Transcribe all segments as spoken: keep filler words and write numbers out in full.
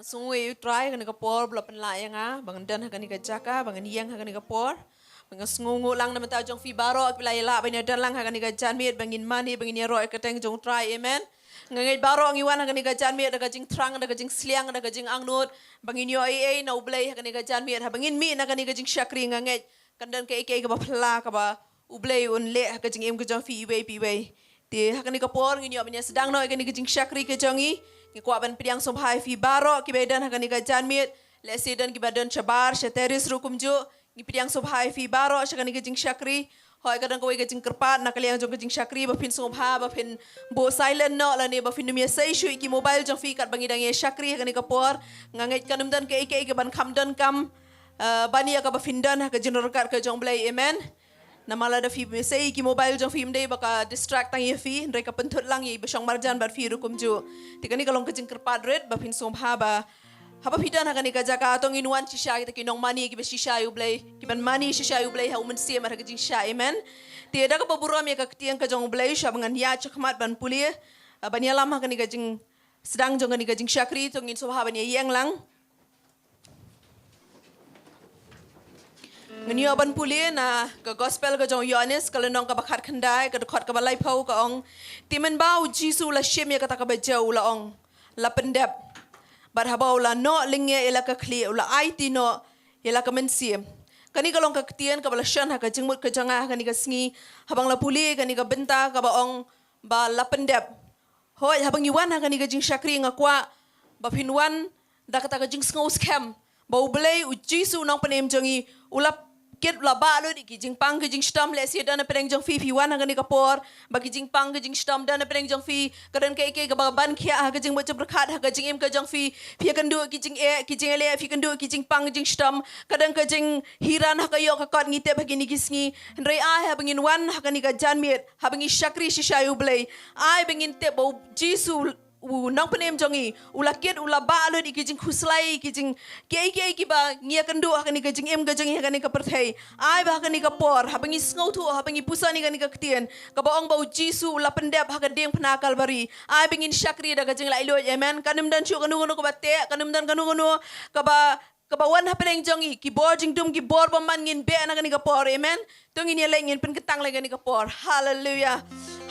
Sngewbha ïa u Trai ha kane ka por ba la pynlah ïa nga ba ngan don ha kane ka jaka, ba ngan ïeng ha kane ka por. Ba nga sngewnguh lang na bynta jong phi baroh kiba la ïalah ban ïadon lang ha kane ka janmiet, ba ngin mane, ba ngin ïaroh ïa ka kyrteng jong u Trai. Amen. Nga ngeit baroh ngi wan ha kane ka janmiet da ka jingthrang, da ka jingsliang, da ka jingangnud ba ngin ïoh ei ei na u Blei ha kane ka janmiet. Haba ngin mih na kane ka jingshakri, nga ngeit kan don kaei kaei kaba phylla kaba u Blei un leh ha ka jingim ka jong phi iwei pa iwei. Te ha kane ka por ngin ïoh ban ïa sdang noh ïa kane ka jingshakri ka jong ngi. Ngi kwah ban pdiang sngewbha ïa phi baroh kiba don ha kane ka janmiet. Lehse don kiba don shabar sha terrace ruh kumjuh. Ngi pdiang sngewbha ïa phi baroh sha kane ka jingshakri. Hooid, ka don kawei ka jingkyrpad na ka liang jong ka jingshakri, ba phin sngewbha ba phin buh silent noh lane ba phin ym ïa sei shuh ïa ki mobile jong phi katba ngi dang ïa shakri ha kane ka por. Nga ngeit kan ym don kaei kaei kaban kham donkam, eh, ban ïa kaba phin don ha ka jingryngkat ka jong u Blei. Amen. Namar lada phi ym ïa sei ïa ki mobile jong phi, ym dei ba ka distract tang ïa phi, hynrei ka pynthut lang ïa i ba shong marjan bad phi ruh kumjuh. Te kane ka long ka jingkyrpad rit ba phin sngewbha ba haba phi don ha kane ka jaka, to ngin wan shisha kita ki nongmane kiba shisha ïa u Blei, kiban mane shisha ïa u Blei ha u Mynsiem bad ha ka jingshai. Amen. Te da kaba burom ïa ka ktien ka jong u Blei, shuwa ba ngan ïaid shakhmat ban pule, ah, ban ïalam ha kane ka jingsdang jong kane ka jingshakri, to ngin sngewbha ban ïa ïeng lang. Ngan ïoh ban pule na ka Gospel ka jong u Ïohannes, ka lynnong kaba khatkhyndai, ka dkhot kaba laiphew, ka ong: Te mynba u Jisu u la shim ïa kata kaba jew, u la ong, "La pyndep." Bad haba u la noh lyngngoh ïa la ka khlieh, u la aiti noh ïa la ka mynsiem. Kane ka long ka ktien kaba la shon ha ka jingmut ka jong nga ha kane ka sngi, haba nga la pule kane ka bynta kaba ong ba la pyndep. Hooid, haba ngi wan ha kane ka jingshakri, nga kwah ba phin wan da kata ka jingsngew skhem ba u Blei, u Jisu u Nongpynim jong ngi, u la kit, u la bah lut ïa ki jingpang ki jingshitom. Lehse don na pdeng jong phi, phi wan ha kane ka por ba ki jingpang ki jingshitom don na pdeng jong phi. Ka don kaei kaei kaba ban khiah ha ka jingmut jingpyrkhat ha ka jingim ka jong phi. Phi ïakynduh ki jingeh, ki jingeh, phi ïakynduh ki jingpang ki jingshitom. Ka don ka jinghiran ha ka ïoh ka kot, ngi tip, ha kine ki sngi. Hynrei ai haba ngin wan ha kane ka janmiet, haba ngi shakri shisha ïa u Blei, ai ba ngin tip ba u Jisu u Nongpynim jong ngi u la kit, u la bah lut ïa ki jingkhuslai, ki jing, kiei kiei kiba ngi ïakynduh ha kane ka jingim ka jong ngi ha kane ka pyrthei. Ai ba ha kane ka por, haba ngi sngewthuh, haba ngi puson ïa kane ka ktien kaba ong ba u Jisu u la pyndep ha ka diengphna Kalbari, ai ba ngin shakri da ka jinglaitluid. Amen. Kan ym don shuh kano kano kaba teh, kan ym don kano kano kaba kaba wan hapdeng jong ngi, ki bor jingdum, ki bor bymman ngin beh na kane ka por. Amen. To ngin ïaleit, ngin pynkyntang lem kane ka por. Haleluia.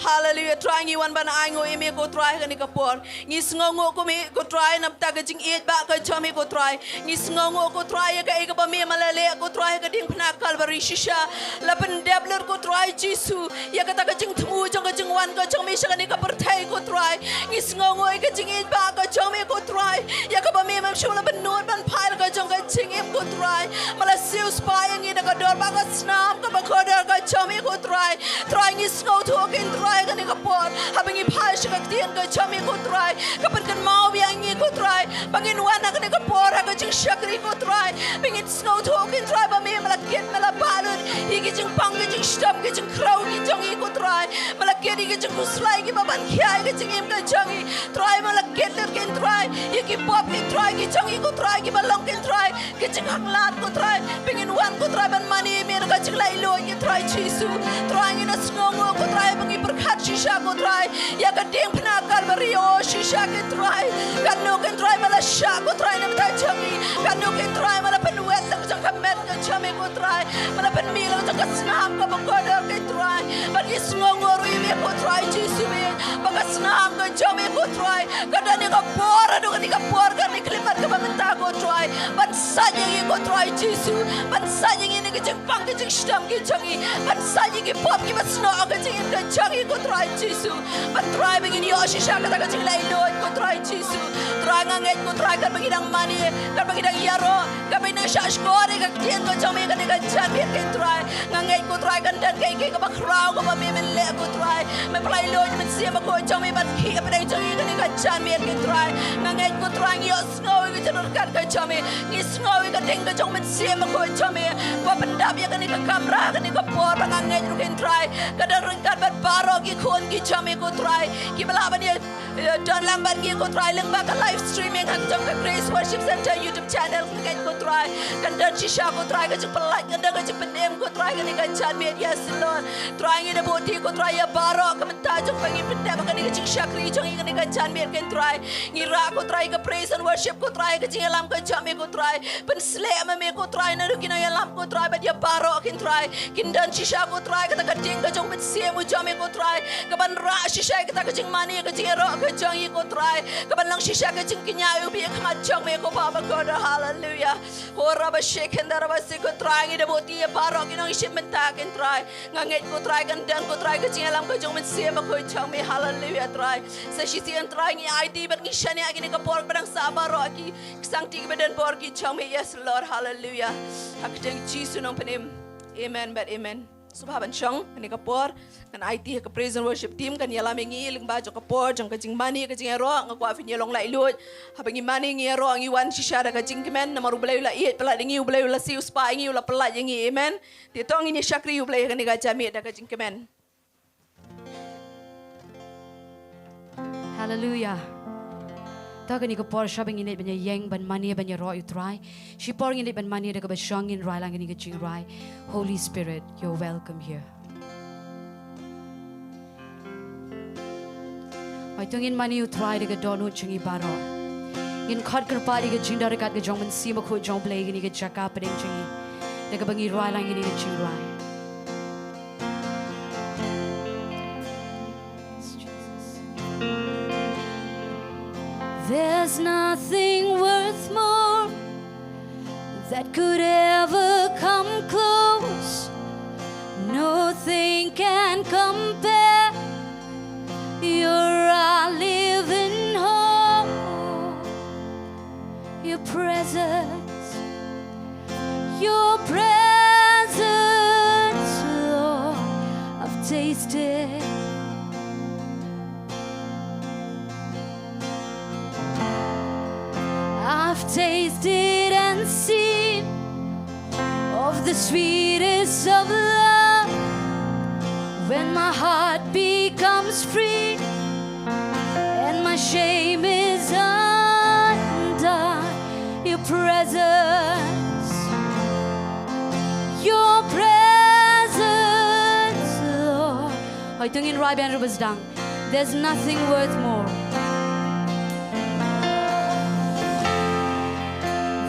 Haleluia. Trai, ngi wan ban ainguh ïa me ko Trai ha kane ka por. Ngi sngewnguh kum me ko Trai na bynta ka jingïeit ba ka jong me ko Trai. Ngi sngewnguh ko Trai ïa kaei kaba me ma la leh ko Trai ha ka diengphna Kalbari shisha. La pyndep lut ko Trai Jisu ïa kata ka jingthmu jong ka jingwan ka jong me sha kane ka pyrthei ko Trai. Ngi sngewnguh ïa ka jingïeit ba ka jong me ko Trai, ïa kaba me mem shym la pynnud ban phai la ka jong ka jingim ko Trai. Ma la siewspah ïa ngi da ka dor ba ka snam kaba kordor ka jong me ko Trai. Trai, ngi sngewthuh ko Trai ha kane ka por, haba ngi phai sha ka ktien ka jong me ko Trai, ka pynkynmaw ïa ngi ko Trai ba ngin wan ha kane ka por ha ka jingshakri ko Trai, ba ngin sngewthuh ko Trai ba me ma la kit, ma la bah lut ïa ki jingpang, ki jingshitom, ki jingkhrew ki jong ngi ko Trai. Ma la kit ïa ki jingkhuslai kiba ban khia ïa ka jingim ka jong ngi. Trai, ma la kit lut ko Trai ïa ki pop ko Trai ki jong ngi ko Trai, kiba long ko Trai ki jinghanglad ko Trai, ba ngin wan ko Trai ban mane ïa me da ka jinglaitluid ko Trai Jisu. Trai, ngi da sngewnguh ko Trai ba ngi pyrkhat shisha ko Trai ïa ka diengphna Kalbari, o shisha ko Trai. Kano ko Trai ma la shah ko Trai na bynta jong ngi, kano ko Trai ma la pynwet la ka jong ka met ka jong me ko Trai, ma la pynmih la ka jong ka snam kaba kordor ko Trai. Bad ngi sngewnguh ruh ïa me ko Trai Jisu me, ba ka snam ka jong me ko Trai ka don ïa ka bor, haduh kane ka por, kane ka khyllipmat kaba mynta ko Trai, ban sait ïa ngi ko Trai Jisu, ban sait ïa ngi na ki jingpang ki jingshitom ki jong ngi, ban sait ïa ki pop kiba snoh ha ka jingim ka jong ngi ko Trai Jisu. Bad Trai, ba ngin ïoh shisha kata ka jinglaitluid ko Trai Jisu. Trai, nga ngeit ko Trai, katba ngi dang mane, katba ngi dang ïaroh, katba ngi dang shahshkor ïa ka ktien ka jong me ha kane ka janmiet ko Trai, nga ngeit ko Trai kan don kaei kaei kaba khraw kaba me men leh ko Trai. Me Blei laitluid, Mynsiem Bakhuid jong me ban khih hapdeng jong ngi ha kane ka janmiet ko Trai. Nga ngeit ko Trai ngi ïohsngew ïa ka jingryngkat ka jong me, ngi sngew ïa ka ding ka jong Mynsiem Bakhuid jong me ba pyndap ïa kane ka kamra ha kane ka por. Ba nga ngeit ruh ko Trai ka dang ryngkat bad baroh ki khun ki jong me ko Trai, kiba lah ban ïa, ïa don lang bad ngi ko Trai lyngba ka live streaming ha ka jong ka Grace Worship Centre YouTube channel. Nga ngeit ko Trai kan don shisha ko Trai ka jingpyllait, kan don ka jingpynim ko Trai ha kane ka janmiet. Yes Lord. Trai ngi da buh ti ko Trai ïa baroh ka bynta jong ba ngi pyndep ha kane ka jingshakri jong ngi ha kane ka janmiet ko Trai. Ngi rah ko Trai Ka praise and worship ko Trai, ka jingïalam ka jong me ko Trai. Pynsleh ma me ko Trai naduh ki nongïalam ko Trai bad ïa baroh kin Trai. Kin don shisha ko Trai kata ka ding ka jong u Mynsiem u jong me ko Trai, kaban rah shisha kata ka jingmane ka jingïaroh ka jong ngi ko Trai, kaban long shisha ka jingkñia u bih khmat jong me ko Baba God. Haleluya. Ho raba shekenda raba si ko Trai, ngi da buh ïa baroh ki nongshim bynta kin Trai. Nga ngeit ko Trai kan don ko Trai ka jingïalam ka jong u Mynsiem Bakhuid jong me. Haleluya Trai. Sa shisien Trai ngi aiti bad ngi shaniah kine ka por kaba dang sah baroh ki ksangti kiba don bor ki jong me. Yes Lord. Haleluya. Ha ka kyrteng Jisu nongpynim. Amen bad amen. Sngewbha ban shong kane ka por. Ngan aiti ha ka praise and worship team kan ïalam ïa ngi lyngba jong ka por jong ka jingmane ka jingïaroh. Nga kwah phin ïa long laitluid. Haba ngi mane ngi ïaroh ngi wan shisha da ka jingkmen namar U Blei u la ïeit palat ïa ngi, U Blei u la siewspah ïa ngi, u la pyllait ïa ngi. Amen. Te to ngin ïa shakri U Blei ha kane ka janmiet da ka jingkmen. Haleluya. To kane ka por shaba ngin leit ban ïeng ban mane ban ïaroh ïa U Trai. Shipor ngin leit ban mane da kaba shong ngin rai lang kane ka jingrwai. Holy Spirit, you're welcome here. Hooid to ngin mane ïa U Trai da ka dohnud jong ngi baroh. Ngin khot kyrpad ïa ka jingdon ryngkat ka jong u Mynsiem Bakhuid jong U Blei ha kane ka jaka pdeng jong ngi. Da kaba ngi rai lang kane ka jingrwai. There's nothing worth more that could ever come close. Nothing can compare. You're our living hope. Your presence, your presence, Lord, I've tasted. I've tasted and seen of the sweetest of love, when my heart becomes free and my shame is undone. Your presence, your presence, Lord. Hooid to ngin rai biang ruh ba sdang. There's nothing worth more.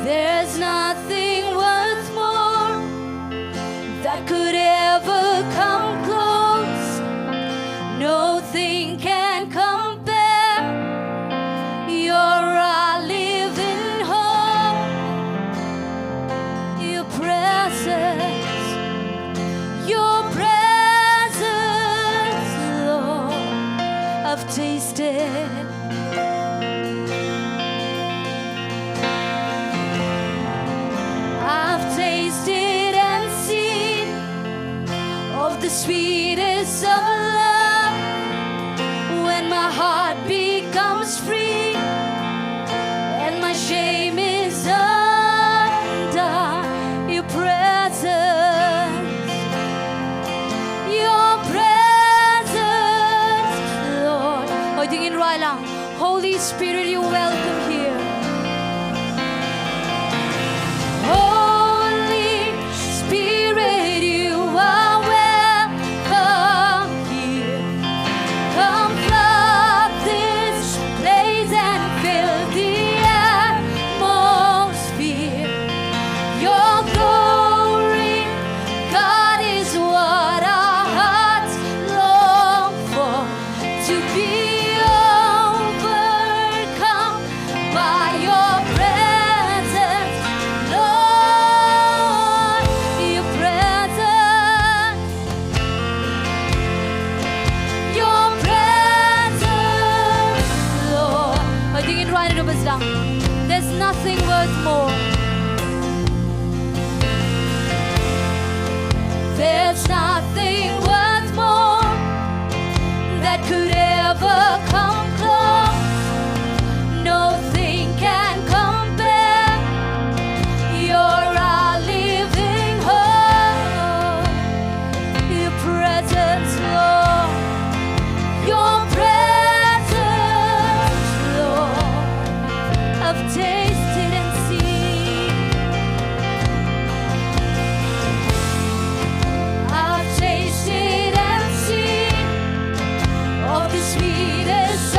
There's nothing worth more that could ever come close. Nothing can compare. You're our living hope. Your presence, your presence, Lord, I've tasted. I've tasted and seen of the sweetest of love, when my heart becomes free and my shame is undone. Your presence, your presence, Lord. Hooid to ngin rai lang. Holy Spirit, you're welcome here. Holy Spirit, you are welcome here. Come flood this place and fill the atmosphere. Your glory, God, is what our hearts long for. To be overcome by your presence, Lord, your presence, your presence, Lord. Hooid to ngin rai ruh ba sdang. There's nothing worth more. There's nothing worth more that could ever come close. Nothing can compare. You're our living hope. Your presence, Lord. Your presence, Lord. I've tasted and seen. I've tasted and seen of the sweetest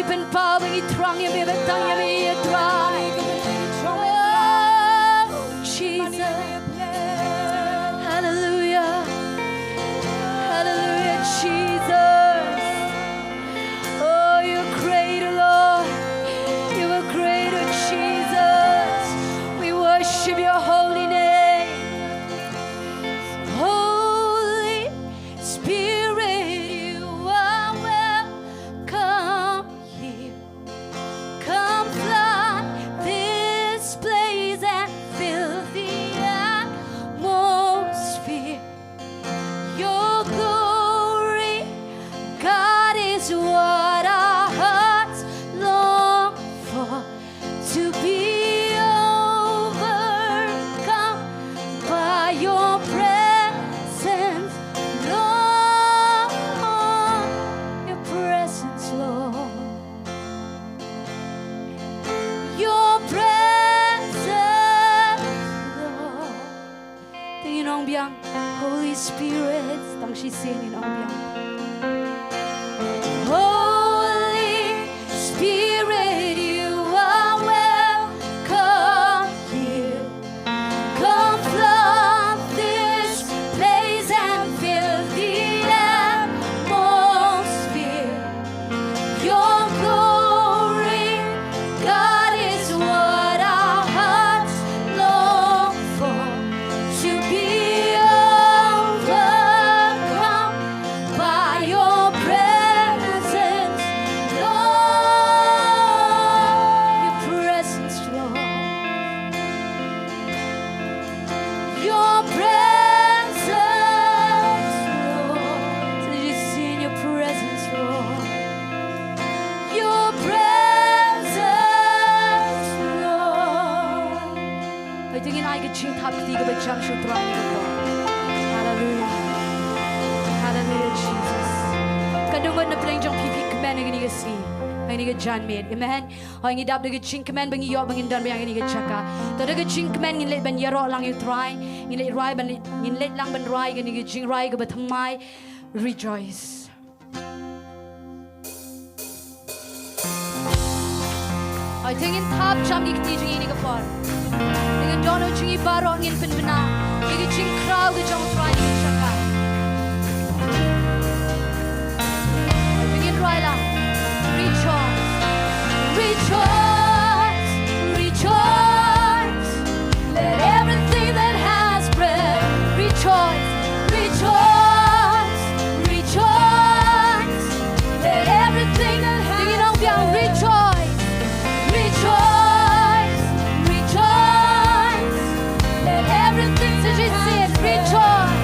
Pynpaw ba ngi thrang ïa me, ba tang ïa me ïa Trai. Oh, Jesus. Hallelujah. Hallelujah, Jesus. Oh, you're greater, Lord. You are greater, Jesus. We worship your holy name. Holy Spirit, you are welcome here. Come flood this place and fill the atmosphere. Your glory, God, is what our hearts long for. To be overcome by your presence, Lord. Your presence, Lord. Your presence, Lord. Te ngin ong biang, Holy Spirit, tang shisien ngin ong biang. Holy Spirit, you are welcome here. Come flood this place and fill the atmosphere. Your glory, God, is what our hearts long for. To be overcome by your presence, Lord. Your presence, Lord. Your presence, Lord. Let us sing your presence, Lord. Your presence, Lord. Hooid, to ngin ai ka jingthap kti kaba jan sha U Trai. Hallelujah. Hallelujah, Jesus. Ka dang ngon na pdeng jong phi, phi kmen ha kane ka sngi, ha kane ka janmiet. Amen. Hooid, ngi dap da ka jingkmen ba ngi ïoh ba ngin don biang ha kane ka jaka. To da ka jingkmen ngin leit ban ïaroh lang ïa U Trai. Ngin leit rwai ban, ngin leit lang ban rwai kane ka jingrwai kaba thymmai, Rejoice. Hooid, to ngin thap jam ki kti jong ngi ha kane ka por. Te ngin don, oh, jong ngi baroh ngin pynbna ïa ka jingkhraw ka jong U Trai ha kane ka jaka. Hooid, to ngin rwai lang. Rejoice, rejoice, rejoice. Let everything that has breath rejoice, rejoice, rejoice. Let everything that has, rejoice, rejoice, rejoice. Let everything that is, rejoice.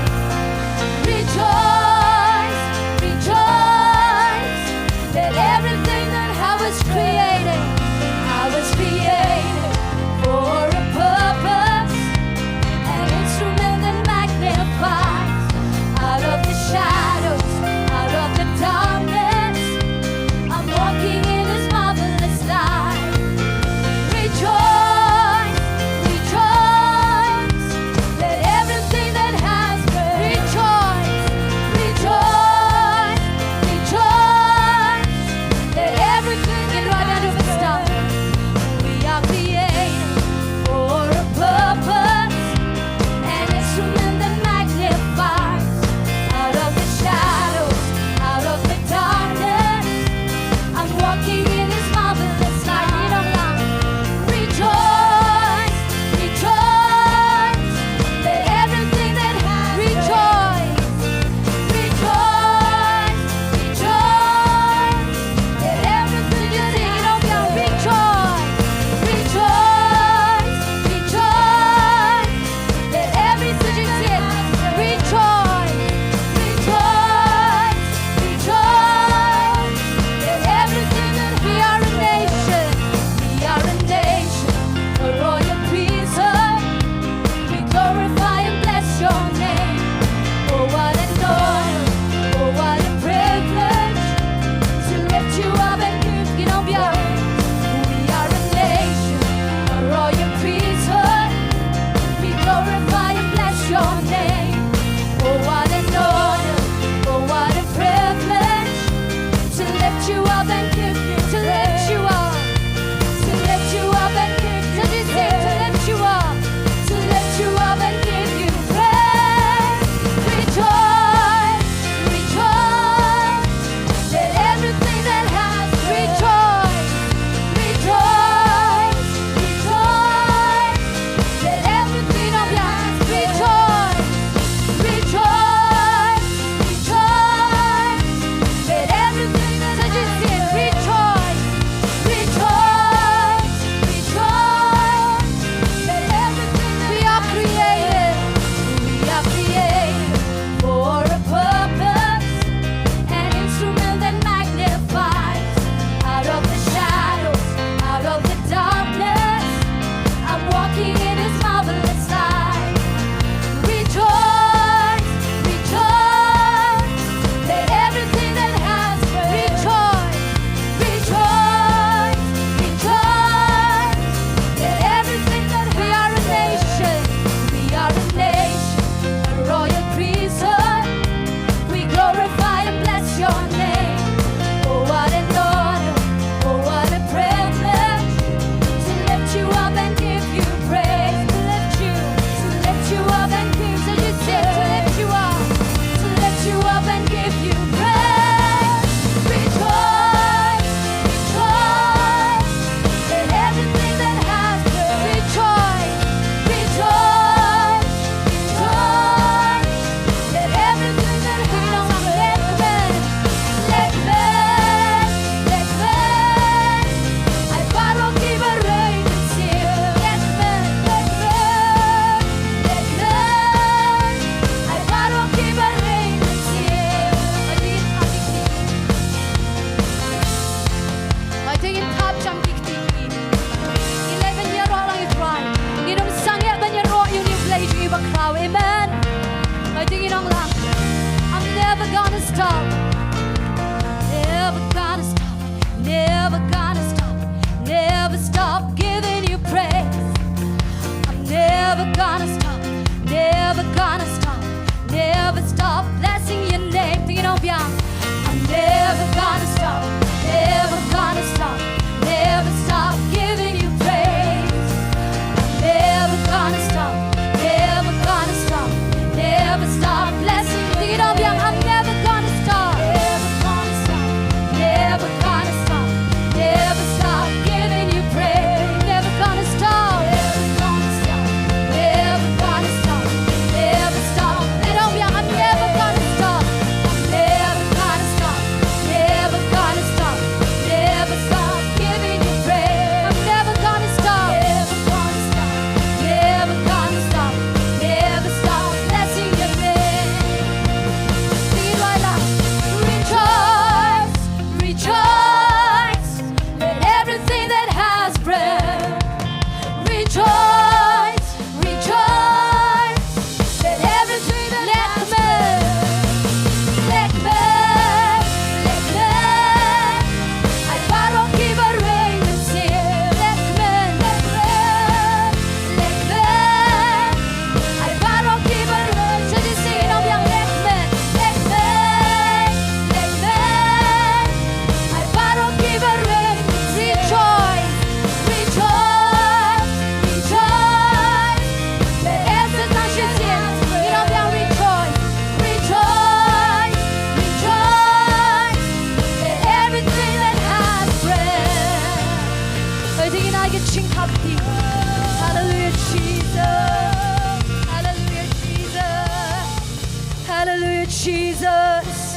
Jesus.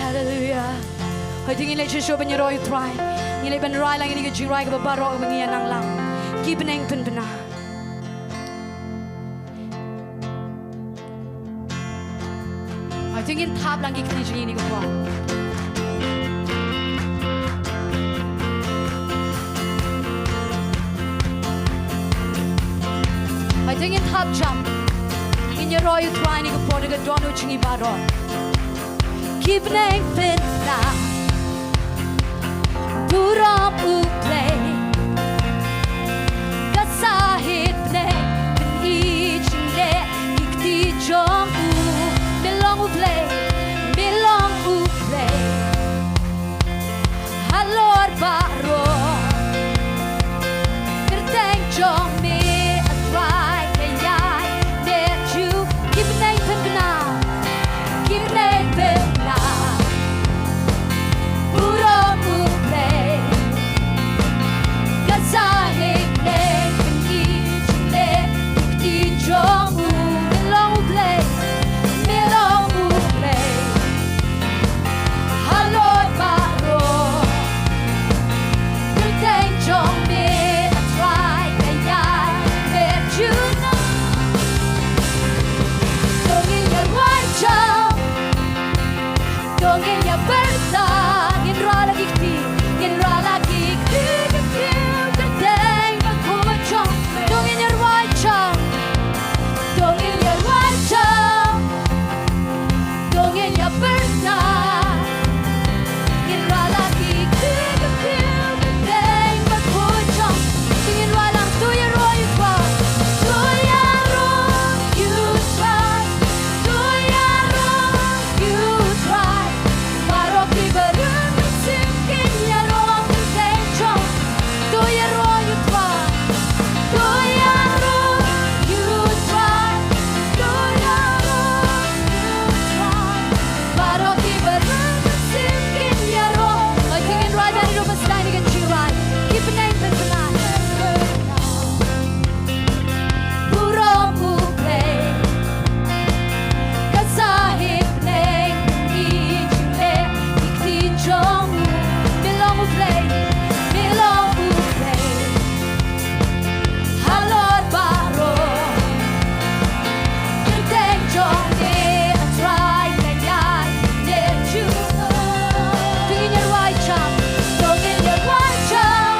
Hallelujah. Hooid, to ngin leit shuh shuh ban ïaroh ïa u Trai. Ngin leit ban rai lang ïa kane ka jingrwai kaba baroh kaba ngi ïa nang lang. Ki bneng pynbna. Hooid, to ngin thap lang ki kti jong ngi ha kane ka por. Hooid, to ngin thap jam. Ngin ïaroh ïa u Trai ha kane ka por da ka dohnud jong ngi baroh. Ki bneng pynbna, burom U Blei. Ka sahit bneng pyni jingleh ki kti jong u. Me long U Blei, me long U Blei halor baroh. Kyrteng jong me, a Trai, ka ïai neh jur. Ki bneng pynbna, ki bneng pynbna, burom U Blei. Ka sahit bneng pyni jingleh ki kti jong u. Me long U Blei, me long U Blei halor baroh. Kyrteng jong me, a Trai, ka ïai neh jur. To ngin ïa rwai jam, to ngin ïa pyrta, ngin rah la ki kti, ngin rah la ki kti, ki kti, kyrteng bakhuid jong. To ngin ïa rwai jam, to ngin ïa rwai jam, to ngin ïa pyrta, ngin rah la ki kti, ki kti, kyrteng bakhuid jong. To ngin rah lang, to ïaroh ïa u Trai, to ïaroh ïa u Trai, to ïaroh ïa u Trai. Baroh kiba rung mynsiem kin ïaroh kyrteng jong. To ïaroh ïa u Trai. To ïaroh ïa u Trai. To ïaroh ïa u Trai. Baroh kiba rung mynsiem kin ïaroh. Hooid, to ngin rwai da ri ruh ba sdang ïa ka jingrwai. Ki bneng pynbna. Burom U Blei. Ka sahit bneng pyni jingleh ki kti jong u. Me long U Blei, me long U Blei halor baroh. Kyrteng jong me, a Trai, ka ïai neh jur. To ngin ïa rwai jam, to ngin ïa rwai jam,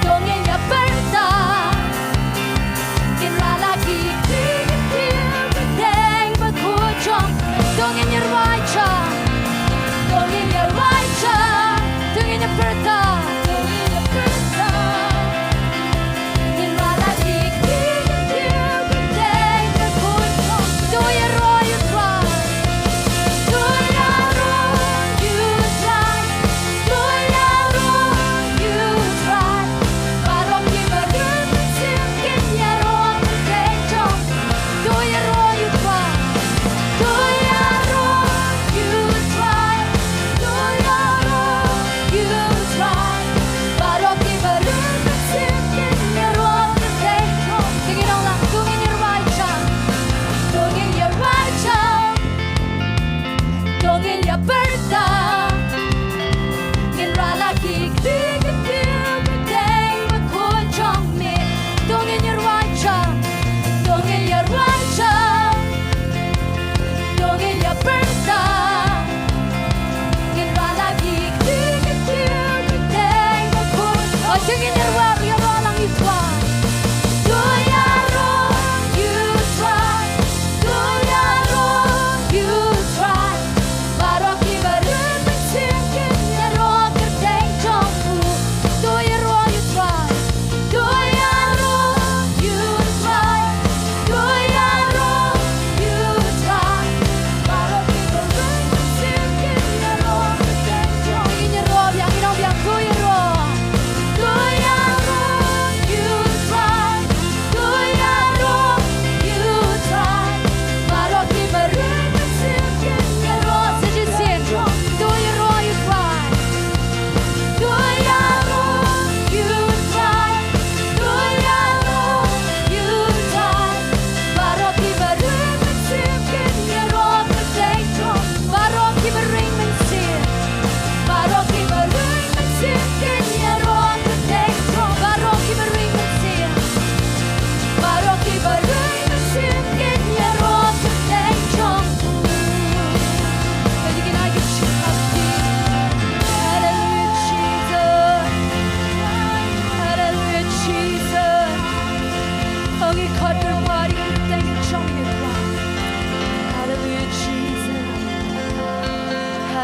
to ngin ïa pyrta. Ngin rah la ki kti, ki kti, kyrteng bakhuid jong. To ngin ïa rwai jam, to ngin ïa rwai jam, to ngin ïa pyrta, to ngin ïa pyrta. Ngin rah la ki kti, ki kti, kyrteng bakhuid jong. To ïaroh ïa u Trai. To ïaroh ïa u Trai. To ïaroh ïa u Trai. Baroh kiba rung mynsiem kin ïaroh kyrteng jong. To ïaroh ïa u Trai. To ïaroh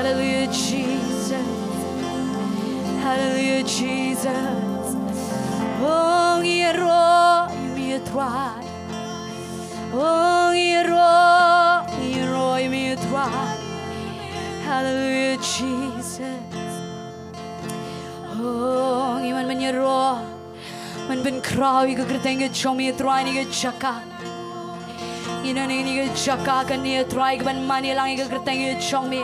Hallelujah, Jesus. Hallelujah, Jesus. Oh, ngi ïaroh ïa me, Trai. Oh, ngi ïaroh, ngi ïaroh ïa me, Trai. Hallelujah, Jesus. Oh, ngi man ban ïaroh, man ban khraw ïa ka kyrteng ka jong me, Trai, ha kane ka jaka. Ïa kane ka jaka kane, Trai, ka ban mane lang ïa ka kyrteng ka jong me.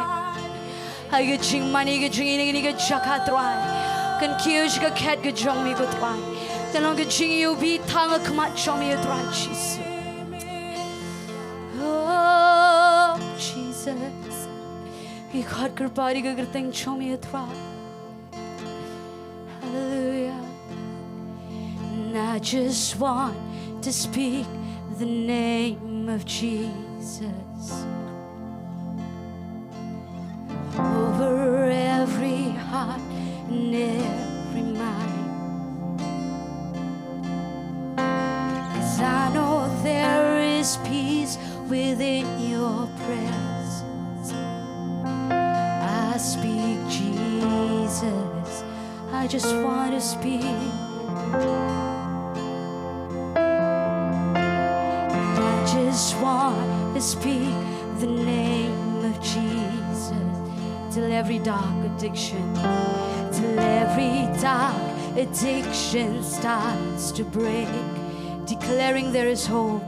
Ha ka jingmane, ka jingïaineh ha kane ka jaka, Trai, kan kiew sha ka khet ka jong me, ko Trai. Kan long ka jingïohi tang ha khmat jong me, Trai Jisu. Oh, Jesus. Ngi khot kyrpad ïa ka kyrteng jong me, Trai. Hallelujah. And I just want to speak the name of Jesus over every heart and every mind. 'Cause I know there is peace within your presence. I speak Jesus. I just want to speak. I just want to speak the name of Jesus till every dark addiction, till every dark addiction starts to break, declaring there is hope,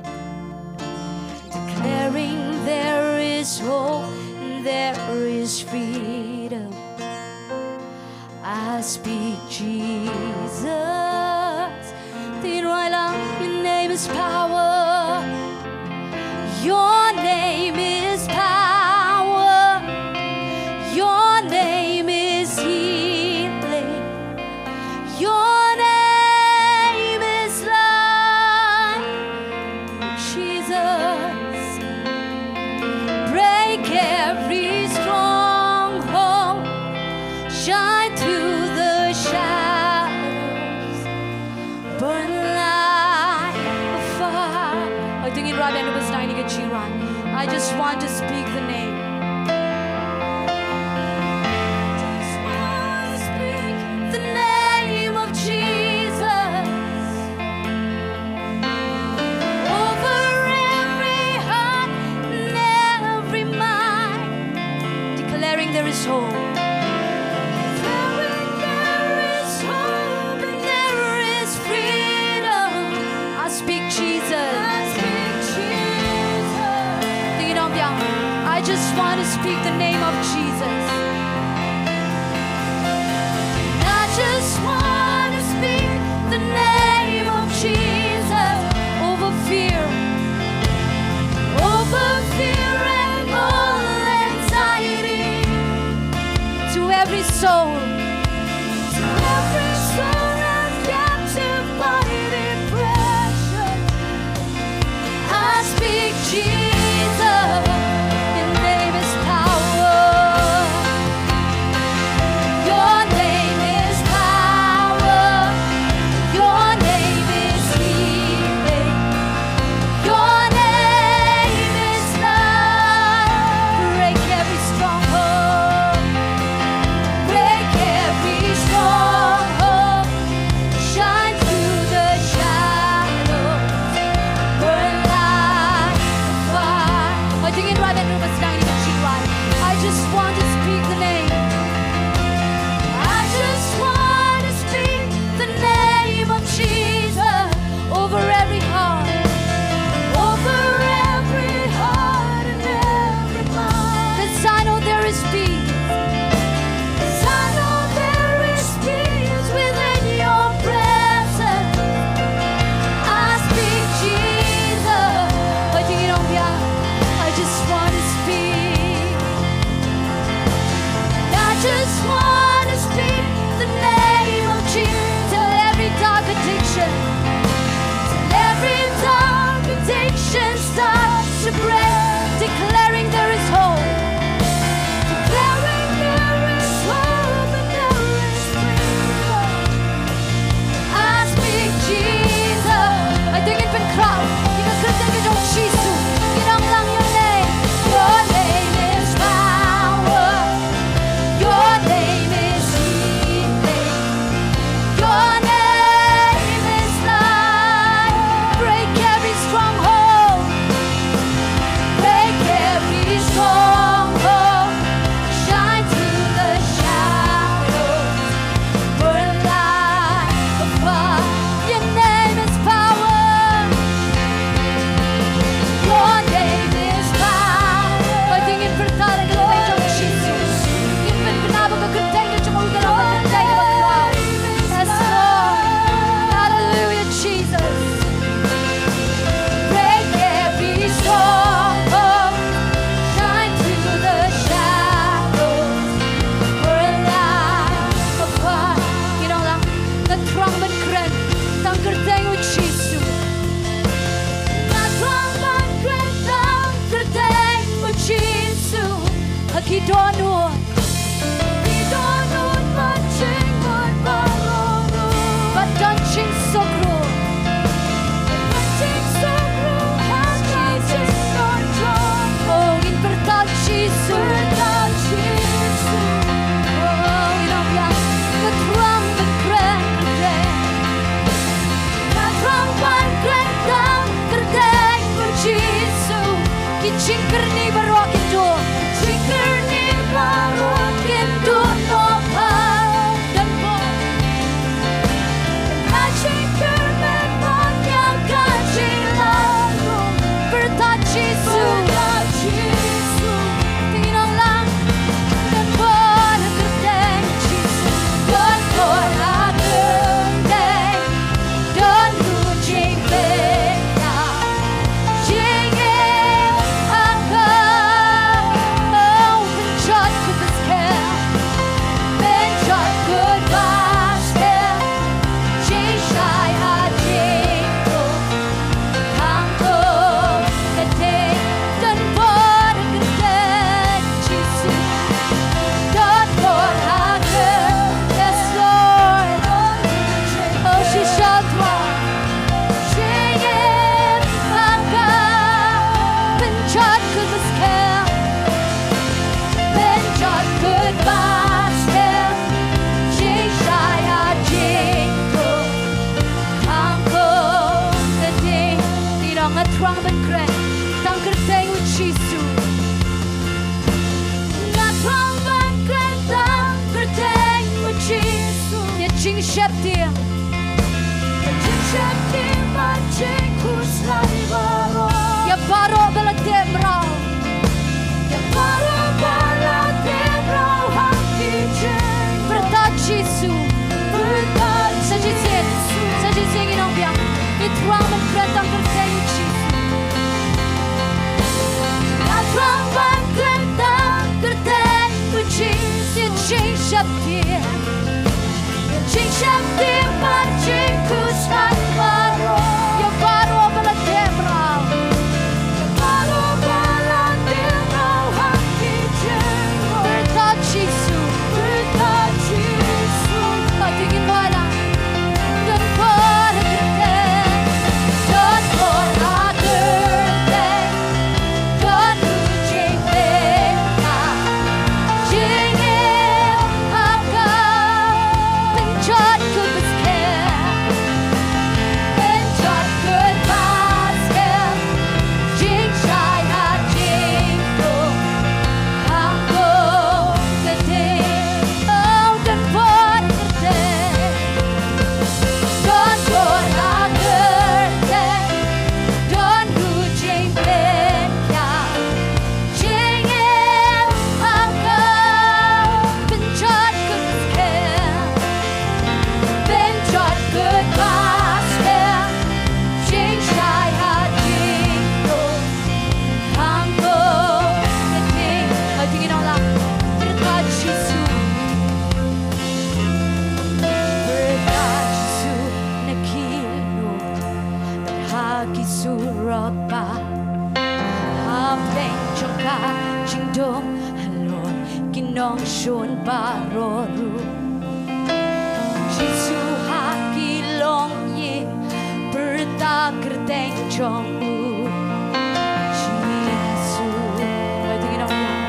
declaring there is hope, there is freedom. I speak Jesus. Tin Roy Lang, your name is power. Your name is power. Your name is healing. Your name is life. Jesus, break every stronghold, shine through the shadows, burn like a fire. Oi, dingin rap ïa nubus dai ni ka jiran. I just want to speak the name. Just want to speak the name of Jesus. Over every heart and every mind, declaring there is hope. Declaring there is hope and there is freedom. I speak Jesus. I speak Jesus. Tingin ong biang. I just want to speak the name of Jesus. I just want to speak the name of Jesus over fear, over fear and all anxiety. To every soul, to every soul held captive by depression, I speak Jesus. Your name is power. Dohnud. Dohnud ban jingmut baroh ruh. Ban don jingsuk ruh. Ban jingsuk ruh ha ka jingdon jong. Oh, ngin pyrta Jisu. Pyrta Jisu. Oh, ngin ong biang. Nga thrang ban kren kyrteng. Nga thrang ban kren tang kyrteng u Jisu. Ki jingkyrni baroh kin duh. Jingkyrni baroh kin duh noh ha. Don bor. Ka jingkyrmen ban ïa ka jinglaw. Pyrta Jisu. Pyrta Jisu. Ngin ong lang. Don bor ha kyrteng Jisu. Don bor ha kyrteng. Don bor jingpynïap. Jingim ha ka. Oh, pynjot kut ba skhem. Pynjot kut ba skhem. Jingshai ha jingkhuslai. Kangkung ka ding. Don bor ha kyrteng Jisu. Don bor ha kyrteng. Yes, Lord. Oh, shisha Trai. Jingim ha ka. Pynjot kut ba skhem. Pynjot kut ba skhem. Jingshai ha jingkhuslai. Kangkung ka ding. Ngi ong nga thrang ban kren tang kyrteng u Jisu. Nga thrang ban kren tang kyrteng u Jisu. Ïa jingsheptieng. Ïa jingsheptieng bad jingkhuslai baroh. Ïa baroh ba la teh mraw. Ïa baroh ba la teh mraw ha ki jingmut. Pyrta Jisu. Pyrta Jisu. Sa shisien. Sa shisien ngi ong biang. Ngi thrang ban kren tang kyrteng u Jisu. Nga thrang ban kren tang kyrteng u Jisu. Jingsheptieng. Jingsheptieng bad jingkhuslai baroh. Ïa baroh ba la teh mraw. Ïa baroh ba la teh mraw ha ki jingmut. Pyrta Jisu. Pyrta Jisu. Ka ding in bala. Don bor ha kyrteng. Don bor ha kyrteng. Don bor jingpynïap. Jingim ha ka. Pynjot kut ba skhem. Pynjot kut ba skhem. Jingshai ha jingkhuslai. Kangkung ka ding. Oh, don bor ha kyrteng. Don bor ha kyrteng. Don bor jingpynïap. Jingim ha ka. Pynjot kut ba skhem. Pynjot kut ba skhem. Jingshai ha jingkhuslai. Kangkung ka ding. Ka ding in ong lang. Pyrta Jisu. Pyrta Jisu na ki lum. Ha ki surok ba. Hapdeng jong ka jingdum halor ki nongshun baroh ruh. Jisu ha ki longïing pyrta kyrteng jong u. Jisu. Ka ding in ong lang.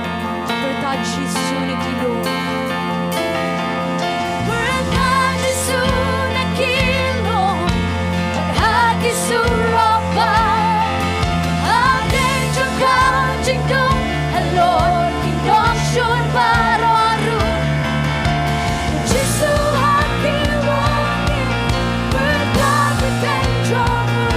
Pyrta Jisu na ki lum. Pyrta Jisu na ki lum. Ha ki surok ba. Hapdeng jong ka jingdum halor ki nongshun baroh ruh. Jisu ha ki longïing pyrta kyrteng jong u.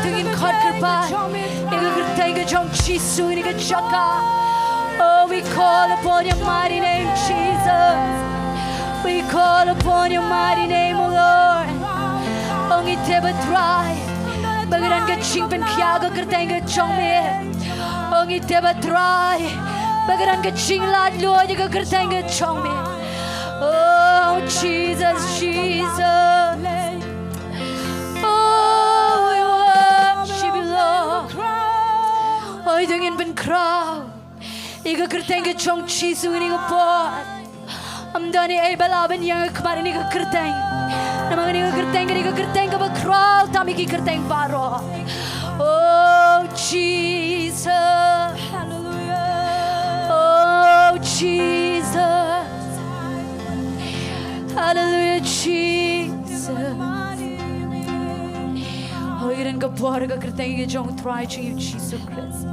To ngin khot kyrpad ïa ka kyrteng ka jong Jisu ha kane ka jaka. Oh, we call upon your mighty name, Jesus. We call upon your mighty name, oh Lord. Oh, ngi tip, ah Trai, ba ka don ka jingpynkhiah ha ka kyrteng ka jong me. Oh, ngi tip, ah Trai, ba ka don ka jinglaitluid ha ka kyrteng ka jong me. Oh, Jesus, Jesus. Oh, we worship you, Lord. Oh, to ngin pynkhraw ïa ka kyrteng ka jong Jisu ha kane ka por. Ym don ei ei ba lah ban ïeng ha khmat kane ka kyrteng. Namar kane ka kyrteng, kane ka kyrteng kaba khraw tam ïa ki kyrteng baroh. Oh, Jesus. Hallelujah. Oh, Jesus. Hallelujah, Jesus. Hooid, ka don ka bor ha ka kyrteng ka jong u Trai jong ngi Jisu Khrist.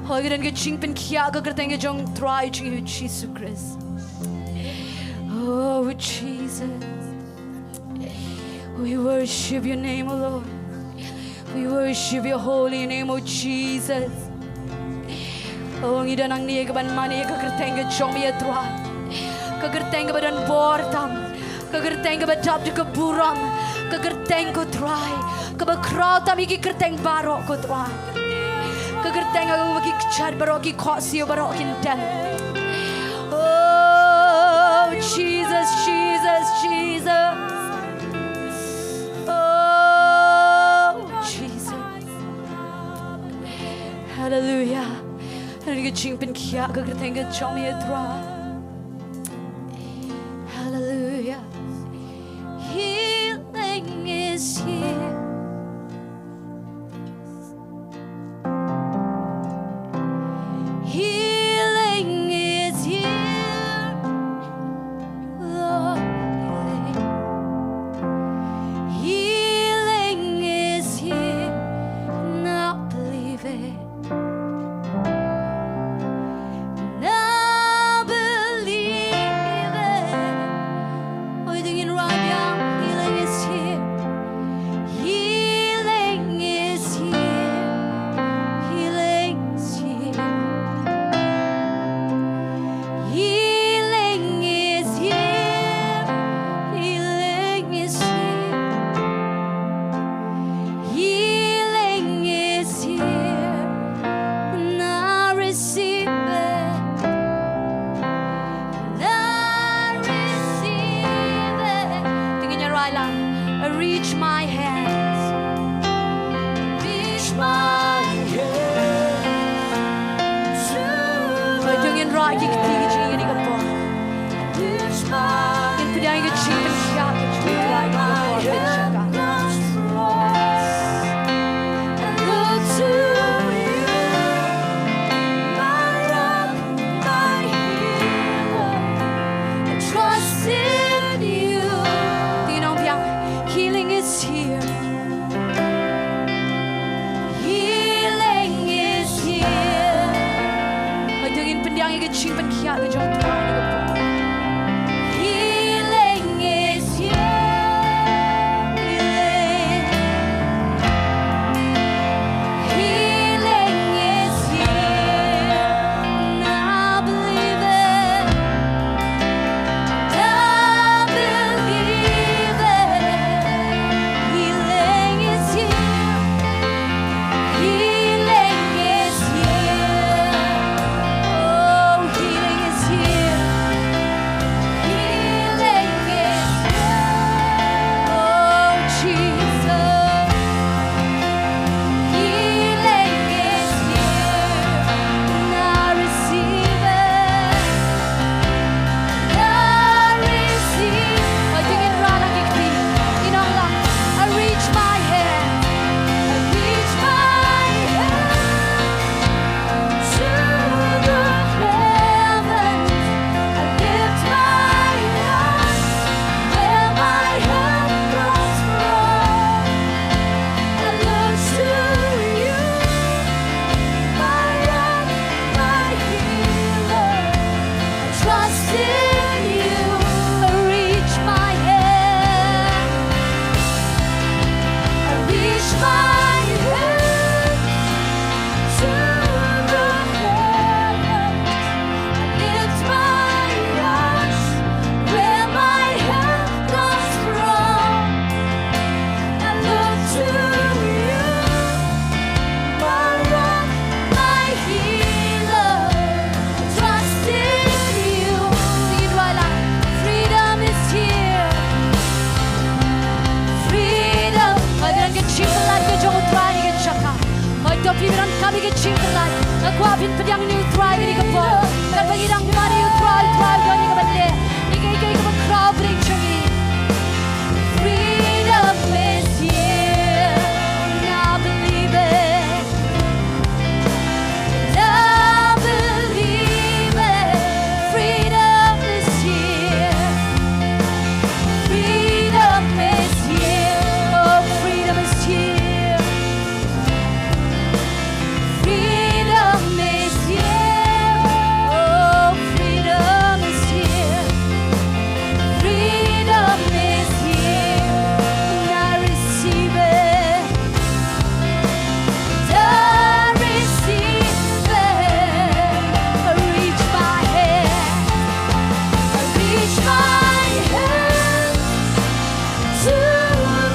Hooid, ka don ka jingpynkhiah ha ka kyrteng ka jong u Trai jong ngi Jisu Khrist. Oh, Jesus. We worship your name, O Lord. We worship your holy name, O Jesus. Oh, ngi don hangne kaban mane ïa ka kyrteng ka jong me, Trai. Ka kyrteng kaba don bor tam. Ka kyrteng kaba dap da ka burom. Ka kyrteng, ko Trai, kaba khraw tam ïa ki kyrteng baroh, ko Trai. Ka kyrteng kaba ki kjat baroh, ki khohsiew baroh kin dem. Oh, Jesus, Jesus, Jesus. Oh, Jesus. Hallelujah. Hallelujah. Ka jingpynkhiah ka kyrteng ka jong me, Trai. Hallelujah. Healing is here. Healing is here. Lord, healing. Healing is here. And I believe it. And I believe it. Oh, to ngin rai biang, healing is here. Healing is here. Healing is here. Healing is here. Healing is here. Healing is here. And I receive it. I receive it. To ngin ïa rai lang. I reach my hands. Reach my hands. To ngin rai ki kti ki jingïaid ka por. Reach my, ngin pdiang ïa ka jingpynkhiah ka jong u Trai ha kane ka por. Look to you, my rock, my healer. I trust in you. To ngin ong biang, healing is here. Healing is here. Hooid, to ngin pdiang ïa ka jingpynkhiah ka jong u Trai ha kane ka por. Healing is here. Healing. Healing is here. And I believe it. I believe it. Healing is here. Healing is here. Oh, healing is here. My head to the heavens, I lift my eyes where my help comes from. I look to you, my rock, my healer. Trust in you. Sing it, Twyla. Freedom is here. Freedom. Hooid, ngi dang ïa ka jingpyllait ka jong U Trai ha kane ka jaka. Hooid, to phi donkam ïa ka jingpyllait. Nga kwah phin pdiang ïa U Trai ha kane ka por. Katba ngi dang pan ïa U Trai, U Trai u don ïa ka ban leh ïa kaei kaei kaba khraw ha pdeng jong ngi. Freedom is here. I believe it. I believe it. Freedom is here. Freedom is here. Oh, freedom is here. Freedom is here. Oh, freedom is here. Freedom is here. And I receive it. I receive it. I reach my hand. I reach my hand to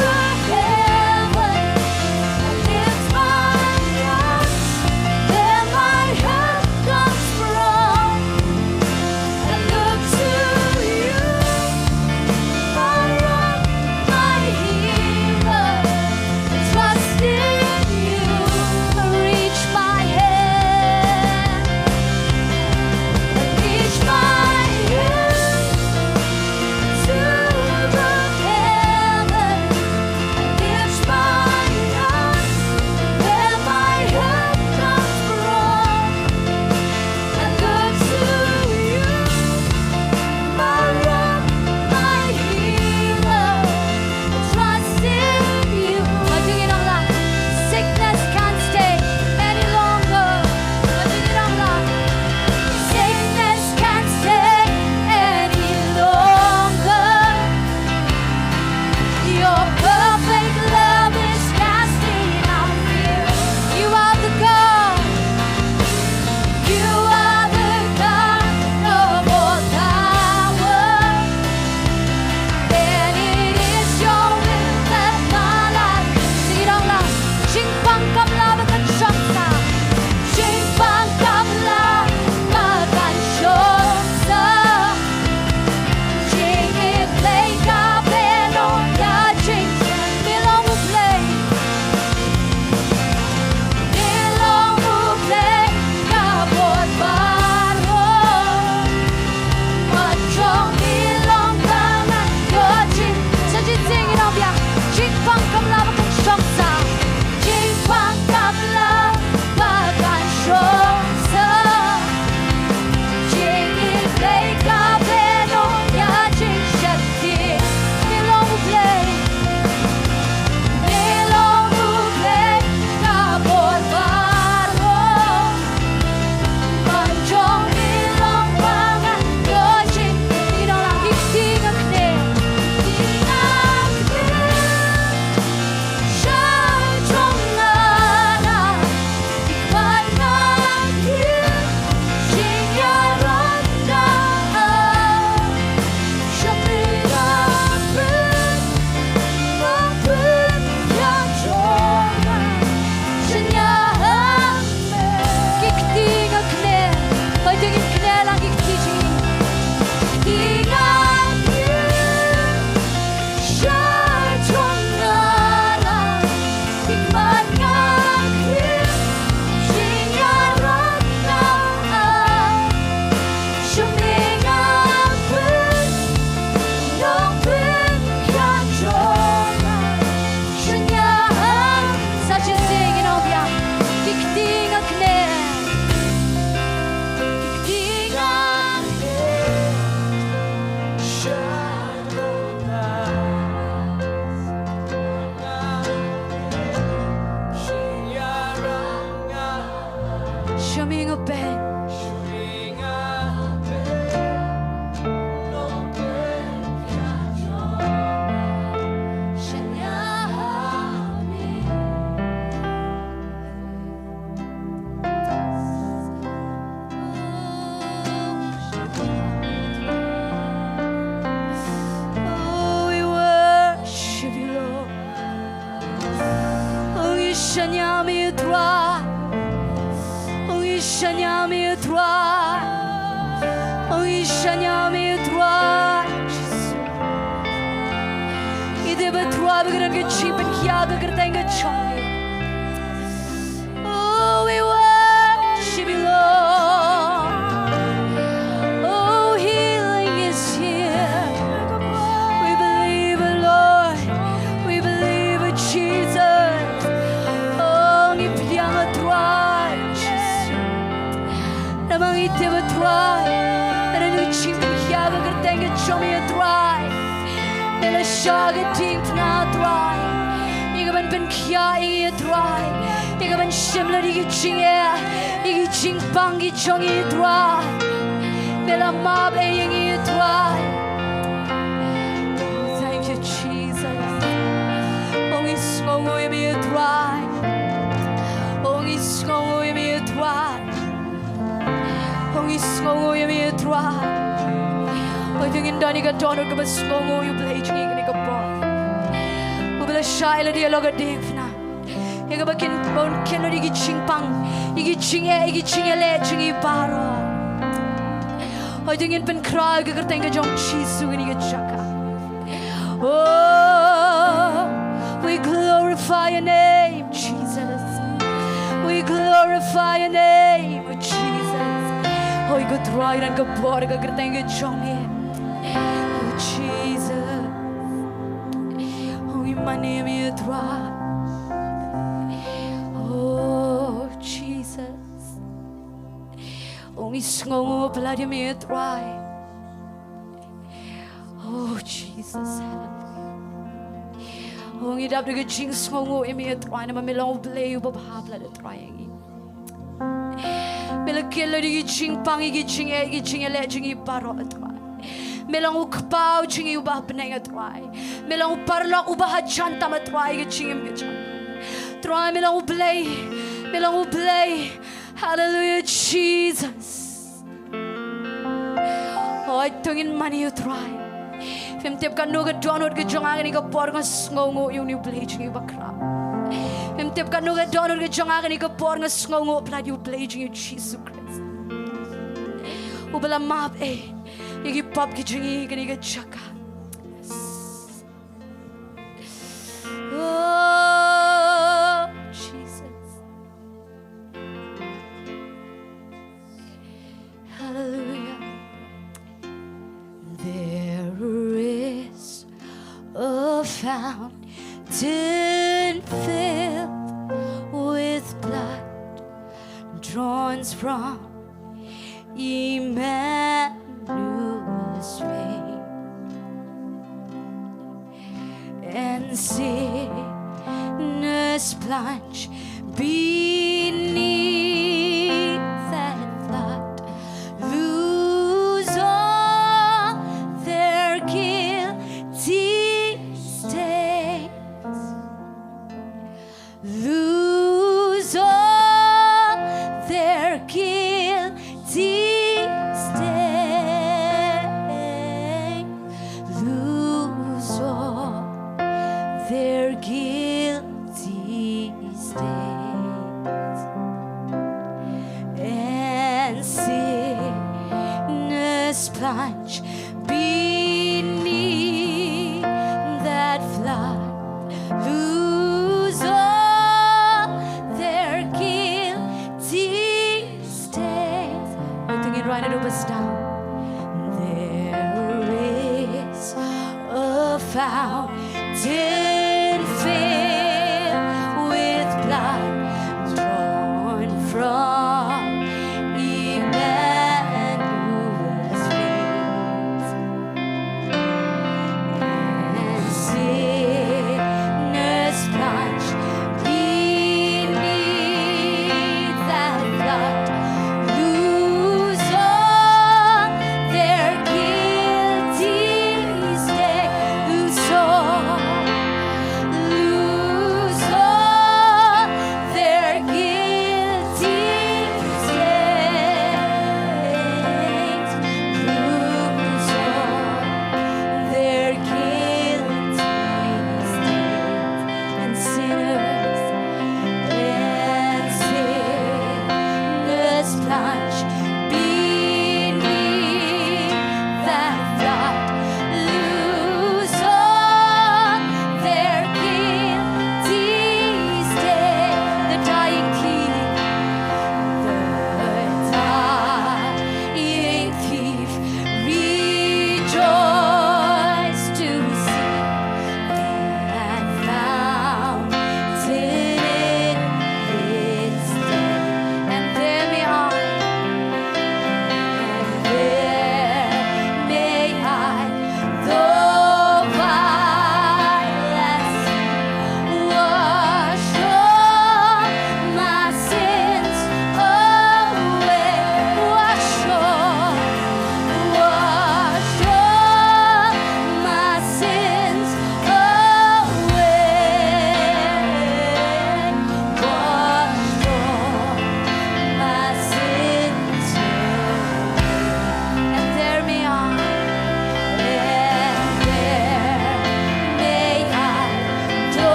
the heavens. I lift my eyes where my help comes from. I look to you, my rock, my healer. Trust in you, I reach my hand, I reach my hand to the heavens, I lift my eyes where my help comes from. I look to you, my rock, my healer. Trust in you. Hooid, to ngin ong lang. Sickness can't stay any longer. Hooid, to ngin ong lang. Sickness can't stay any longer. Your perfect love is casting out fear. You are the God. You are the God of all power. And it is your will that my life. Sing it out loud. Jingpang kam lah ba kan shong sah. Jingpang kam lah ba kan shong sah. Jingim Blei ka beh noh ïa jingsheptieng. Me long U Blei. Me long U Blei ka bor baroh. Mat jong me long ba ngan ïoh jing. Sa jingsheptieng ïa u biang. Jingpang kam lah ba kan shong sah. Jingpang kam lah ba kan shong sah. Jingim Blei ka beh noh ïa jingsheptieng. Me long U Blei. Me long U Blei ka bor baroh. Mat jong me long ba ngan ïoh jing. Ngi ong lang, ki kti nga kner. Ki kti nga kner. Sha jong nga na. Ki kti nga kner. Hooid, to ngin kner lang ki kti jong ngi. Ki kti nga kner. Sha jong nga na. Sa shisien ngin ong biang. Ki kti nga kner. Ki kti nga kner. Shaniah ïa me Trai. Ong i shaniah ïa me Trai. Ong i shaniah ïa me Trai. I dei ba Trai ba ka don ka jingpynkhiah ha ka kyrteng ka jong me. Oh, we worship you, Lord. Oh, healing is here. We believe it, Lord. We believe it, Jesus. Oh, ngi pdiang, Trai, Jesus. Namar ngi tip, Trai, ka don ka jingpynkhiah ha ka kyrteng ka jong me, Trai. Me la shah ka diengphna, Trai, ïa ka ban pynkhiah ïa ngi, Trai, ïa ka ban shim lut ïa ki jingeh, ïa ki jingpang ki jong ngi, Trai. Me la map ei ïa ngi, Trai. Thank you, Jesus. Oh, ngi sngewnguh ïa me, Trai. Oh, ngi sngewnguh ïa me, Trai. Oh, ngi sngewnguh ïa me, Trai. Hooid, to ngin don ïa ka dohnud kaba sngewnguh ïa U Blei jong ngi kane ka por. Uba la shah ïa lade halor ka diengphna, ïa kaba kin, ba un kynnoh ïa ki jingpang, ïa ki jingeh, ïa ki jingïaleh jong ngi baroh. Hooid, to ngin pynkhraw ïa ka kyrteng ka jong U Jisu ha kane ka jaka. Oh, we glorify your name, Jesus. We glorify your name, oh Jesus. Hooid, ko Trai, ngi don ka bor ha ka kyrteng ka jong me, oh Jesus. Oh, ngi mane ïa me, Trai. Oh, Jesus. Oh, ngi sngewnguh palat ïa me, Trai. Oh, Jesus, hallelujah. Oh, ngi dap da ka jingsngewnguh ïa me, Trai, namar me long U Blei uba bha palat, Trai, ïa ngi. Me la kynnoh ïa ki jingpang, ïa ki jingeh, ïa ki jingïaleh jong ngi baroh, Trai. Me long U Kpa jong ngi uba ha bneng, Trai. Me long U Paralok uba hajan tam, Trai, ha ka jingim ka jong ngi. Trai, me long U Blei, me long U Blei. Hallelujah, Jesus. Hooid, to ngin mane ïa u Trai. Phim tip katno ka dohnud ka jong nga ha kane ka por, nga sngewnguh ïa une U Blei jong ngi uba khraw. Phim tip katno ka dohnud ka jong nga ha kane ka por, nga sngewnguh palat ïa U Blei jong ngi, U Jisu Khrist, uba la map ei ïa ki pop ki jong ngi ha kane ka jaka. Oh, Jesus. Hallelujah. There is a fountain filled with blood drawn from Emmanuel's veins, and sinners plunged beneath that flood lose all their guilty stains. Lose all their guilty stains. Lose all their guilty stains. And sinners plunge beneath that flood lose all their guilty stains. Hooid, to ngin rwai naduh ba sdang. There is a fountain filled with blood drawn from Emmanuel's veins.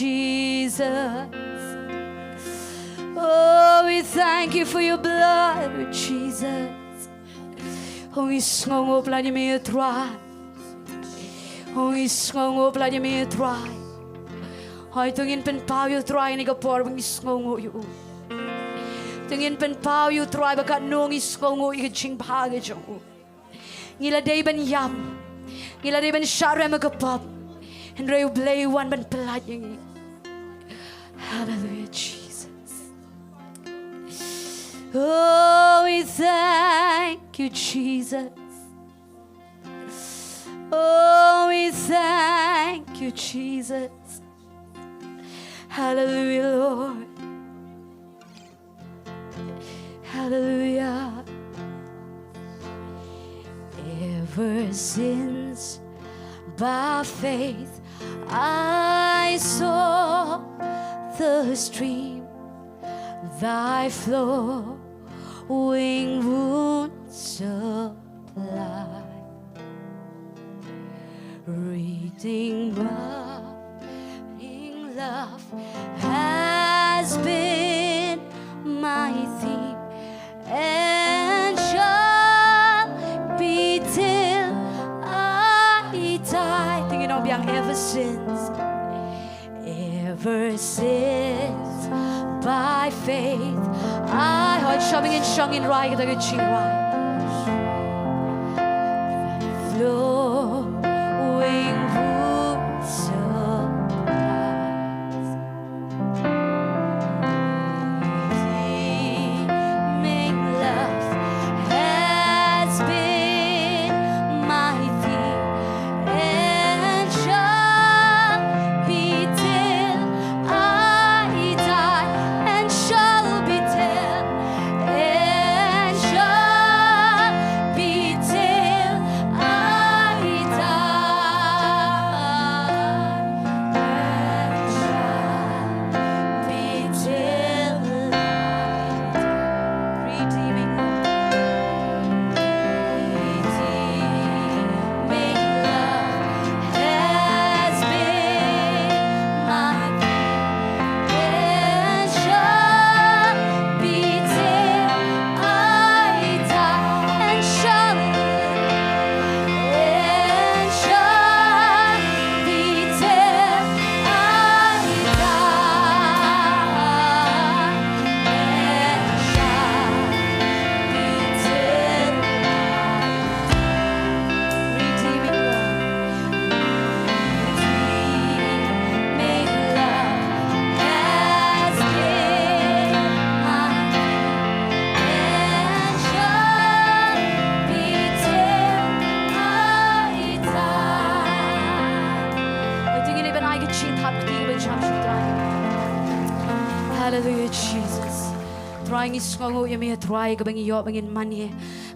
Jesus. Oh, we thank you for your blood, Jesus. Oh, ngi sngewnguh palat ïa me, Trai. Oh, ngi sngewnguh palat ïa me, Trai. Hooid, to ngin pynpaw ïa u Trai ha kane ka por ba ngi sngewnguh ïa u. To ngin pynpaw ïa u Trai ba katno ngi sngewnguh ïa ka jingbha ka jong u. Ngi la dei ban ïam, ngi la dei ban shah rem ha ka pop, hynrei U Blei u wan ban pyllait ïa ngi. Hallelujah, Jesus. Oh, we thank you, Jesus. Oh, we thank you, Jesus. Hallelujah, Lord. Hallelujah. Ever since by faith I saw the stream thy flowing wounds supply. Redeeming love has been my theme and shall be till I die. Tingin ong biang ever since. Ever since by faith I, hooid, shong in, shong in, rai kata ka jingrwai. Flowing roots of Christ. Redeeming love has been my theme and shall be till I die, and shall be till, and shall be till I die, and shall be till I die. Redeeming love. Redeeming love has been my theme and shall be till I die, and shall, and shall be till I die, and shall be till I die. Redeeming love. Redeeming love has been my theme and shall be till I die. Hooid, to ngin ïa ban ai ka jingthap kti kaba jam sha u Trai. Hallelujah, Jesus. Trai, ngi sngewnguh ïa me, Trai, kaba ngi ïoh ba ngin mane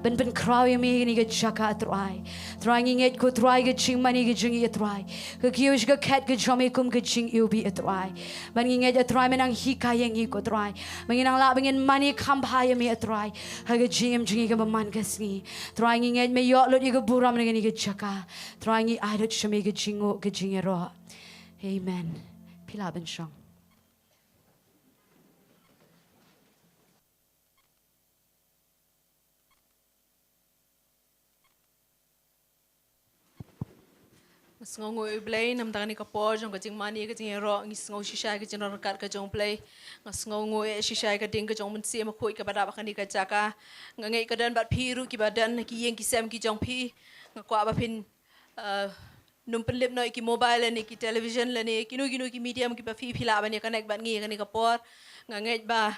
ban pynkhraw ïa me ha kane ka jaka, Trai. Trai, ngi ngeit ko Trai, ka jingmane ka jong ngi, Trai, ka kiew sha ka khet ka jong me kum ka jingiwbih, Trai. Bad ngi ngeit, Trai, me nang hikai ïa ngi ko Trai, ba ngin nang lah ba ngin mane kham bha ïa me, Trai, ha ka jingim jong ngi kaba man ka sngi. Trai, ngi ngeit me ïoh lut ïa ka burom na kane ka jaka. Trai, ngi ai lut sha me ka jingnguh ka jingïaroh. Amen. Phi lah ban shong. Nga sngewnguh ïa U Blei namar kane ka por jong ka jingmane ka jingïaroh, ngi sngew shisha ka jingdon ryngkat ka jong U Blei. Nga sngewnguh ïa shisha ka ding ka jong U Mynsiem Bakhuid kaba dap ha kane ka jaka. Nga ngeit ka don bad phi ruh kiba don ha ki ïing ki sem ki jong phi. Nga kwah ba phin, uh, nym pynlip noh ïa ki mobile lane ki television lane kino kino ki medium kiba phi, phi lah ban ïa connect bad ngi ha kane ka por. Nga ngeit ba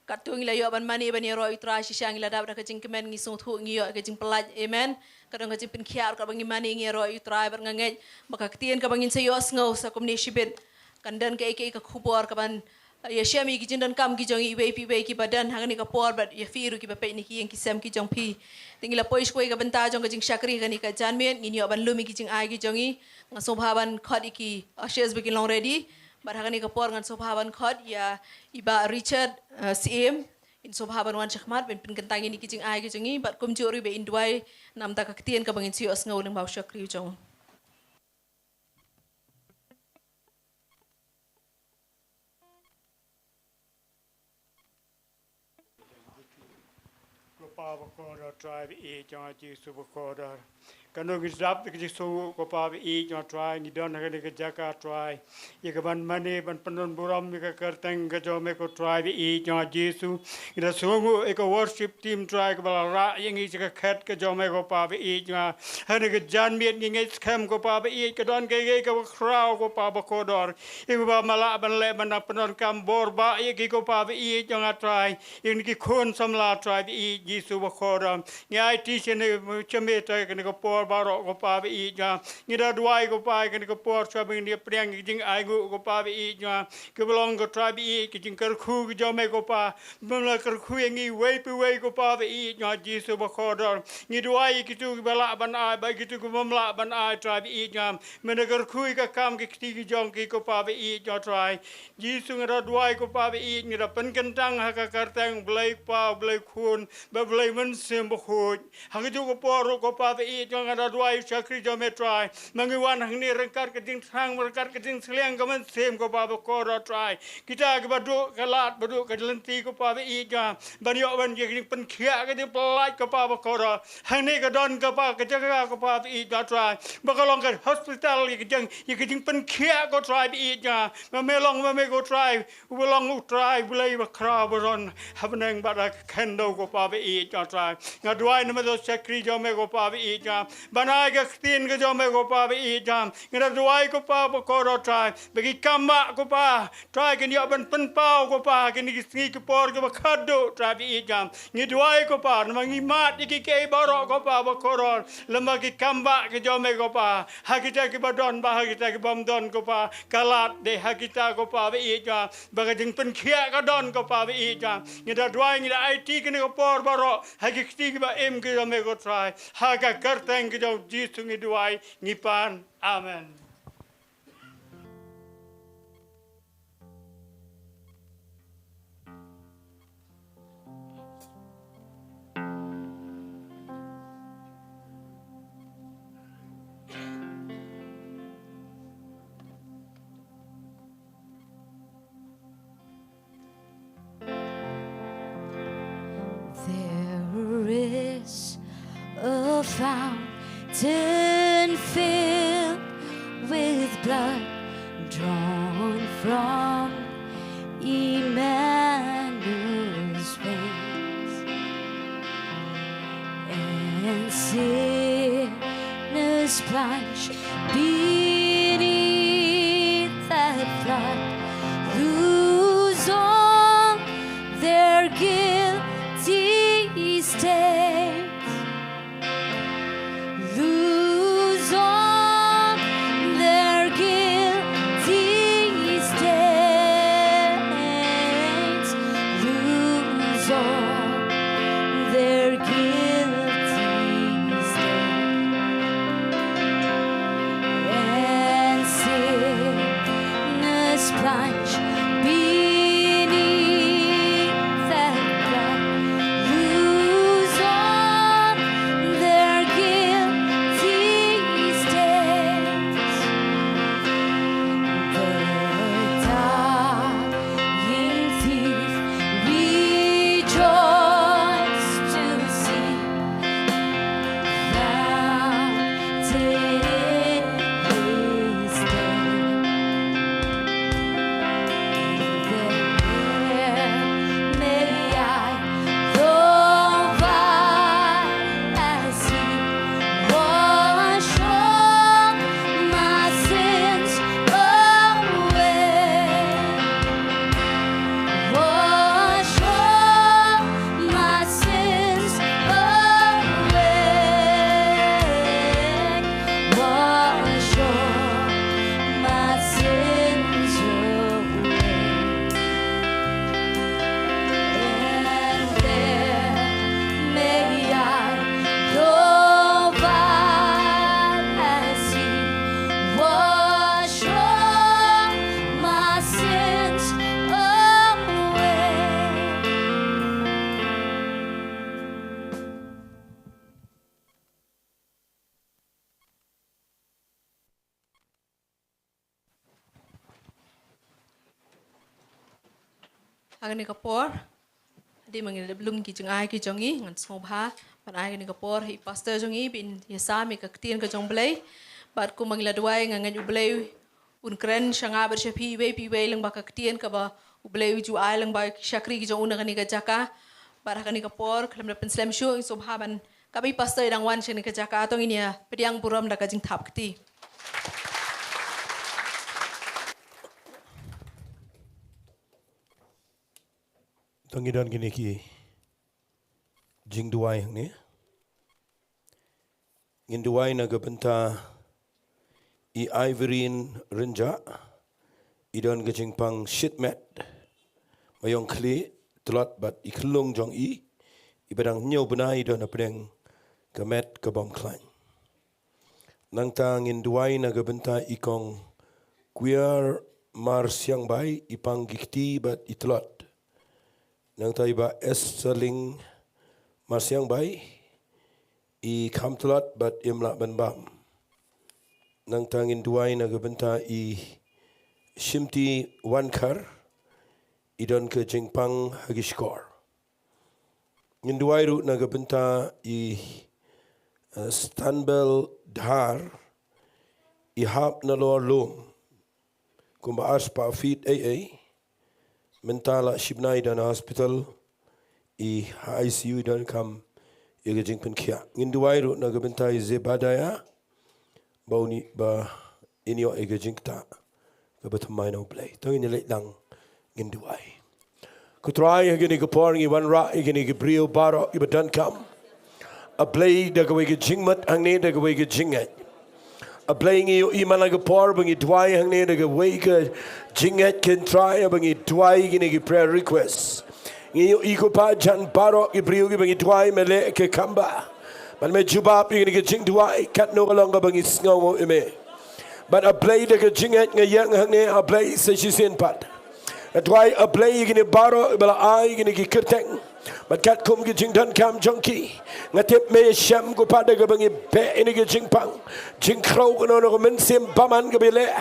katto ngi la ïoh ban mane ban ïaroh ïa u Trai shisha, ngi la dap da ka jingkmen, ngi sngewthuh ngi ïoh ka jingpyllait. Amen. Ka don ka jingpynkhiah ruh katba ngi mane ngi ïaroh ïa u Trai, bad nga ngeit ba ka ktien kaba ngin sa ïohsngew sa kumne shibit kan don kaei kaei ka khubor kaban ïashem ïa ki jingdonkam ki jong iwei pa iwei kiba don ha kane ka por bad ïa phi ruh kiba peit na ki ïing ki sem ki jong phi. Te ngi la poi sha kawei ka bynta jong ka jingshakri ha kane ka janmiet, ngin ïoh ban lum ïa ki jingai ki jong ngi. Nga sngewbha ban khot ïa ki ushers ba kin long ready. Bad ha kane ka por ngan sngewbha ban khot ïa i Bah Richard, uh, Syiem. In sngewbha ban wan shakhmat ban pynkyntang ïa ki jingai ki jong ngi bad kumjuh ruh ba in duwai namar ka ktien kaba ngin sa ïohsngew lyngba u shakri u jong u. Kpa bakordor Trai ba ïeit jong nga Jisu bakordor. Kano ngi dap da ka jingsngew ko Kpa ba ïeit jong nga Trai, ngi don ha kane ka jaka Trai. Ïa ka ban mane ban pyndon burom ïa ka kyrteng ka jong me ko Trai ba ïeit jong nga Jisu. Ngi da sngew ïa ka worship team Trai kaba la rah ïa ngi sha ka khet ka jong me ko Kpa ba ïeit jong nga. Ha kane ka janmiet ngi ngeit skhem ko Kpa ba ïeit ka don kaei kaei kaba khraw ko Kpa bakordor. Ïa kaba ma lah ban leh ban da pyndonkam bor ba ïa ki ko Kpa ba ïeit jong nga Trai. Ïa kine ki khun samla Trai ba ïeit Jisu bakordor. Ngi aiti sha me, sha me Trai kane ka por baroh ko Kpa ba ïeit jong nga. Ngi da duwai ko Kpa kane ka por sha ba ngin ïa pdiang ïa ka jingainguh ko Kpa ba ïeit jong nga. Kaba long ko Trai ba ïeit ka jingkyrkhu ka jong me ko Kpa. Bym la kyrkhu ïa ngi iwei pa iwei ko Kpa ba ïeit jong nga Jisu bakordor. Ngi duwai ïa kito kiba lah ban ai bad kito kiba ym lah ban ai Trai ba ïeit jong nga. Me da kyrkhu ïa ka kam ka kti ka jong ki ko Kpa ba ïeit jong nga Trai. Jisu nga da duwai ko Kpa ba ïeit, nga da pynkyntang ha ka kyrteng Blei Kpa, Blei Khun bad Blei Mynsiem Bakhuid. Ha kajuh ka por ruh ko Kpa ba ïeit jong nga, nga da duwai ïa u shakri jong me Trai. Ma ngi wan hangne ryngkat ka jingthrang, ryngkat ka jingsliang ka mynsiem ko Kpa bakordor Trai. Kita kiba duh ka lad, ba duh ka lynti ko Kpa ba ïeit jong nga, ban ïoh ban ïa ka jingpynkhiah ka jingpyllait ko Kpa bakordor. Hangne ka don ko Kpa ka jaka ko Kpa ba ïeit jong nga Trai, ba ka long ka hospital ïa ka jing, ïa ka jingpynkhiah ko Trai ba ïeit jong nga. Ma me long, ma me ko Trai, uba long u Trai Blei bakhraw ba don ha bneng bad ha ka khyndew ko Kpa ba ïeit jong nga Trai. Nga duwai na me da u shakri jong me ko Kpa ba ïeit jong nga, ban ai ka ktien ka jong me ko Kpa ba ïeit jong nga. Nga da duwai ko Kpa bakordor Trai, ba ki kam ba ko Kpa Trai kin ïoh ban pynpaw ko Kpa kine ki sngi ki por kiba khadduh Trai ba ïeit jong nga. Ngi duwai ko Kpa namar ngi mad ïa kiei kiei baroh ko Kpa bakordor. Lem bad ki kam ba ki jong me ko Kpa, ha kita kiba don bad ha kita ki bym don ko Kpa, ka lad dei ha kita ko Kpa ba ïeit jong nga, ba ka jingpynkhiah ka don ko Kpa ba ïeit jong nga. Ngi da duwai, ngi da aiti kane ka por baroh ha ki kti kiba im ki jong me ko Trai. Ha ka kyrteng ka jong u Jisu ngi duwai ngi pan. Amen. There is a fountain filled with blood drawn from Emmanuel's veins, and sinners plunged beneath that flood lose all their guilty stains, lose all their guilty stains, lose all their guilty stains, and sinners plunged beneath that flood lose all their guilty stains. The dying thief rejoiced to see that in his stead. There may I, though vile as sin, wash all my sins away. Wash all my sins away. Wash all my sins away. And there may I, though vile as sin, wash all my sins away. Ha kane ka por, Dei ma ngi lum ki jingai ki jong ngi, ngan sngewbha ban ai kane ka por ha i pastor jong ngi ban ïasam ïa ka ktien ka jong Blei. Bad kumba ngi la duwai, nga ngeit U Blei un kren sha nga bad sha phi iwei pa iwei lyngba ka ktien kaba U Blei u ju ai lyngba ki shakri ki jong u na kane ka jaka. Bad ha kane ka por khlem da pynslem shuh, ngi sngewbha ban, kaba i pastor i dang wan sha kane ka jaka, to ngin ïa pdiang burom da ka jingthap kti. To ngi don kine ki jingduwai hangne. Ngin duwai na ka bynta i Ivorine Rynjah, i don ka jingpang shit met, ba ïong khlieh tlot bad i khyllung jong i, iba dang hynñiew bnai, i don hapdeng ka met ka bym khlaiñ. Nangta ngin duwai na ka bynta i Kong Kwiar Marsiangbai, i pang ki kti bad i tlot. Nangta i Bah Esterling Marsiangbai, i kham tlot bad im lah ban bam. Nangta ngin duwai na ka bynta i Shimti Wankhar, i don ka jingpang ha ki shkor. Ngin duwai ruh na ka bynta i, eh, Stanbel Dhar, i hap nalor lum kumba arspah feet ei ei. Mynta la shibnai, don ha hospital, i ha I C U, i donkam ïa ka jingpynkhiah. Ngin duwai ruh na ka bynta i Zebadiah, ba un ïoh, ba in ïoh ïa ka jingktah kaba thymmai na U Blei. To ngin ïa leit lang, ngin duwai. Ko Trai, ha kane ka por ngi wanrah ïa kine ki briew baroh kiba donkam. A Blei, da kawei ka jingmut hangne, da kawei ka jingngeit. A Blei, ngi ïohi man la ka por ba ngi duwai hangne da kawei ka jingngeit, ko Trai, ba ngi duwai kine ki prayer request. Ngi ïohi ko Pa, jan baroh ki briew kiba ngi duwai, me leh ka kam ba, bad me jubab ïa kine ki jingduwai katno ka long kaba ngi sngew ïa me. Bad A Blei, da ka jingngeit nga ïeng hangne, A Blei, sa shisien pat. Nga duwai, A Blei, ïa kine baroh ba la ai kine ki kyrteng bad katkum ki jingdonkam jong ki, nga tip me shem ko Pa, da kaba ngi beh ïa kine ki jingpang, jingkhrew kano kano ka mynsiem bymman kaba ïaleh,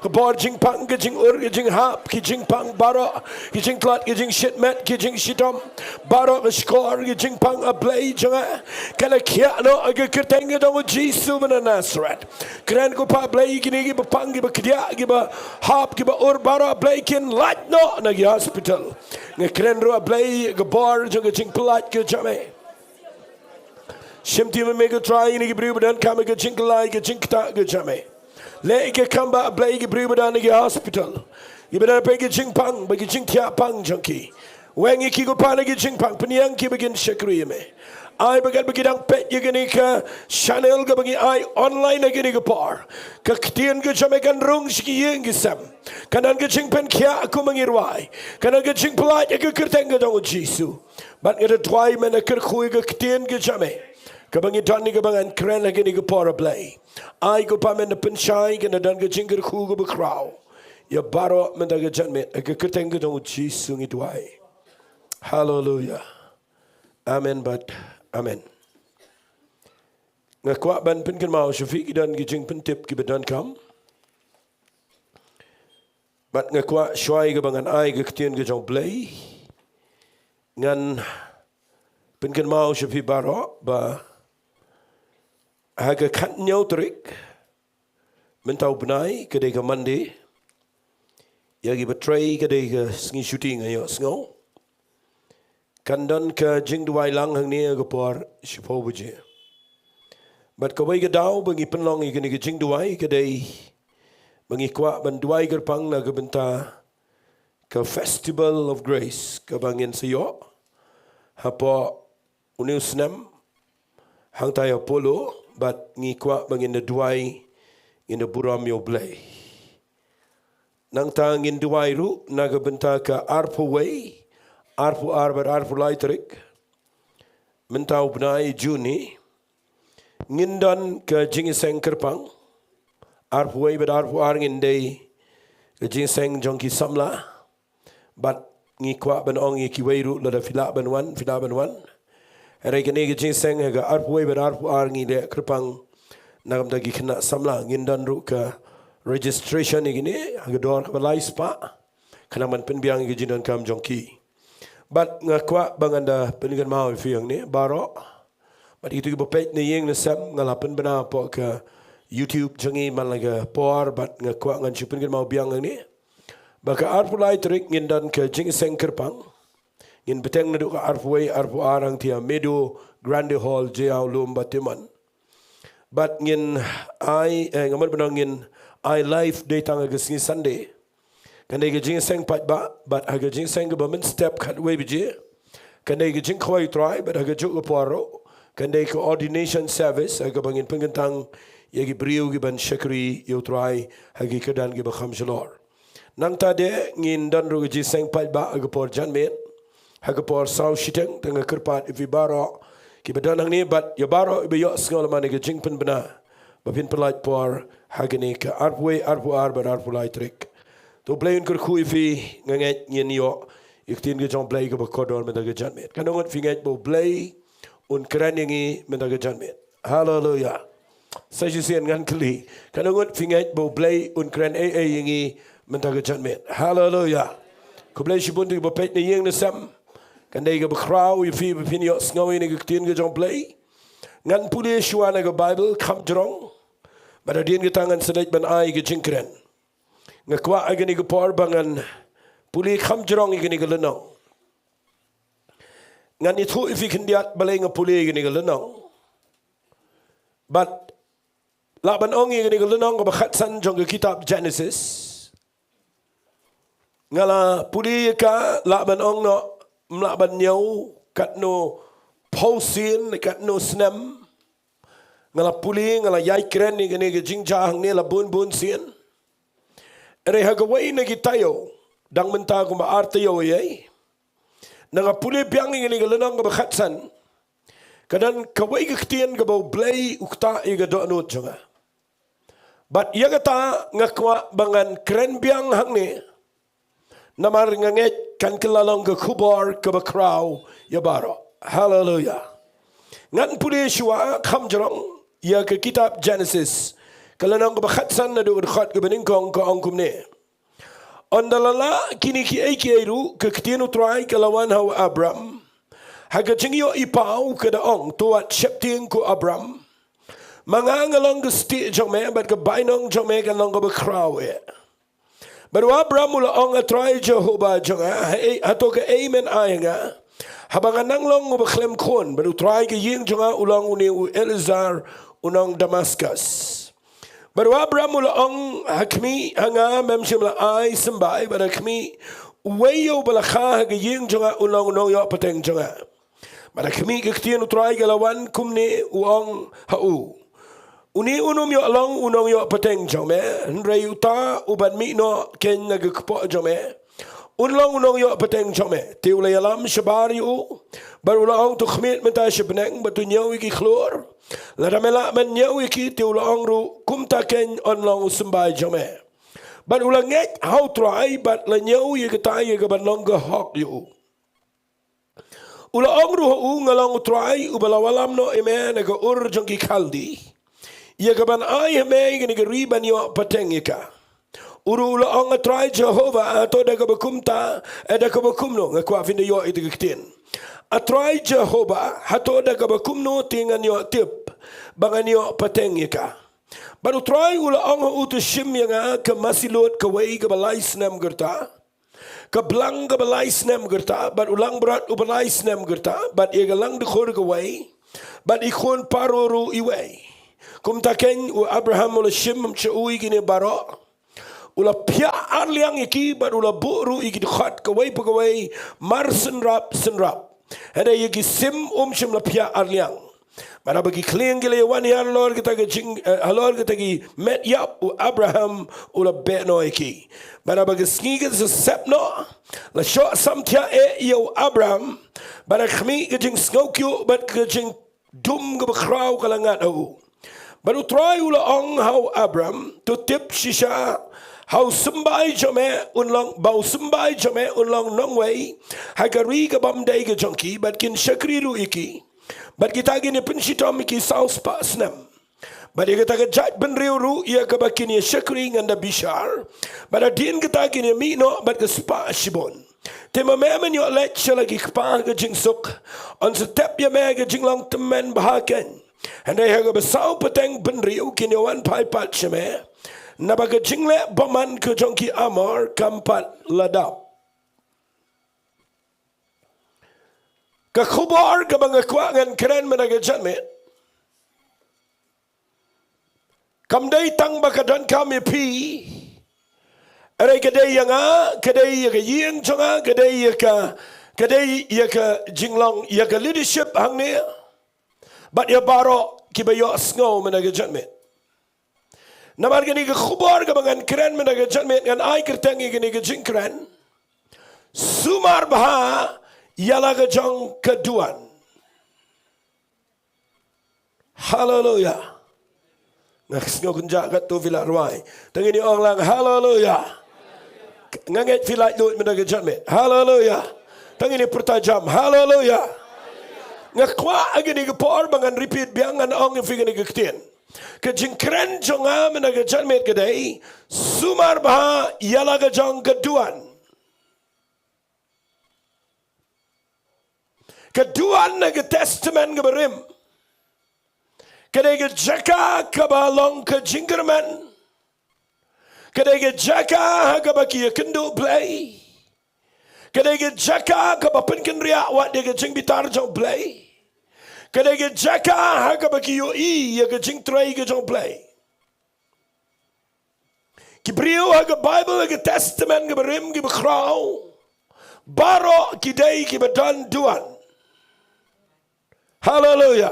ka bor jingpang, ka jingur, ka jinghap, ki jingpang baroh, ki jingtlot, ki jingshit met, ki jingshitom, baroh ka shkor, ki jingpang, A Blei jong nga, ka la khiah noh ha ka kyrteng ka jong u Jisu ba na Nasareth. Kren ko Pa, Blei, kine kiba pang, kiba kdiah, kiba hap, kiba ur baroh, Blei, kin lait noh na ki hospital. Nga kren ruh, A Blei, ka bor jong ka jingpyllait ka jong me. Shimti ma me ko Trai ïa kine ki briew ba donkam ïa ka jingkylla, ka jingktah ka jong me. Leh ka kam ba, A Blei, ki briew ba don ha ki hospital, kiba don ha ki jingpang, ba ki jingthiah pang jong ki. Weng ïa ki ko Pa na ki jingpang, pynïeng ki ba kin shakri ïa me. Ai ba katba ki dang peit ïa kane ka channel kaba ngi ai online ha kane ka por, ka ktien ka jong me kan rung sha ki ïing ki sem. Kan don ka jingpynkhiah kumba ngi duwai. Kan don ka jingpyllait ha ka kyrteng ka jong u Jisu. Bad nga da duwai, me da kyrkhu ïa ka ktien ka jong me kaba ngi don, kaba ngan kren ha kane ka por, A Blei. Ai ko Pa, me da pynshai, kan da don ka jingkyrkhu kaba khraw ïa baroh mynta ka janmiet, ha ka kyrteng ka jong u Jisu ngi duwai. Haleluya. Amen bad amen. Nga kwah ban pynkynmaw sha phi, ki don ki jingpyntip kiba donkam. Bad nga kwah, shwa ïa kaba ngan ai ka ktien ka jong u Blei, ngan pynkynmaw sha phi baroh ba ha ka khathynñiew tarik mynta u bnai, ka dei ka Monday, ïa kiba trei ka dei ka sngi shuti, nga ïohsngew, kan don ka jingduwai lang hangne ha ka por shiphew baje. Bad kawei ka daw ba ngi pynlong ïa kane ka jingduwai ka dei ba ngi kwah ban duwai kyrpang na ka bynta ka Festival of Grace kaba ngin sa ïoh hapoh une u snem hangtai ha Polo, bad ngi kwah ba ngin da duwai, ngin da burom ïa u Blei. Nangta ngin duwai ruh na ka bynta ka arphew wei, arphew ar bad arphew lai tarik mynta u bnai Juni. Ngin don ka jingïaseng kyrpang. Arphew wei bad arphew ar ngin dei ka jingïaseng jong ki samla. Bad ngi kwah ban ong ïa kiwei ruh, lada phi lah ban wan, phi lah ban wan. Hynrei kane ka jingïaseng ha ka arphew wei bad arphew ar ngi leh kyrpang na ka bynta ki khynnah samla. Ngin don ruh ka registration ïa kine ha ka dor kaba lai spah, khnang ban pynbiang ïa ka jingdonkam jong ki. Bad nga kwah ba ngan da pynkynmaw ïa phi hangne baroh. Bad ïa kito kiba peit na ïing na sem, nga la pynbna hapoh ka YouTube jong ngi man la ka por, bad nga kwah ngan shu pynkynmaw biang hangne ba ka arphew lai tarik ngin don ka jingïaseng kyrpang. Ngin bteng naduh ka arphew wei, arphew ar hangtei ha Meadow Grande Hall, Jaïaw, Lum Batiman. Bad ngin ai, eh, nga mut ba ngin ai live dei tang ha ka sngi Sunday. Kan dei ka jingïaseng paidbah, bad ha ka jingïaseng kaba mynstep khatwei baje, kan dei ka jingkhawai U Trai, bad ha kajuh ka por ruh kan dei ka ordination service, ha kaba ngin pynkyntang ïa ki briew kiban shakri ïa U Trai ha ki kyrdan kiba kham shalor. Nangta de ngin don ruh ka jingïaseng paidbah ha ka por janmiet, ha ka por saw shiteng. Te nga kyrpad ïa phi baroh kiba don hangne bad ïa baroh iba ïohsngew lem ïa ka jingpynbna ba phin pynlait por ha kane ka arphew wei, arphew ar bad arphew lai tarik. To U Blei un kyrkhu ïa phi. Nga ngeit ngin ïoh ïa ka ktien ka jong U Blei kaba kordor mynta ka janmiet. Katno ngut phi ngeit ba U Blei un kren ïa ngi mynta ka janmiet? Haleluia. Sa shisien ngan kylli, katno ngut phi ngeit ba U Blei un kren ei ei ïa ngi mynta ka janmiet? Haleluia. Khublei shibun ïa kiba peit na ïing na sem. Kan dei kaba khraw ïa phi ba phin ïohsngew ïa kane ka ktien ka jong U Blei. Ngan pule shuwa na ka Baibl kham jrong, bad hadien kata ngan sa leit ban ai ka jingkren. Nga kwah ha kane ka por ba ngan pule kham jrong ïa kane ka lynnong. Ngan ïathuh ïa phi khyndiat balei nga pule ïa kane ka lynnong. Bad lah ban ong ïa kane ka lynnong kaba khatsan jong ka kitab Genesis. Nga la pule ïa ka, lah ban ong noh, ym lah ban ñiew katno phew sien, katno snem. Nga la pule, nga la ïai kren ïa kane ka jingjia hangne la bun bun sien. Hynrei ha kawei na ki taïew, dang mynta kumba ar taïew ïa, na nga pule biang ïa kane ka lynnong kaba khatsan, ka don kawei ka ktien kaba U Blei u ktah ïa ka dohnud jong nga. Bad ïa kata nga kwah ba ngan kren biang hangne. Namar nga ngeit kan kylla long ka khubor kaba khraw ïa baroh. Haleluia. Ngan pule shuwa kham jrong ïa ka kitab Genesis, ka lynnong kaba khatsan naduh ka dkhot kaba nyngkong, ka ong kumne: Ynda la lah kine kiei kiei ruh, ka ktien U Trai ka la wan ha u Abram ha ka jingïohi paw, ka da ong, to wat sheptieng, ko Abram. Ma nga nga long ka stieh jong me, bad ka bainong jong me kan long kaba khraw eh. Bad u Abram u la ong, A Trai Jehobah jong nga, haei, hato kaei men ai ha nga, haba nga nang long uba khlem khun? Bad U Trai ka ïing jong nga u long une u Eliezer u nong Damaskas. Bad u Abram u la ong, Ha khmih, ha nga mem shym la ai symbai, bad ha khmih, uwei uba la kha ha ka ïing jong nga un long u nongïoh pateng jong nga. Bad ha khmih, ka ktien U Trai ka la wan kumne, u ong ha u, Une un ym ïoh long u nongïoh pateng jong me, hynrei uta uban mih noh keiñ na ka kpoh jong me un long u nongïoh pateng jong me. Te u la ïalam shabar ïa u, bad u la ong, To khmied mynta sha bneng bad to ñiew ïa ki khlur. Lada me lah ban ñiew ïa ki, te u la ong ruh, kumta keiñ yn long u symbai jong me. Bad u la ngeit ha U Trai bad la ñiew ïa kata ïa kaban long ka hok ïa u. U la ong ruh ha u, Nga long U Trai uba la wallam noh ïa me na ka Ur jong ki Khaldi, ïa kaban ai ha me ïa kane ka ri ban ïoh pateng ïa ka. U ruh u la ong, A Trai Jehobah, hato da kaba kumta, eh, da kaba kumno? Nga kwah phin da ïoh ïa kata ka ktien. A Trai Jehobah, hato da kaba kumno te ngan ïoh tip ba ngan ïoh pateng ïa ka? Bad U Trai u la ong ha u, To shim ïa nga ka masi lut kawei kaba lai snem ka rta, ka blang kaba lai snem ka rta, bad u langbrot uba lai snem ka rta, bad ïa ka langdkhur kawei, bad i khun Pharaoh ruh iwei. Kumta keiñ u Abraham u la shim sha u ïa kine baroh. U la phiah arliang ïa ki, bad u la buh ruh ïa ki dkhot kawei pa kawei mar synrap synrap. Hynrei ïa ki sim um shym la phiah arliang. Bad haba ki khlieng ki la ïawan halor kata ka jing, eh, halor kata ki met ïap, u Abraham u la beh noh ïa ki. Bad haba ka sngi ka sep noh, la shoh samthiah eh ïa u Abraham. Bad ha khmih, ka jingsngewkhia bad ka jingdum kaba khraw ka la ngat ha u. Bad U Trai u la ong ha u Abraham, To tip shisha ha u symbai jong me un long, ba u symbai jong me un long nongwei ha ka ri ka bym dei ka jong ki, bad kin shakri ruh ïa ki. Bad kita kin ïa pynshitom ïa ki saw spah snem. Bad ïa kata ka jaitbynriew ruh ïa kaba kin ïa shakri ngan da bishar. Bad hadien kata kin ïa mih noh bad ka spah shibun. Te ma me men ïoh leit sha la ki kpa ka jingsuk, yn sa tep ïa me ka jinglong tymmen bha keiñ. Hynrei ha kaba saw pateng bynriew kin ïa wan phai pat sha me, naba ka jingleh bymman ka jong ki Amor kam pat la dap. Ka khubor kaba nga kwah ngan kren mynta ka janmiet, kam dei tang ba ka donkam ïa phi. Hynrei ka dei ïa nga, ka dei ïa ka ïing jong nga, ka dei ïa ka, ka dei ïa ka jinglong, ïa ka leadership hangne, bad ïa baroh kiba ïohsngew mynta ka janmiet. Namar kane ka khubor kaba ngan kren mynta ka janmiet, ngan ai kyrteng ïa kane ka jingkren: Sumar bha ïa la ka jong ka duwan. Haleluya. Nga sngew kynjah katto phi la rwai. Tang ngin ong lang haleluya. Nga ngeit phi la lut mynta ka janmiet. Haleluya. Tang ngin pyrta jam haleluya. Nga kwah ha kane ka por ba ngan repeat biang, ngan ong ïa phi kane ka ktien. Ka jingkren jong nga mynta ka janmiet ka dei: Sumar bha ïa la ka jong ka duwan. Ka duwan ha ka Testament kaba rim ka dei ka jaka kaba long ka jingkyrmen. Ka dei ka jaka ha kaba ki ïakynduh Blei. Ka dei ka jaka kaba pynkynriah wat ïa ka jingbitar jong Blei. Ka dei ka jaka ha kaba ki ïohi ïa ka jingtrei ka jong Blei. Ki briew ha ka Baibl, ha ka Testament kaba rim, kiba khraw, baroh ki dei kiba don duwan. Haleluya.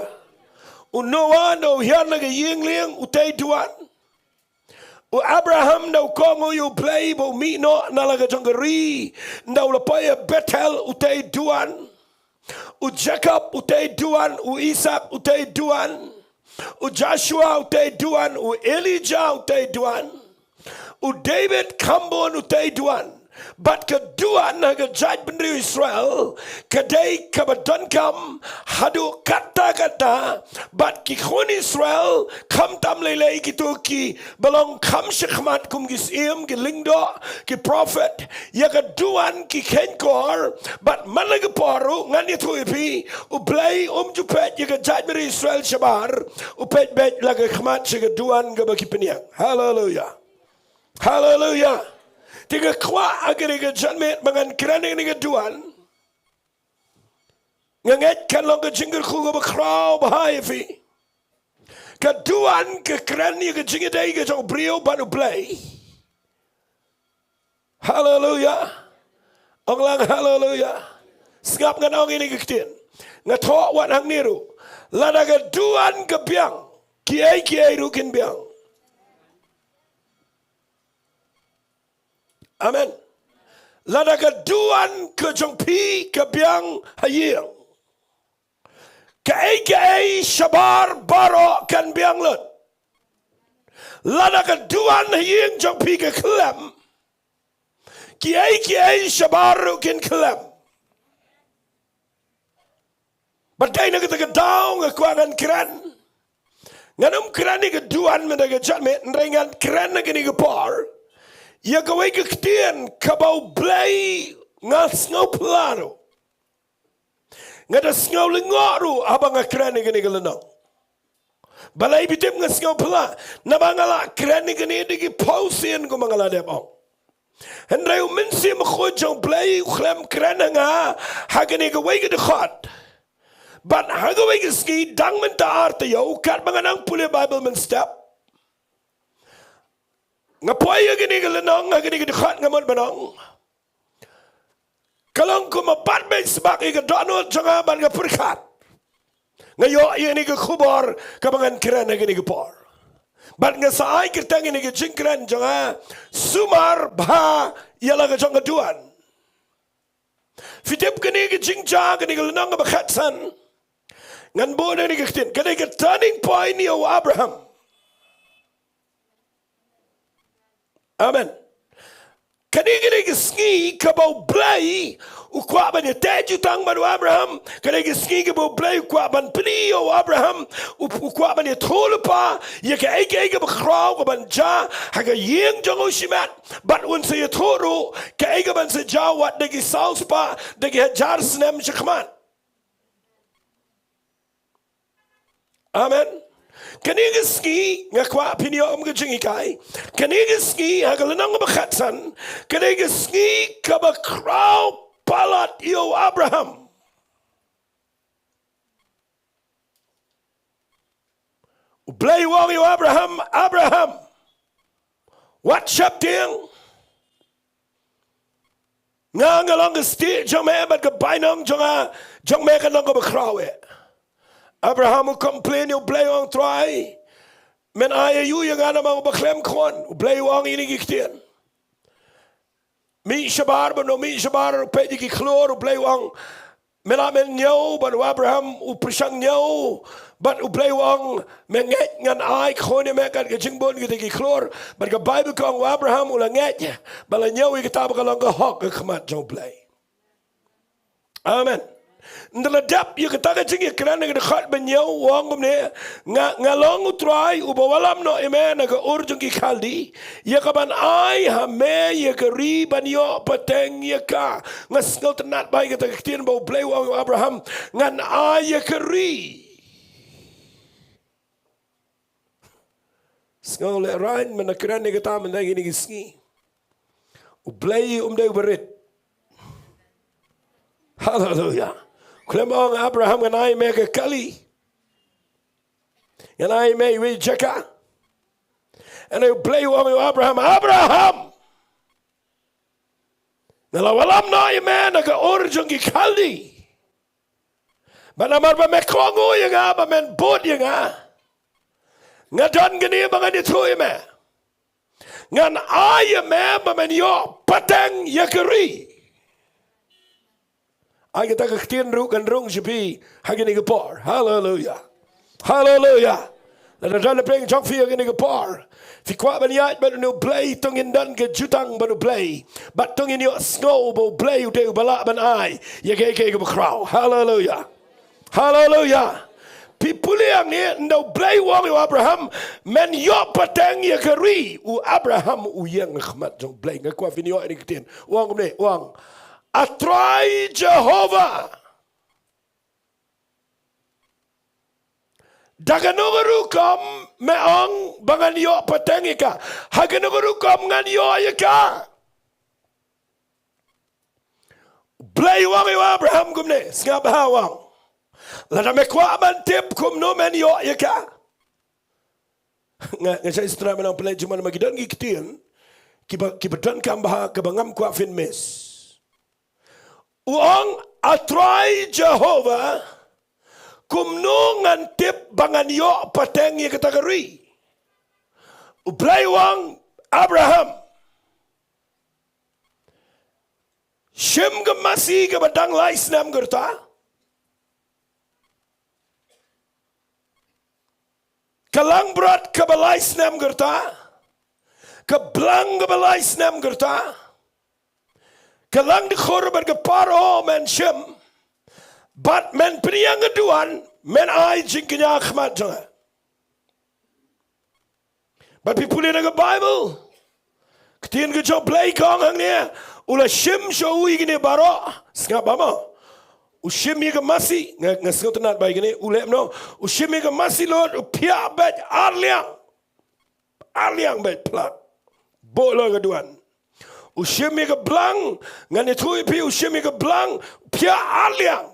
U Noah, ynda u hiar na ka ïing lieng, u tei duwan. U Abraham, ynda u kohnguh ïa U Blei ba u mih noh na la ka jong ka ri, ynda u la poi ha Bethel, u tei duwan. U Jakob u tei duwan, u Isak u tei duwan, u Joshua u tei duwan, u Elijah u tei duwan, u David kham bun u tei duwan. Bad ka duwan ha ka jaitbynriew Israel ka dei kaba donkam haduh katta katta. Bad ki khun Israel, khamtam lei lei kito kiba long kham shakhmat kum ki syiem, ki lyngdoh, ki prophet, ïa ka duwan ki kheiñ kor. Bad man la ka por ruh, ngan ïathuh ïa phi, U Blei um ju peit ïa ka jaitbynriew Israel shabar, u peit beit la ka khmat sha ka duwan kaba ki pynïeng. Haleluya. Haleluya. Te nga kwah ha kane ka janmiet ba ngan kren ïa kane ka duwan. Nga ngeit kan long ka jingkyrkhu kaba khraw bha ïa phi. Ka duwan ka kren ïa ka jingïadei ka jong u briew bad U Blei. Haleluya. Ong lang haleluya. Sngap, ngan ong ïa kane ka ktien. Nga thoh wat hangne ruh. Lada ka duwan ka biang, kiei kiei ruh kin biang. Amen. Lada ka duwan ka jong phi ka biang ha ïing, kaei kaei shabar baroh kan biang lut. Lada ka duwan ha ïing jong phi ka khlem, kiei kiei shabar ruh kin khlem. Bad dei na kata ka daw nga kwah ngan kren. Ngan ym kren ïa ka duwan mynta ka janmiet, hynrei ngan kren ha kane ka por ïa kawei ka ktien kaba U Blei, nga sngew phylla ruh, nga da sngew lyngngoh ruh haba nga kren ïa kane ka lynnong. Balei phi tip nga sngew phylla? Naba nga la kren ïa kane da ki phew sien kumba nga la dep ong. Hynrei U Mynsiem Bakhuid jong U Blei u khlem kren ha nga ha kane kawei ka dkhot. Bad ha kawei ka sngi, dang mynta ar taïew, katba nga nang pule Baibl mynstep, nga poi ha kane ka lynnong, ha kane ka dkhot, nga mut ban ong, ka long kumba bat beit sbak ïa ka dohnud jong nga bad nga pyrkhat. Nga ïoh ïa kane ka khubor kaba ngan kren ha kane ka por. Bad nga sa ai kyrteng ïa kane ka jingkren jong nga: Sumar bha ïa la ka jong ka duwan. Phi tip, kane ka jingjia, kane ka lynnong kaba khatsan, ngan bud ïa kane ka ktien, ka dei ka turning point ïa u Abraham. Amen. Kane ka dei ka sngi kaba U Blei u kwah ban ïateh jutang bad u Abraham. Kane ka sngi kaba U Blei u kwah ban pyni ïa u Abraham, u, u kwah ban ïathuh lypa ïa kaei kaei kaba khraw kaban jia ha ka ïing jong u shimet. Bad un sa ïathuh ruh kaei kaban sa jia wat da ki saw spah, da ki hajar snem shakhmat. Amen. Kane ka sngi nga kwah phin ïoh kum ka jinghikai. Kane ka sngi ha ka lynnong ba khatsan, kane ka sngi kaba khraw palat ïa u Abraham. U Blei u ong ïa u Abraham, Abraham, wat sheptieng. Nga nga long ka stieh jong me bad ka bainong jong nga, jong me kan long kaba khraw eh. Abraham u complain ïa u Blei, u ong Trai, men ai aïu ïa nga namar uba khlem khun. U Blei u ong ïa kine ki ktien. Mih shabar, ban mih shabar, peit ïa ki khlur, u Blei u ong, me lah men ñiew, bad u Abraham u pyrshang ñiew, bad u Blei u ong, me ngeit ngan ai khun ïa me kat ka jingbun kita ki khlur, bad ka Baibl ka ong u Abraham u la ngeit, bad la ñiew ïa kata ba ka long ka hok ha khmat jong u Blei. Amen. Ynda la dep ïa kata ka jingïakren ha ka dkhot ba hynñiew u ong kumne, nga, nga long u Trai uba wallam noh ïa me na ka Ur jong ki Khaldi, ïa kaban ai ha me ïa ka ri ban ïoh pateng ïa ka. Nga sngewtynnat bha ïa kata ka ktien ba u Blei u ong ïa u Abraham, ngan ai ïa ka ri. Sngewlehraiñ, mynta kren ïa kata mynta kine ki sngi. U Blei um dei uba rit. Haleluya. Khlem ong Abraham ngan ai me ka kali, ngan ai me iwei i jaka. Hynrei u Blei u ong ïa u Abraham, Abraham, nga la wallam noh ïa me na ka Ur jong ki Khaldi. Bad namar ba me kohnguh ïa nga, ba men bud ïa nga, nga don kane ba ngan ïathuh ïa me. Ngan ai ïa me ba men ïoh pateng ïa ka ri. Ai kata ka ktien ruh kan rung sha phi ha kane ka por. Haleluya. Haleluya. Lada don na pdeng jong phi ha kane ka por, phi kwah ban ïaid bad une u Blei, to ngin don ka jutang bad u Blei. Bad to ngin ïohsngew ba u Blei u dei uba lah ban ai ïa kaei kaei kaba khraw. Haleluya. Haleluya. Phi pule hangne, ynda u Blei u ong ïa u Abraham, men ïoh pateng ïa ka ri, u Abraham u ïeng ha khmat jong u Blei. Nga kwah phin ïoh ïa kane ka ktien. U ong kumne, u ong, A Trai Jehobah, da kano ka rukom me ong ba ngan ïoh pateng ïa ka? Ha kano ka rukom ngan ïoh ïa ka? U Blei u ong ïa u Abraham kumne, sngap bha u ong. Lada me kwah ban tip kumno men ïoh ïa ka. Nga, nga shait sngewthuh mynta pynleit jingmut namar ki don ki ktien kiba, kiba donkam bha kaba ngam kwah phin miss. U ong, A Trai Jehobah, kumno ngan tip ba ngan ïoh pateng ïa kata ka ri? U Blei u ong, Abraham, shim ka masi kaba dang lai snem ka rta, ka langbrot kaba lai snem ka rta, ka blang kaba lai snem ka rta, ka langdkhur bad ka parho men shim, bad men pynïeng ka duwan, men ai jingkñia ha khmat jong nga. Bad phi pule na ka Baibl, ka ktien ka jong u Blei ka ong hangne, u la shim sha u ïa kine baroh, sngap bha mo. U shim ïa ka masi, nga, nga sngewtynnat bha ïa kine, u leh kumno, u shim ïa ka masi lut, u phiah beit ar liang. Ar liang beit phla. Buh lut ka duwan. U shim ïa ka blang, ngan ïathuh ïa phi, u shim ïa ka blang, phiah ar liang.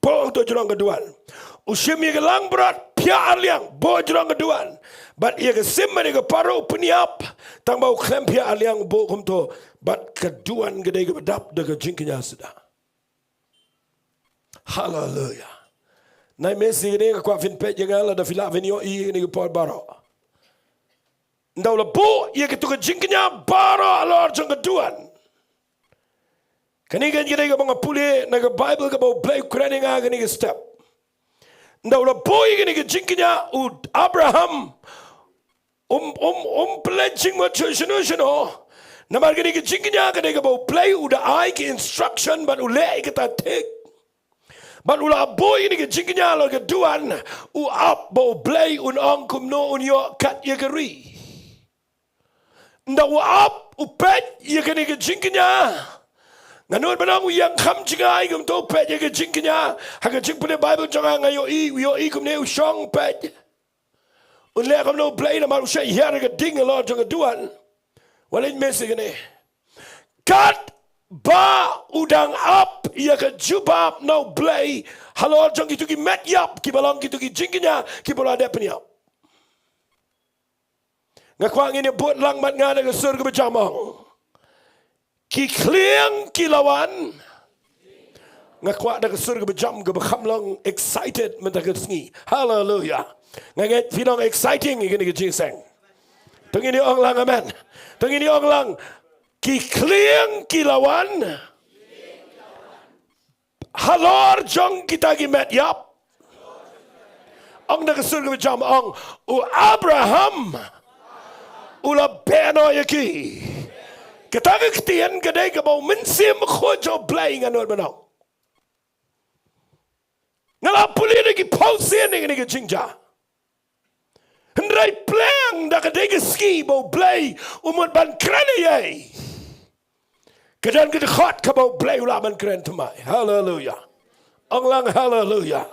Buh kumto jrong ka duwan. U shim ïa ka langbrot, phiah ar liang, buh jrong ka duwan. Bad ïa ka sim bad ïa ka parho u pynïap, tang ba u khlem phiah ar liang, buh kumto, bad ka duwan ka dei kaba dap da ka jingkñia suda. Haleluya. Nai message kane nga kwah phin peit ïa nga lada phi lah phin ïohi ïa kane ka por baroh. Ynda u la buh ïa kito ka jingkñia baroh halor jong ka duwan. Kane ka dei kaba nga pule na ka Baibl kaba u Blei u kren ïa nga ha kane ka step. Ynda u la buh ïa kane ka jingkñia u Abraham um, um, um pynleit jingmut sha shano shano. Namar kane ka jingkñia ka dei kaba U Blei u da ai ka instruction bad u leh ïa kata thik. Bad u la buh ïa kane ka jingkñia halor ka duwan, u ap ba U Blei un ong kumno un ïoh kat ïa ka ri. Ynda u ap, u peit ïa kane ka jingkñia. Nga nud ban ong u ïeng kham jngai kumto, u peit ïa ka jingkñia. Ha ka jingpule Baibl jong nga nga ïohi, u ïohi kumne u shong peit. Un leh kumno U Blei namar u shait hiar ïa ka ding halor jong ka duwan. Wat leit miss ïa kane. Katba u dang ap ïa ka jubab na U Blei halor jong kito ki met ïap kiba long kito ki jingkñia kiba u la dep pynïap. Nga kwah ngin ïa bud lang bad nga da ka sur kaba jam ong, ki khlieng ki la wan. Nga kwah da ka sur kaba jam kaba kham long excited mynta ka sngi. Haleluya. Nga ngeit phi long exciting ïa kane ka jingïaseng. To ngin ïa ong lang amen. To ngin ïa ong lang, ki khlieng ki la wan halor jong kita ki met ïap. Ong da ka sur kaba jam ong, u Abraham u la beh noh ïa ki. Kata ka ktien ka dei kaba U Mynsiem Bakhuid jong U Blei, nga nud ban ong. Nga la pule da ki phew sien ïa kane ka jingjia. Hynrei pleng da ka dei ka sngi ba U Blei u mut ban kren ïa ei. Ka don ka dkhot kaba U Blei u lah ban kren thymmai. Haleluya. Ong lang haleluya.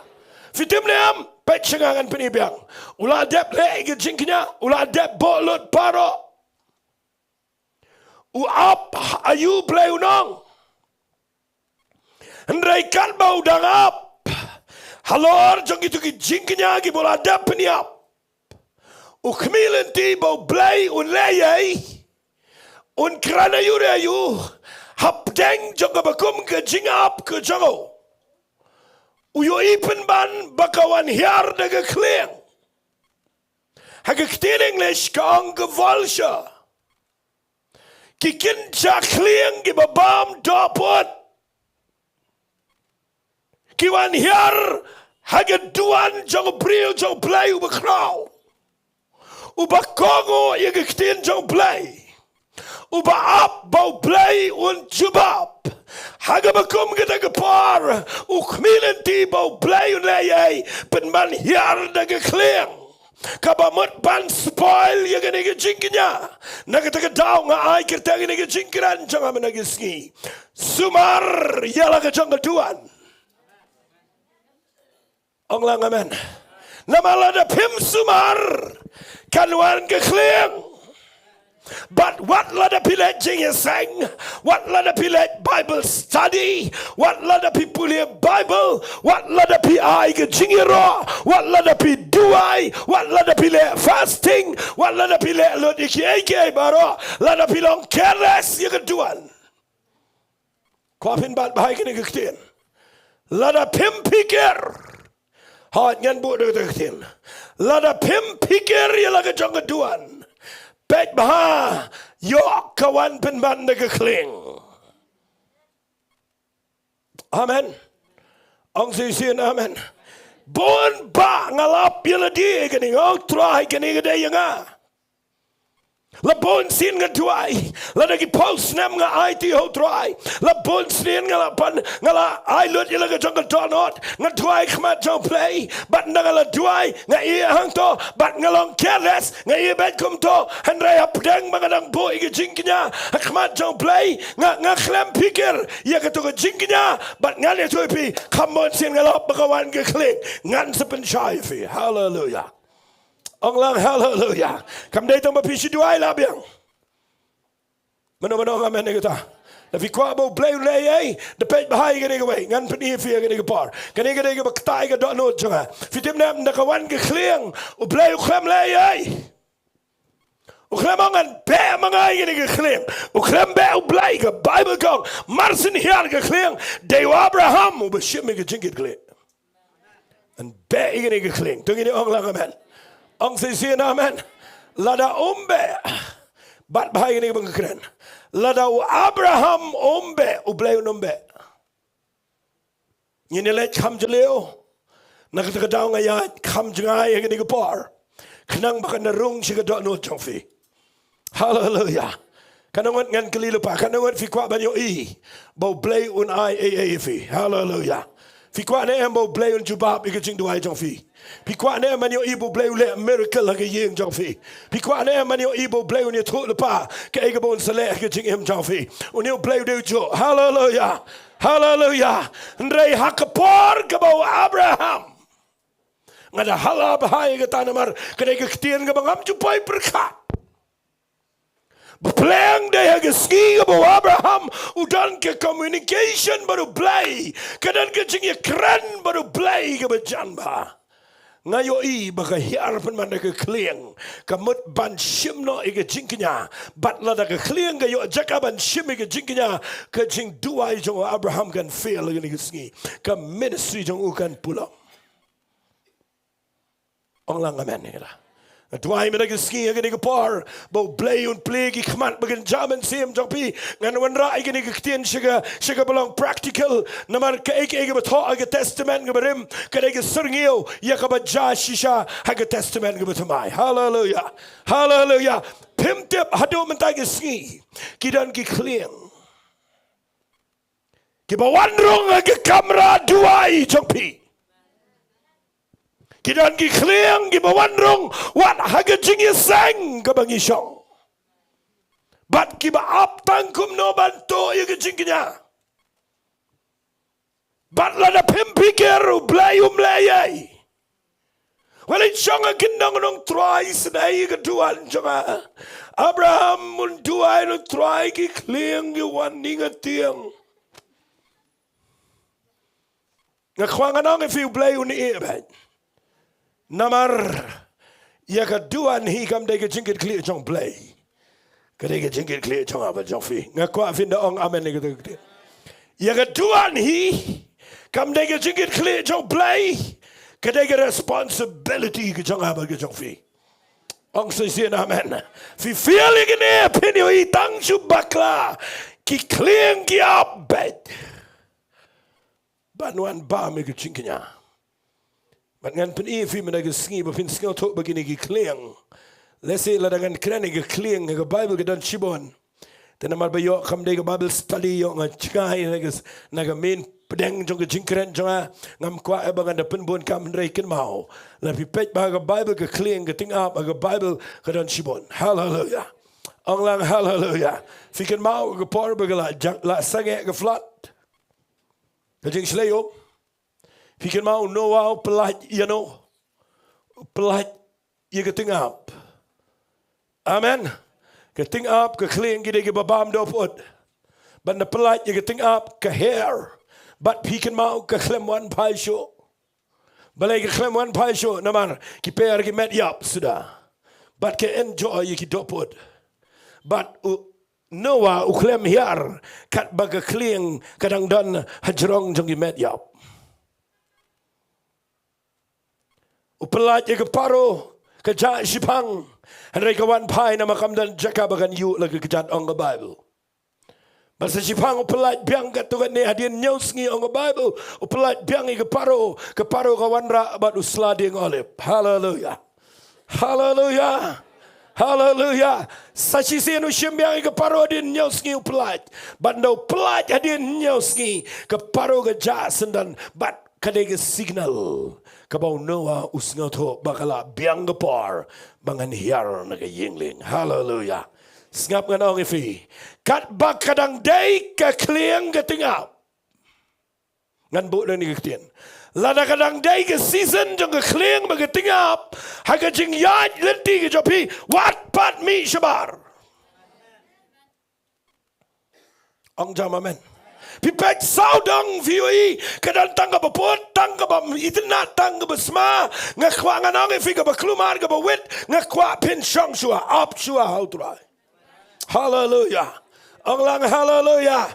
Phi tip ne em, peit sha nga ngan pyni biang. U la dep leh ïa ka jingkñia, u la dep buh lut baroh. U ap aïu Blei un ong. Hynrei katba u dang ap halor jong kito ki jingkñia kiba u la dep pynïap, u khmih lynti ba U Blei un leh ïa ei, un kren aïu re aïu hapdeng jong kaba kum ka jingap ka jong u. U ïohi pynban ba ka wan hiar da ka khlieng. Ha ka ktien English ka ong ka vulture. Ki kynja khlieng kiba bam dohpud. Ki wan hiar ha ka duwan jong u briew jong U Blei uba khraw, uba kohnguh ïa ka ktien jong U Blei, uba ap ba U Blei un jubab. Ha kaba kum kata ka por u khmih lynti ba U Blei un leh ïa ei, pynban hiar da ka khlieng. Kaba mut ban spoil ïa kane ka jingkñia. Na kata ka daw nga ai kyrteng ïa kane ka jingkren jong nga mynta ka sngi, sumar ïa la ka jong ka duwan. Ong lang amen. Namar lada phim sumar kan wan ka khlieng. Bad wat lada phi leit jingïaseng, wat lada phi leit Bible study, wat lada phi pule Bible, wat lada phi ai ka jingïaroh, wat lada phi duwai, wat lada phi leh fasting, wat lada phi leh lut ïa kiei kiei baroh, lada phi long careless ïa ka duwan. Kwah phin bat bha ïa kane ka ktien. Lada phim phikir. Hooid, ngan buh da kata ka ktien. Lada phim phikir ïa la ka jong ka duwan, peit bha, ïoh ka wan pynban da ka khlieng. Amen. Ong shisien amen. Bun bah nga lap ïa lade, kane nga ong Trai, kane ka dei ïa nga. La bun sien nga duwai. Lada ki phew snem nga aiti ha u Trai. La bun sien nga la pan, nga la ai lut ïa la ka jong ka dohnud. Nga duwai ha khmat jong U Blei. Bad ynda nga la duwai, nga ïeh hangto. Bad nga long careless, nga ïeh beit kumto. Hynrei hapdeng ba nga dang buh ïa ka jingkñia ha khmat jong U Blei, nga, nga khlem phikir ïa kato ka jingkñia. Bad ngan ïathuh ïa phi, kham bun sien nga lap ba ka wan ka khlieng. Ngan sa pynshai ïa phi. Haleluya. Ong lang haleluya. Kam dei tang ba phi shu duwai la biang. Mano mano ong amen ïa kata? Da phi kwah ba U Blei u leh ïa ei, da peit bha ïa kane kawei. Ngan pyni ïa phi ïa kane ka por. Kane ka dei kaba ktah ïa ka dohnud jong nga. Phi tip ne em, da ka wan ka khlieng, U Blei u khlem leh ïa ei. U khlem ong ngan beh ma nga ïa kane ka khlieng. U khlem beh U Blei, ka Baibl ka ong, mar shen hiar ka khlieng, dei u Abraham uba shim ïa ka jingkitkhlieh. Ngan beh ïa kane ka khlieng. To ngin ong lang amen. Ong shisien amen. Lada um beh, bat bha ïa kane kaba nga kren. Lada u Abraham um beh, U Blei un ym beh. Ngin ïa leit kham jylliew. Na kata ka daw nga ïaid kham jngai ha kane ka por, khnang ba kan da rung sha ka dohnud jong phi. Haleluya. Katno ngut ngan kylli lypa, katno ngut phi kwah ban ïohi ba U Blei un ai ei ei ïa phi? Haleluya. Phi kwah ne em ba U Blei un jubab ïa ka jingduwai jong phi? Phi kwah ne em ban ïohi ba U Blei u leh miracle ha ka ïing jong phi? Phi kwah ne em ban ïohi ba U Blei un ïathuh lypa kaei kaba un sa leh ha ka jingim jong phi? Une U Blei u dei u juh. Haleluya. Haleluya. Hynrei ha ka por kaba u Abraham, nga da hala bha ïa kata namar ka dei ka ktien kaba ngam ju poi pyrkhat. Ba pleng dei ha ka sngi kaba u Abraham u don ka communication bad U Blei, ka don ka jingïakren bad U Blei kaba jan bha. Nga ïohi ba ka hiar pynban da ka klieng ka mut ban shim noh ïa ka jingkñia. Bad lada ka klieng ka ïoh jaka ban shim ïa ka jingkñia, ka jingduwai jong u Abraham kan fail ha kane ka sngi. Ka ministry jong u kan pulom. Ong lang amen ïa kata. Nga duwai mynta ka sngi ha kane ka por ba U Blei un plie ki khmat ba kan jam mynsiem jong phi. Ngan wanrah ïa kane ka ktien sha ka, sha kaba long practical. Namar kaei kaei kaba thoh ha ka Testament kaba rim ka dei ka syrngiew ïa kaba jia shisha ha ka Testament kaba thymmai. Haleluya. Haleluya. Phim tip haduh mynta ka sngi ki don ki klieng kiba wan rung ha ka kamra duwai jong phi. Ki don ki klieng kiba wan rung wat ha ka jingïaseng kaba ngi shong. Bad kiba ap tang kumno ban tuh ïa ka jingkñia. Bad lada phim phikir U Blei um leh ei ei. Wel, i shong ha ki nong nong Trai, sdei ka duwan jong nga. Abraham un duwai, nong Trai, ki klieng ki wan ning ha tieng. Nga kwah ngan ong ïa phi, U Blei un ïeh bad namar ïa ka duwan hi kam dei ka jingkitkhlieh jong U Blei. Ka dei ka jingkitkhlieh jong nga bad jong phi. Nga kwah phin da ong amen ïa ka. Ïa ka duwan hi kam dei ka jingkitkhlieh jong U Blei. Ka dei ka responsibility ka jong nga bad ka jong phi. Ong shisien amen. Phi feel ïa kine, phin ïohi tang shu bakla. Ki klieng ki ap bad ban wan bam ïa ka jingkñia. Bad ngan pyni ïa phi mynta ka sngi ba phin sngewthuh ba kine ki klieng, lehse lada ngan kren ïa ka klieng, ïa ka Baibl ka don shibun. Te namar ba ïoh kam dei ka Bible study, ïoh nga jngai na ka, na ka main pdeng jong ka jingkren jong nga, ngam kwah ïa ba ngan da pynbun kam, hynrei kynmaw, lada phi peit bha ka Baibl, ka klieng, ka tyngab ha ka Baibl ka don shibun. Haleluya. Ong lang haleluya. Phi kynmaw ka por ba ka la jang, la sangeh ka flood, ka jingshlei um. Phi kynmaw u Noah u pyllait ïano? U pyllait ïa ka tyngab. Amen. Ka tyngab, ka klieng ki dei kiba bam dohpud. Bad da pyllait ïa ka tyngab, ka her. Bad phi kynmaw ka khlem wan phai shuh. Balei ka khlem wan phai shuh? Namar ki per ki met ïap suda. Bad ka enjoy ïa ki dohpud. Bad u Noah u khlem hiar katba ka klieng ka dang don hajrong jong ki met ïap. U pyllait ïa ka Paro, ka jah shiphang. Hynrei ka wan phai namar kam don jaka ba kan ïuh la ka kjat, ong ka Baibl. Bad sa shiphang u pyllait biang katto katne, hadien hynñiew sngi, ong ka Baibl, u pyllait biang ïa ka Paro, ka Paro ka wanrah bad u sla dieng olib. Haleluya. Haleluya. Haleluya. Sa shisien u shim biang ïa ka Paro hadien hynñiew sngi u pyllait. Bad ynda u pyllait hadien hynñiew sngi, ka Paro ka jah syndon bad ka dei ka signal kaba u Noah u sngewthuh ba ka la biang ka por ba ngan hiar na ka ïing lieng. Haleluya. Sngap, ngan ong ïa phi, katba ka dang dei ka klieng ka tyngab, ngan buh da kane ka ktien, lada ka dang dei ka season jong ka klieng bad ka tyngab ha ka jingïaid lynti ka jong phi, wat pat mih shabar. Ong jam amen. Phi peit sawdong, phi ïohi ka don tang kaba put, tang kaba itynnad, tang kaba sma. Nga kwah ngan ong ïa phi, kaba kulmar, kaba wit, nga kwah phin shong shuwa, ap shuwa ha u Trai. Haleluya. Ong lang haleluya.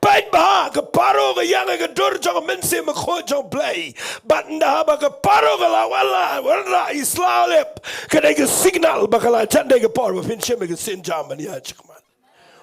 Peit bha, ka Paro ka ïeng ha ka dur jong ka mynsiem bakhuid jong U Blei. Bad ynda haba ka Paro ka la wanrah, wanrah ïa u sla olib, ka dei ka signal ba ka la jan dei ka por ba phin shim ïa ka sienjam ban ïaid shakhmat.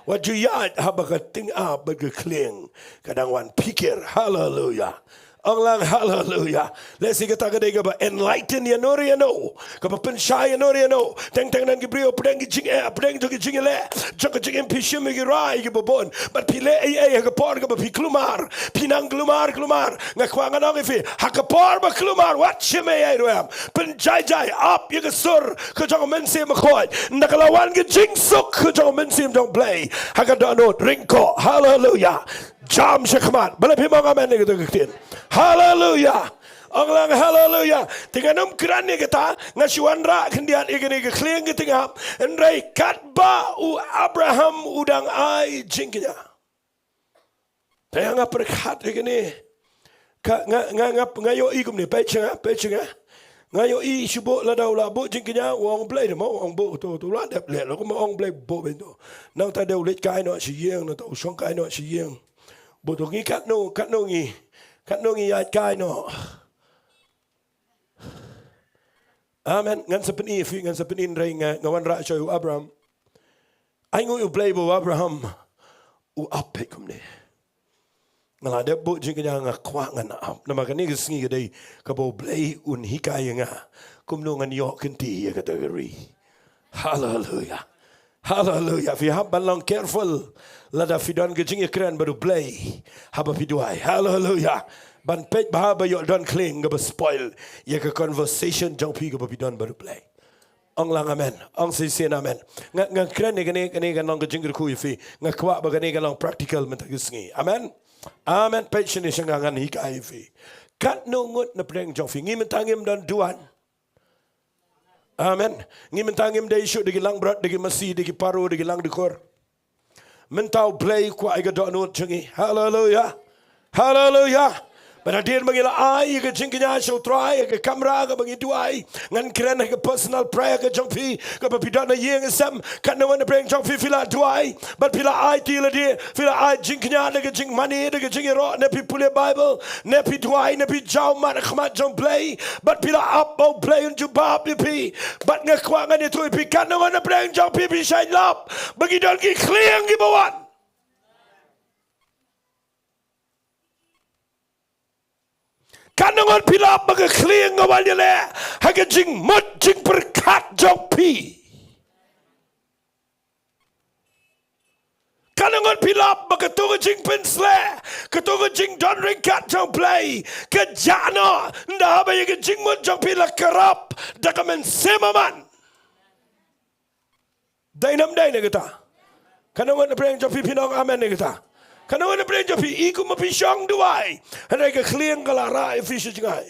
Wat ju ïaid haba ka tyngab bad ka klieng ka dang wan phikir. Haleluya. Ong lang haleluya. Lehse kata ka dei kaba enlighten ïa no re ïa no, kaba pynshai ïa no re ïa no. Teng teng don ki briew pdeng ki jingeh, pdeng jong ki jingeh, jong ka jingim phi shim ïa ki rai kiba bun. Bad phi leh ei ei ha ka por kaba phi kulmar, phi nang kulmar kulmar. Nga kwah ngan ong ïa phi, ha ka por ba kulmar wat shim ei ei ruh em. Pynjai jai, ap ïa ka sur ka jong u Mynsiem Bakhuid. Nda ka la wan ka jingsuk ka jong u Mynsiem jong U Blei ha ka dohnud, ring ko. Haleluya. Jam shakhmat. Balei phim ong amen ïa kata ka ktien? Haleluya. Ong lang haleluya. Te ngan ym kren ïa kata, nga shu wanrah khyndiat ïa kane ka khlieng ka tyngab. Hynrei katba u Abraham u dang ai jingkñia. Te nga pyrkhat ïa kane. Ka, nga, nga, nga, nga ïohi kumne, peit sha nga, peit sha nga. Nga ïohi shu buh lada u la buh jingkñia, u ong Blei de mo, u ong buh to, to la dep leh, la kumba ong Blei buh ben to. Nangta de u leit kai noh sha ïing, nangta u shong kai noh sha ïing. Buh to ngi katno, katno ngi, katno ngi ïaid kai noh. Amen. Ngan sa pyni ïa phi, ngan sa pyni, hynrei nga, nga wanrah sha u Abraham. Ai nguh ïa U Blei ba u Abraham u ap peit kumne. Nga la dep buh jingkñia, nga kwah ngan ap. Namar kane ka sngi ka dei kaba U Blei un hikai ïa nga kumno ngan ïoh kynti ïa kata ka ri. Haleluya. Haleluya. Phi hap ban long careful lada phi don ka jingïakren bad U Blei haba phi duwai. Haleluya. Ban peit bha ba ïoh don khlieng kaba spoil ïa ka conversation jong phi kaba phi don bad U Blei. Ong lang amen. Ong shisien amen. Nga, nga kren ïa kane, kane kan long ka jingkyrkhu ïa phi. Nga kwah ba kane kan long practical mynta ka sngi. Amen. Amen. Peit shane sha nga, ngan hikai ïa phi. Katno ngut na pdeng jong phi, ngi mynta ngim don duwan. Amen. Ngi mynta ngim dei shuh da ki langbrot, da ki masi, da ki paro, da ki langdkhur. Mynta U Blei u kwah ïa ka dohnud jong ngi. Haleluya. Haleluya. Bad hadien ba ngi la ai ïa ka jingkñia sha U Trai ha ka kamra kaba ngi duwai, ngan kren ha ka personal prayer ka jong phi kaba phi don ha ïing ha sem. Katno ngut na pdeng jong phi phi la duwai bad phi la aiti lade, phi la ai jingkñia da ka jingmane, da ka jingïaroh, ne phi pule Baibl, ne phi duwai, ne phi jaw mat ha khmat jong U Blei, bad phi la ap ba U Blei un jubab ïa phi. Bad nga kwah ngan ïathuh ïa phi, katno ngut na pdeng jong phi phi shait lap ba ki don ki khlieng kiba wan? Katno ngut phi lap ba ka khlieng ka wan ïaleh ha ka jingmut jingpyrkhat jong phi? Katno ngut phi lap ba kato ka jingpynsleh, kato ka jingdon ryngkat jong U Blei ka jah noh, ynda haba ïa ka jingmut jong phi la khraw da ka mynsiem man? Dei ne ym dei ne kata? Katno ngut na pdeng jong phi phin ong amen ne kata? Katno ngut na pdeng jong phi i kumba phi shong duwai, hynrei ka khlieng ka la rah ïa phi sha jngai?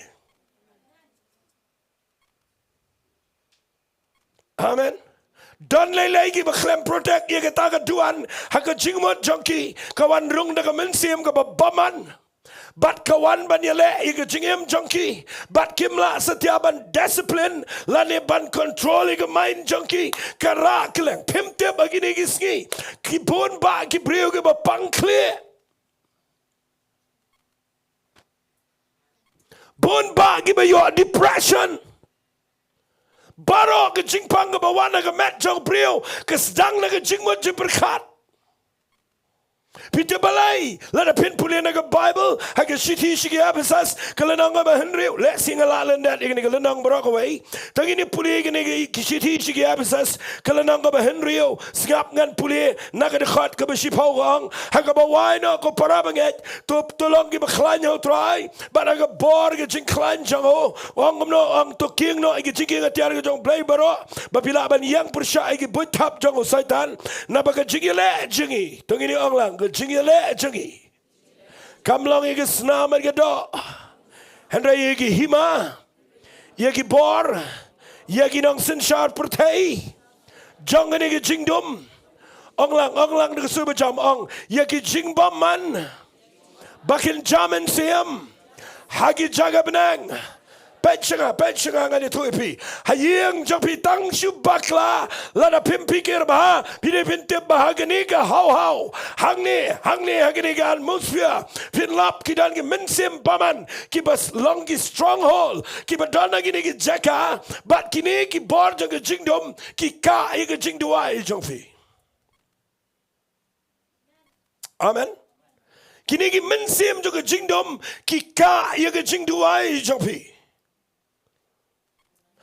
Amen. Don lei lei kiba khlem protect ïa kata ka duwan ha ka jingmut jong ki, ka wan rung da ka mynsiem kaba bymman. Bad ka wan ban ïaleh ïa ka jingim jong ki. Bad kim lah satia ban discipline lane ban control ïa ka mind jong ki. Ka rah kylleng. Phim tip ha kine ki sngi ki bun bah ki briew kiba pang khlieh. Bun bah kiba ïoh depression. Baroh ka jingpang kaba wan ha ka met jong u briew ka sdang na ka jingmut jingpyrkhat. Phi tip balei? Lada phin pule na ka Baibl ha ka shithi sha ki Ephesus ka lynnong kaba hynriew, lehse nga lah lyndet ïa kane ka lynnong baroh kawei. Tang ngin ïa pule kane ka shithi sha ki Ephesus ka lynnong kaba hynriew. Sngap, ngan pule na ka dkhot kaba shiphew, ka ong, ha kaba wai noh ko para bangeit, to, to long kiba khlaiñ ha u Trai bad ha ka bor ka jingkhlaiñ jong u. Ong kumno? Ong, to kieng noh ïa ka jingkieng atiar ka jong u Blei baroh, ba phi lah ban ïeng pyrshah ïa ki buit thap jong u Soitan. Naba ka jingïaleh jong ngi, to ngin ong lang, ka jingïaleh jong ngi kam long ïa ki snam bad ka doh, hynrei ïa ki hima, ïa ki bor, ïa ki nongsynshar pyrthei jong kane ka jingdum. Ong lang, ong lang da ka sur ba jam, ong, ïa ki jingbymman ba kin jam mynsiem ha ki jaka bneng. Peit sha nga, peit sha nga, ngan ïathuh ïa phi. Ha ïing jong phi tang shu bakla, lada phim pyrkhat bha, phi dei phin tip ba ha kane ka haw haw, hangne, hangne ha kane ka atmosphere, phin lap ki don ki mynsiem bymman kiba long ki stronghold, kiba don ha kine ki jaka, bad kine ki bor jong ka jingdum ki kah ïa ka jingduwai jong phi. Amen. Kine ki mynsiem jong ka jingdum ki kah ïa ka jingduwai jong phi.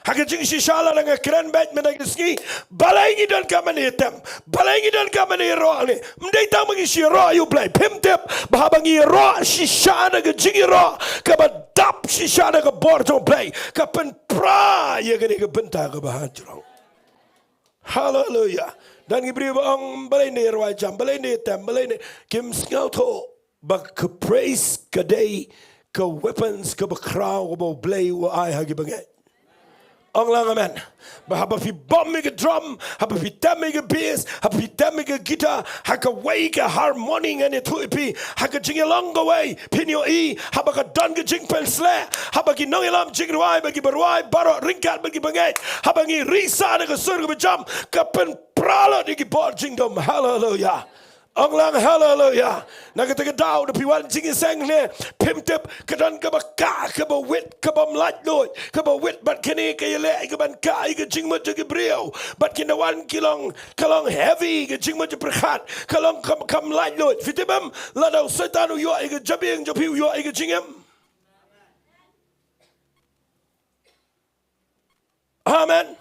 Ha ka jingshisha lada nga kren beit mynta ka sngi, balei ngi donkam ban ïatem? Balei ngi donkam ban ïaroh ne? Ym dei tang ba ngi shu ïaroh ïa U Blei. Phim tip ba haba ngi ïaroh shisha da ka jingïaroh kaba dap shisha da ka bor jong U Blei, ka pynpra ïa kane ka bynta kaba hajrong. Haleluya. Don ki briew ba ong, balei ne rwai jam, balei ne tem, balei ne, kim sngewthuh ba ka praise ka dei ka weapons kaba khraw kaba U Blei u ai ha ki bangeit. Ong lang amen. Ba haba phi bom ïa ka drum, haba phi tem ïa ka bass, haba phi tem ïa ka guitar, ha kawei ka harmony ngan ïathuh ïa phi, ha ka jingïalong kawei, phin ïohi, haba ka don ka jingpynsleh, haba ki nongïalam jingrwai bad kiba rwai baroh ryngkat bad ki bangeit, haba ngi risa da ka sur kaba jam, ka pynpra lut ïa ki bor jingdum. Haleluya. Ong lang haleluya. Na kata ka daw da phi wan jingïaseng ne, phim tip ka don kaba kah, kaba wit, kaba mlait lut, kaba wit bad kane ka ïaleh ïa kaban kah ïa ka jingmut jong ki briew. Bad kin da wan ki long, ka long heavy ka jingmut jingpyrkhat, ka long kam, kam mlait lut. Phi tip em, lada u Soitan u ïoh ïa ka jabieng jong phi, u ïoh ïa ka jingim. Amen.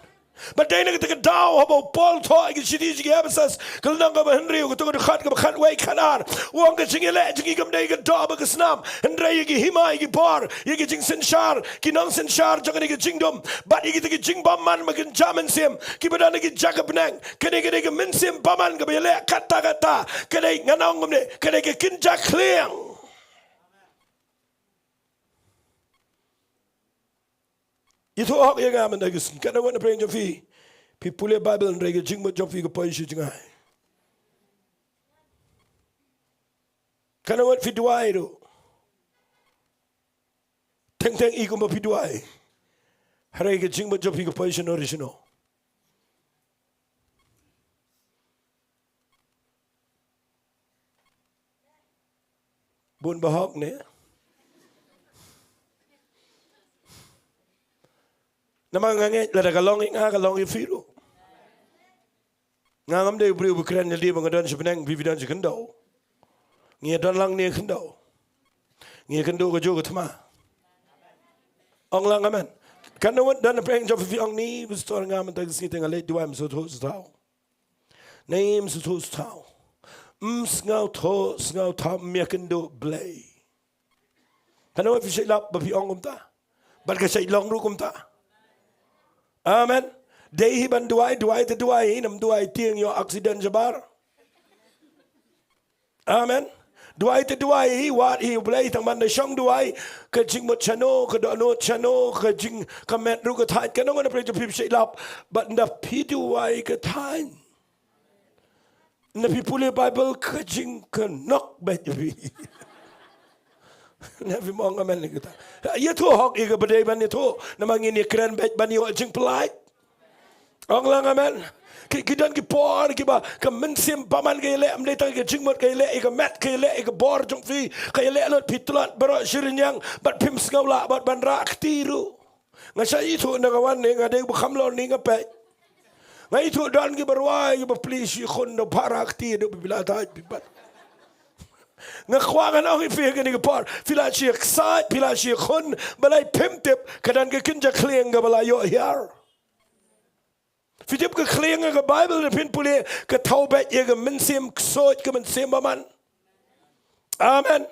Bad dei na kata ka daw haba u Paul u thoh ïa ki shithi jong ki Ephesus, ka lynnong kaba hynriew, kato ka dkhot kaba khatwei khatar, u ong ka jingïaleh jong ngi kam dei ka doh bad ka snam, hynrei ïa ki hima, ïa ki bor, ïa ki jingsynshar, ki nongsynshar jong kane ka jingdum, bad ïa kita ki jingbymman ba kynja mynsiem, kiba don ha ki jaka bneng. Kane ka dei ka mynsiem bymman kaba ïaleh katta katta. Ka dei, ngan ong kumne, ka dei ka kynja khlieng. Ïathuh hok ïa nga mynta ka sngi. Katno ngut na pdeng jong phi, phi pule Baibl hynrei ka jingmut jong phi ka poi sha jngai? Katno ngut phi duwai ruh? Teng teng i kumba phi duwai, hynrei ka jingmut jong phi ka poi shano re shano? Bun bahok ne. Namar nga ngeit lada ka long ïa nga ka long ïa phi ruh. Nga ngam dei u briew ba kren ïa lade ba nga don sha bneng, phi phi don sha khyndew. Ngi don lang ne khyndew. Ngi kynduh kajuh ka thma. Ong lang amen. Katno ngut don na pdeng jong phi phi ong ni, Pastor, nga mynta ka sngi te nga leit duwai, ym sngewthuh sngewthaw. Ym sngewthuh sngewthaw. Ym sngewthuh sngewthaw, ym ïakynduh Blei. Katno ngut phi shait lap ba phi ong kumta? Bad ka shait long ruh kumta. Amen. Dei hi ban duwai, duwai te duwai hi, nam duwai tieng ïoh accident shabar. Amen. Duwai te duwai hi, wad hi U Blei, tang ban da shong duwai, ka jingmut shano, ka dohnud shano, ka jing, ka met ruh ka thait. Katno ngut na pdeng jong phi phi shait lap, bad ynda phi duwai ka thait. Ynda phi pule Baibl ka jingkynnoh beit phi. Ynda phi ong amen ïa kata. Ïathuh hok ïa kaba dei ban ïathuh, namar ngin ïakren beit ban ïoh jingpyllait. Ong lang amen. Ki, ki don ki por kiba ka mynsiem bymman ka ïaleh, ym dei tang ka jingmut ka ïaleh, ïa ka met ka ïaleh, ïa ka bor jong phi ka ïaleh lut, phi tlot baroh shi rynïeng, bad phim sngew lah bad ban rah kti ruh. Nga shait ithuh na ka wan ne, nga dei ba kham lor ne nga peit. Nga ithuh don kiba rwai, kiba plie shi khun, da ba rah kti, da ba phi la thait phi pat. Nga kwah ngan ong ïa phi ha kane ka por, phi la shi ksaid, phi la shi khun, balei phim tip, ka don ka kynja khlieng kaba la ïoh hiar. Phi tip ka khlieng ha ka Baibl, lada phin pule, ka thew beit ïa ka mynsiem ksuid, ka mynsiem bymman. Amen.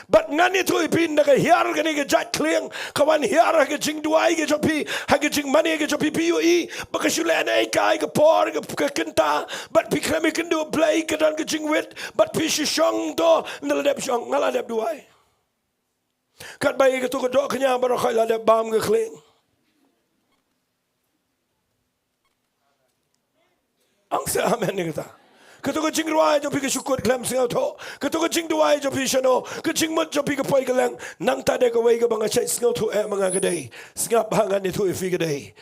Bad ngan ïathuh ïa phi, ynda ka hiar kane ka jait khlieng, ka wan hiar ha ka jingduwai ka jong phi, ha ka jingmane ka jong phi, phi ïohi ba ka shu leh na ei kaei ka por, ka, ka kynta, bad phi khlem ïakynduh Blei, ka don ka jingwit, bad phi shu shong to, ynda la dep shong, nga la dep duwai. Katba ïa kato ka doh kñia baroh khoit la dep bam ka khlieng. Ong sa amen ïa kata. Kato ka jingrwai jong phi ka shu kut khlem sngewthuh. Kato ka jingduwai jong phi shano, ka jingmut jong phi ka poi kylleng. Nangta dei kawei kaba nga shait sngewthuh eh ma nga ka dei, sngap ha ngan ïathuh ïa phi ka dei,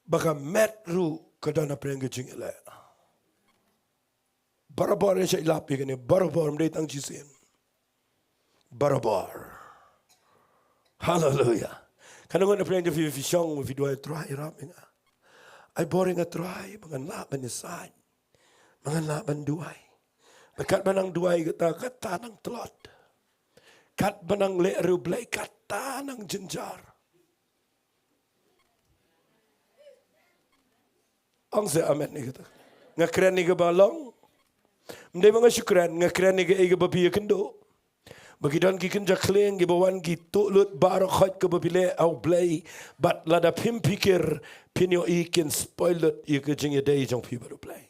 ba ka met ruh ka don hapdeng ka jingïaleh. Barabor ngi shait lap ïa kane, barabor, ym dei tang shisien. Barabor. Haleluya. Katno ngut na pdeng jong phi phi shong phi duwai, Trai, ïarap ïa nga. Ai bor ïa nga Trai ba ngan lah ban ïasaid, ba ngan lah ban duwai. Ba katba nang duwai kata, kata nang tlot. Kat ba nang leh ruh Blei, kata nang jynjar. Ong se amen ïa kata. Nga kren ïa kaba long. Ym dei ba nga shu kren, nga kren ïa kaei kaba phi ïakynduh. Ba ki don ki kynja khlieng kiba wan ki tuh lut baroh khoit kaba phi leh ha U Blei. Bad lada phim phikir, phin ïohi kin spoil lut ïa ka jingïadei jong phi bad U Blei.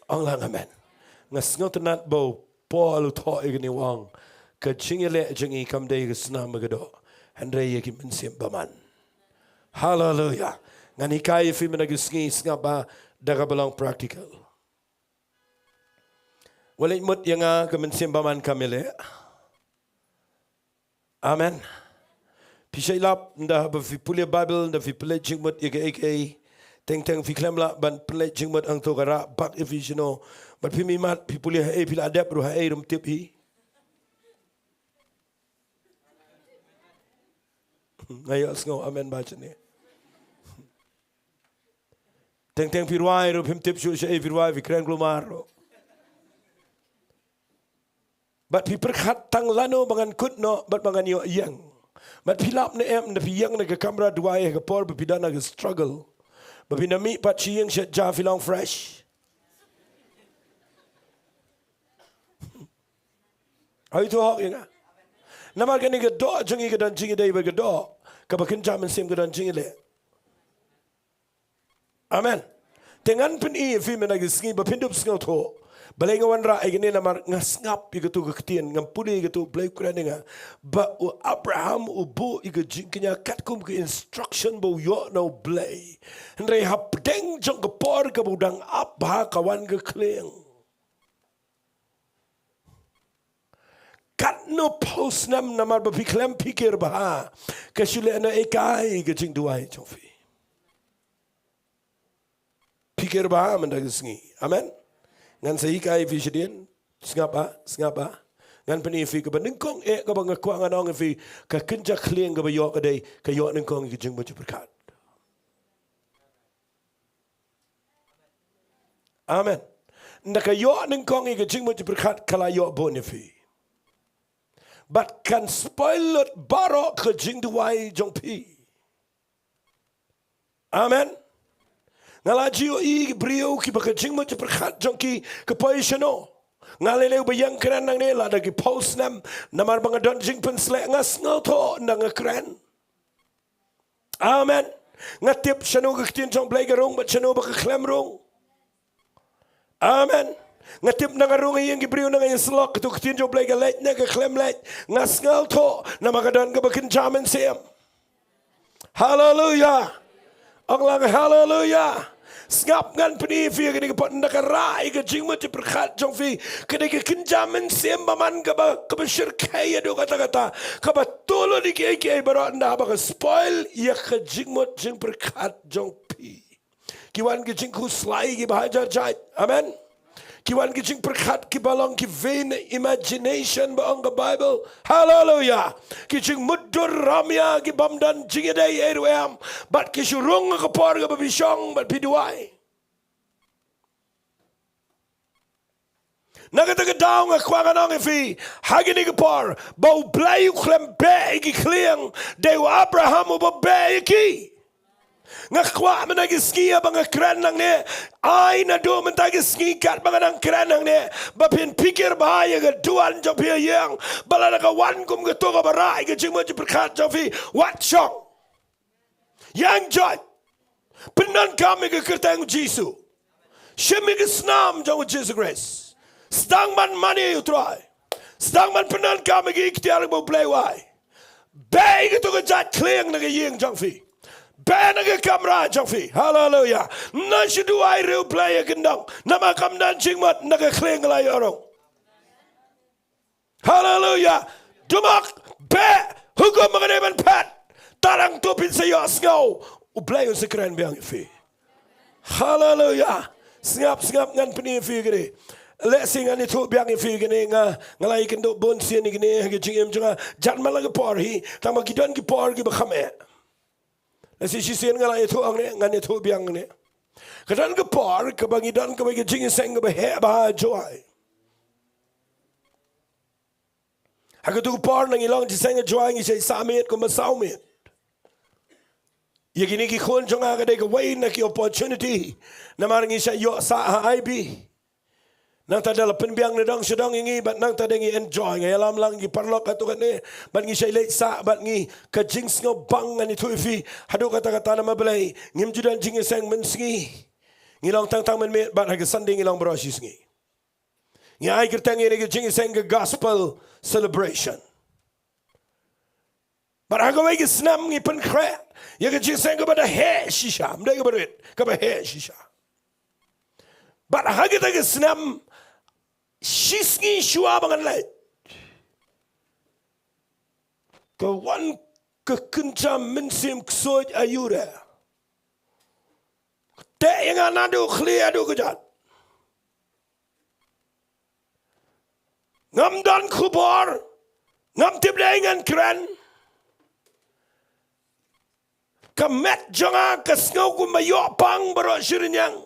Ong lang amen. Nga sngewtynnat ba u Paul u thoh ïa kane, u ong, ka jingïaleh jong ngi kam dei ka snam bad ka doh, hynrei ïa ki mynsiem bymman. Haleluia. Ngan hikai ïa phi mynta ka sngi, sngap bha da kaba long practical. Wat leit mut ïa nga ka mynsiem bymman kam ïaleh. Amen. Phi shait lap, ynda haba phi pule Baibl, ynda phi pynleit jingmut ïa kaei kaei, teng teng phi khlem lah ban pynleit jingmut hangto, ka rah bak ïa phi shano. Bad phim ïohi, phi pule haei, phi la dep ruh haei ruh ym tip hi. Nga ïohsngew amen bha shane. Teng teng phi rwai ruh phim tip shuh shaei phi rwai, phi kren kulmar ruh. Bad phi pyrkhat tang lano ba ngan kut noh bad ba ngan ïoh ïeng. Bad phi lap ne em, ynda phi ïeng na ka kamra duwai ha ka por ba phi don ha ka struggle, ba phin da mih pat sha ïing sha ja phi long fresh? Hoi, to hok ïa nga. Namar kane ka doh jong ngi ka don jingïadei bad ka doh kaba kynja mynsiem, ka don jingïaleh. Amen. Te ngan pyni ïa phi mynta ka sngi ba phin dup sngewthuh. Balei nga wanrah ïa kane? Namar nga sngap ïa kato ka ktien, ngam pule ïa kato, Blei u kren ïa nga ba u Abraham u buh ïa ka jingkñia katkum ka instruction ba u ïoh na u Blei. Hynrei hapdeng jong ka por kaba u dang ap bha, ka wan ka khlieng. Katno phew snem namar ba phi khlem phikir bha, ka shu leh noh ei kai ka jingduwai jong phi? Phikir bha mynta ka sngi. Amen. Ngan sa hikai ïa phi shadien. Sngap bha, sngap bha. Ngan pyni ïa phi kaba nyngkong eh kaba nga kwah ngan ong ïa phi, ka kynja khlieng kaba ïoh ka dei ka ïoh nyngkong ïa ka jingmut jingpyrkhat. Amen. Ynda ka ïoh nyngkong ïa ka jingmut jingpyrkhat, ka la ïoh bun ïa phi. Bad kan spoil lut baroh ka jingduwai jong phi. Amen. Nga la ju ïohi ki briew kiba ka jingmut jingpyrkhat jong ki ka poi shano. Nga lei lei uba ïeng kren nangne lada ki phew snem, namar ba nga don jingpynsleh, nga sngewthuh ynda nga kren. Amen. Nga tip shano ka ktien jong Blei ka rung bad shano ba ka khlem rung. Amen. Nga tip na ka rung ha ïing ki briew, na ka ïing syllok, kato ka ktien jong Blei ka leit ne ka khlem leit. Nga sngewthuh namar ka don kaba kynja mynsiem. Haleluia. Ong lang haleluia. Sngap, ngan pyni ïa phi kane ka por, ynda ka rah ïa ka jingmut jingpyrkhat jong phi, kane ka kynja mynsiem bymman kaba, kaba shyrkhei ïa duh katta katta, kaba tuh lut ïa kiei kiei baroh, ynda ba ka spoil ïa ka jingmut jingpyrkhat jong phi. Ki wan ki jingkhuslai kiba hajar jait. Amen. Ki wan ki jingpyrkhat kiba long ki vain imagination ba ong ka Baibl. Haleluia. Ki jingmutdur ramia kibym don jingïadei ei ruh em. Bad ki shu rung ha ka por kaba phi shong bad phi duwai. Na kata ka daw nga kwah ngan ong ïa phi ha kine ki por ba U Blei u khlem beh ïa ki khlieng, dei u Abraham uba beh ïa ki. Nga kwah mynta ki sngi ba nga kren nangne, ai naduh mynta ki sngi katba nga dang kren nangne, ba phin pyrkhat bha ïa ka duwan jong phi ha ïing, ba lada ka wan kum kato kaba rah ïa ka jingmut jingpyrkhat jong phi, wat shong. Ïeng joit. Pyndonkam ïa ka kyrteng U Jisu. Shim ïa ka snam jong U Jisu Khrist. Sdang ban mane ïa U Trai. Sdang ban pyndonkam ïa ka iktiar ba U Blei u ai. Beh ïa kato ka jait khlieng na ka ïing jong phi. Beh na ka kamra jong phi. Haleluia. Ym shu duwai ruh, Blei ïa kyndong. Namar kam don jingmut, na ka khlieng la ïoh rung. Haleluia. Dumak, beh, hukum ba ka dei ban phet. Tang hangto phin sa ïohsngew U Blei un sa kren biang ïa phi. Haleluia. Sngap, sngap, ngan pyni ïa phi kane. Lehse ngan ïathuh biang ïa phi kane, nga, nga la ïakynduh bun sien ïa kane ha ka jingim jong nga. Jan man la ka por hi, tang ba ki don ki por kiba kham eh. Lehse shisien nga la ïathuh hangne, ngan ïathuh biang hangne. Ka don ka por kaba ngi don kaba ka jingïaseng kaba heh bha jowai. Ha katu ka por na ngi long jingïaseng ha Jowai ngi shait sah miet kumba saw miet. Ïa kine ki khun jong nga ka dei kawei na ki opportunity. Namar ngi shait ïoh sah ha I B. Nangta da la pynbiang na dong sha dong ïa ngi bad nangta da ngi enjoy, nga ïalam lang ki paralok katto katne bad ngi shait leit sah bad ngi, ka jingsngewbang ngan ïathuh ïa phi. Haduh katta katta namar balei ngim ju don jingïaseng mynsngi. Ngi long tang tang mynmiet bad ha ka Sunday ngi long baroh shi sngi. Ngi ai kyrteng ïa kane ka jingïaseng ka gospel celebration. Bad ha kawei ka snem ngi pynkhreh ïa ka jingïaseng kaba da heh shisha, ym dei kaba rit, kaba heh shisha. Bad ha kata ka snem, shi sngi shuwa ba ngan leit, ka wan ka kynja mynsiem ksuid aiu re. Te ïa nga naduh khlieh haduh kjat. Ngam don khubor, ngam tip dei ngan kren. Ka met jong nga ka sngew kumba ïoh pang baroh shi rynïeng.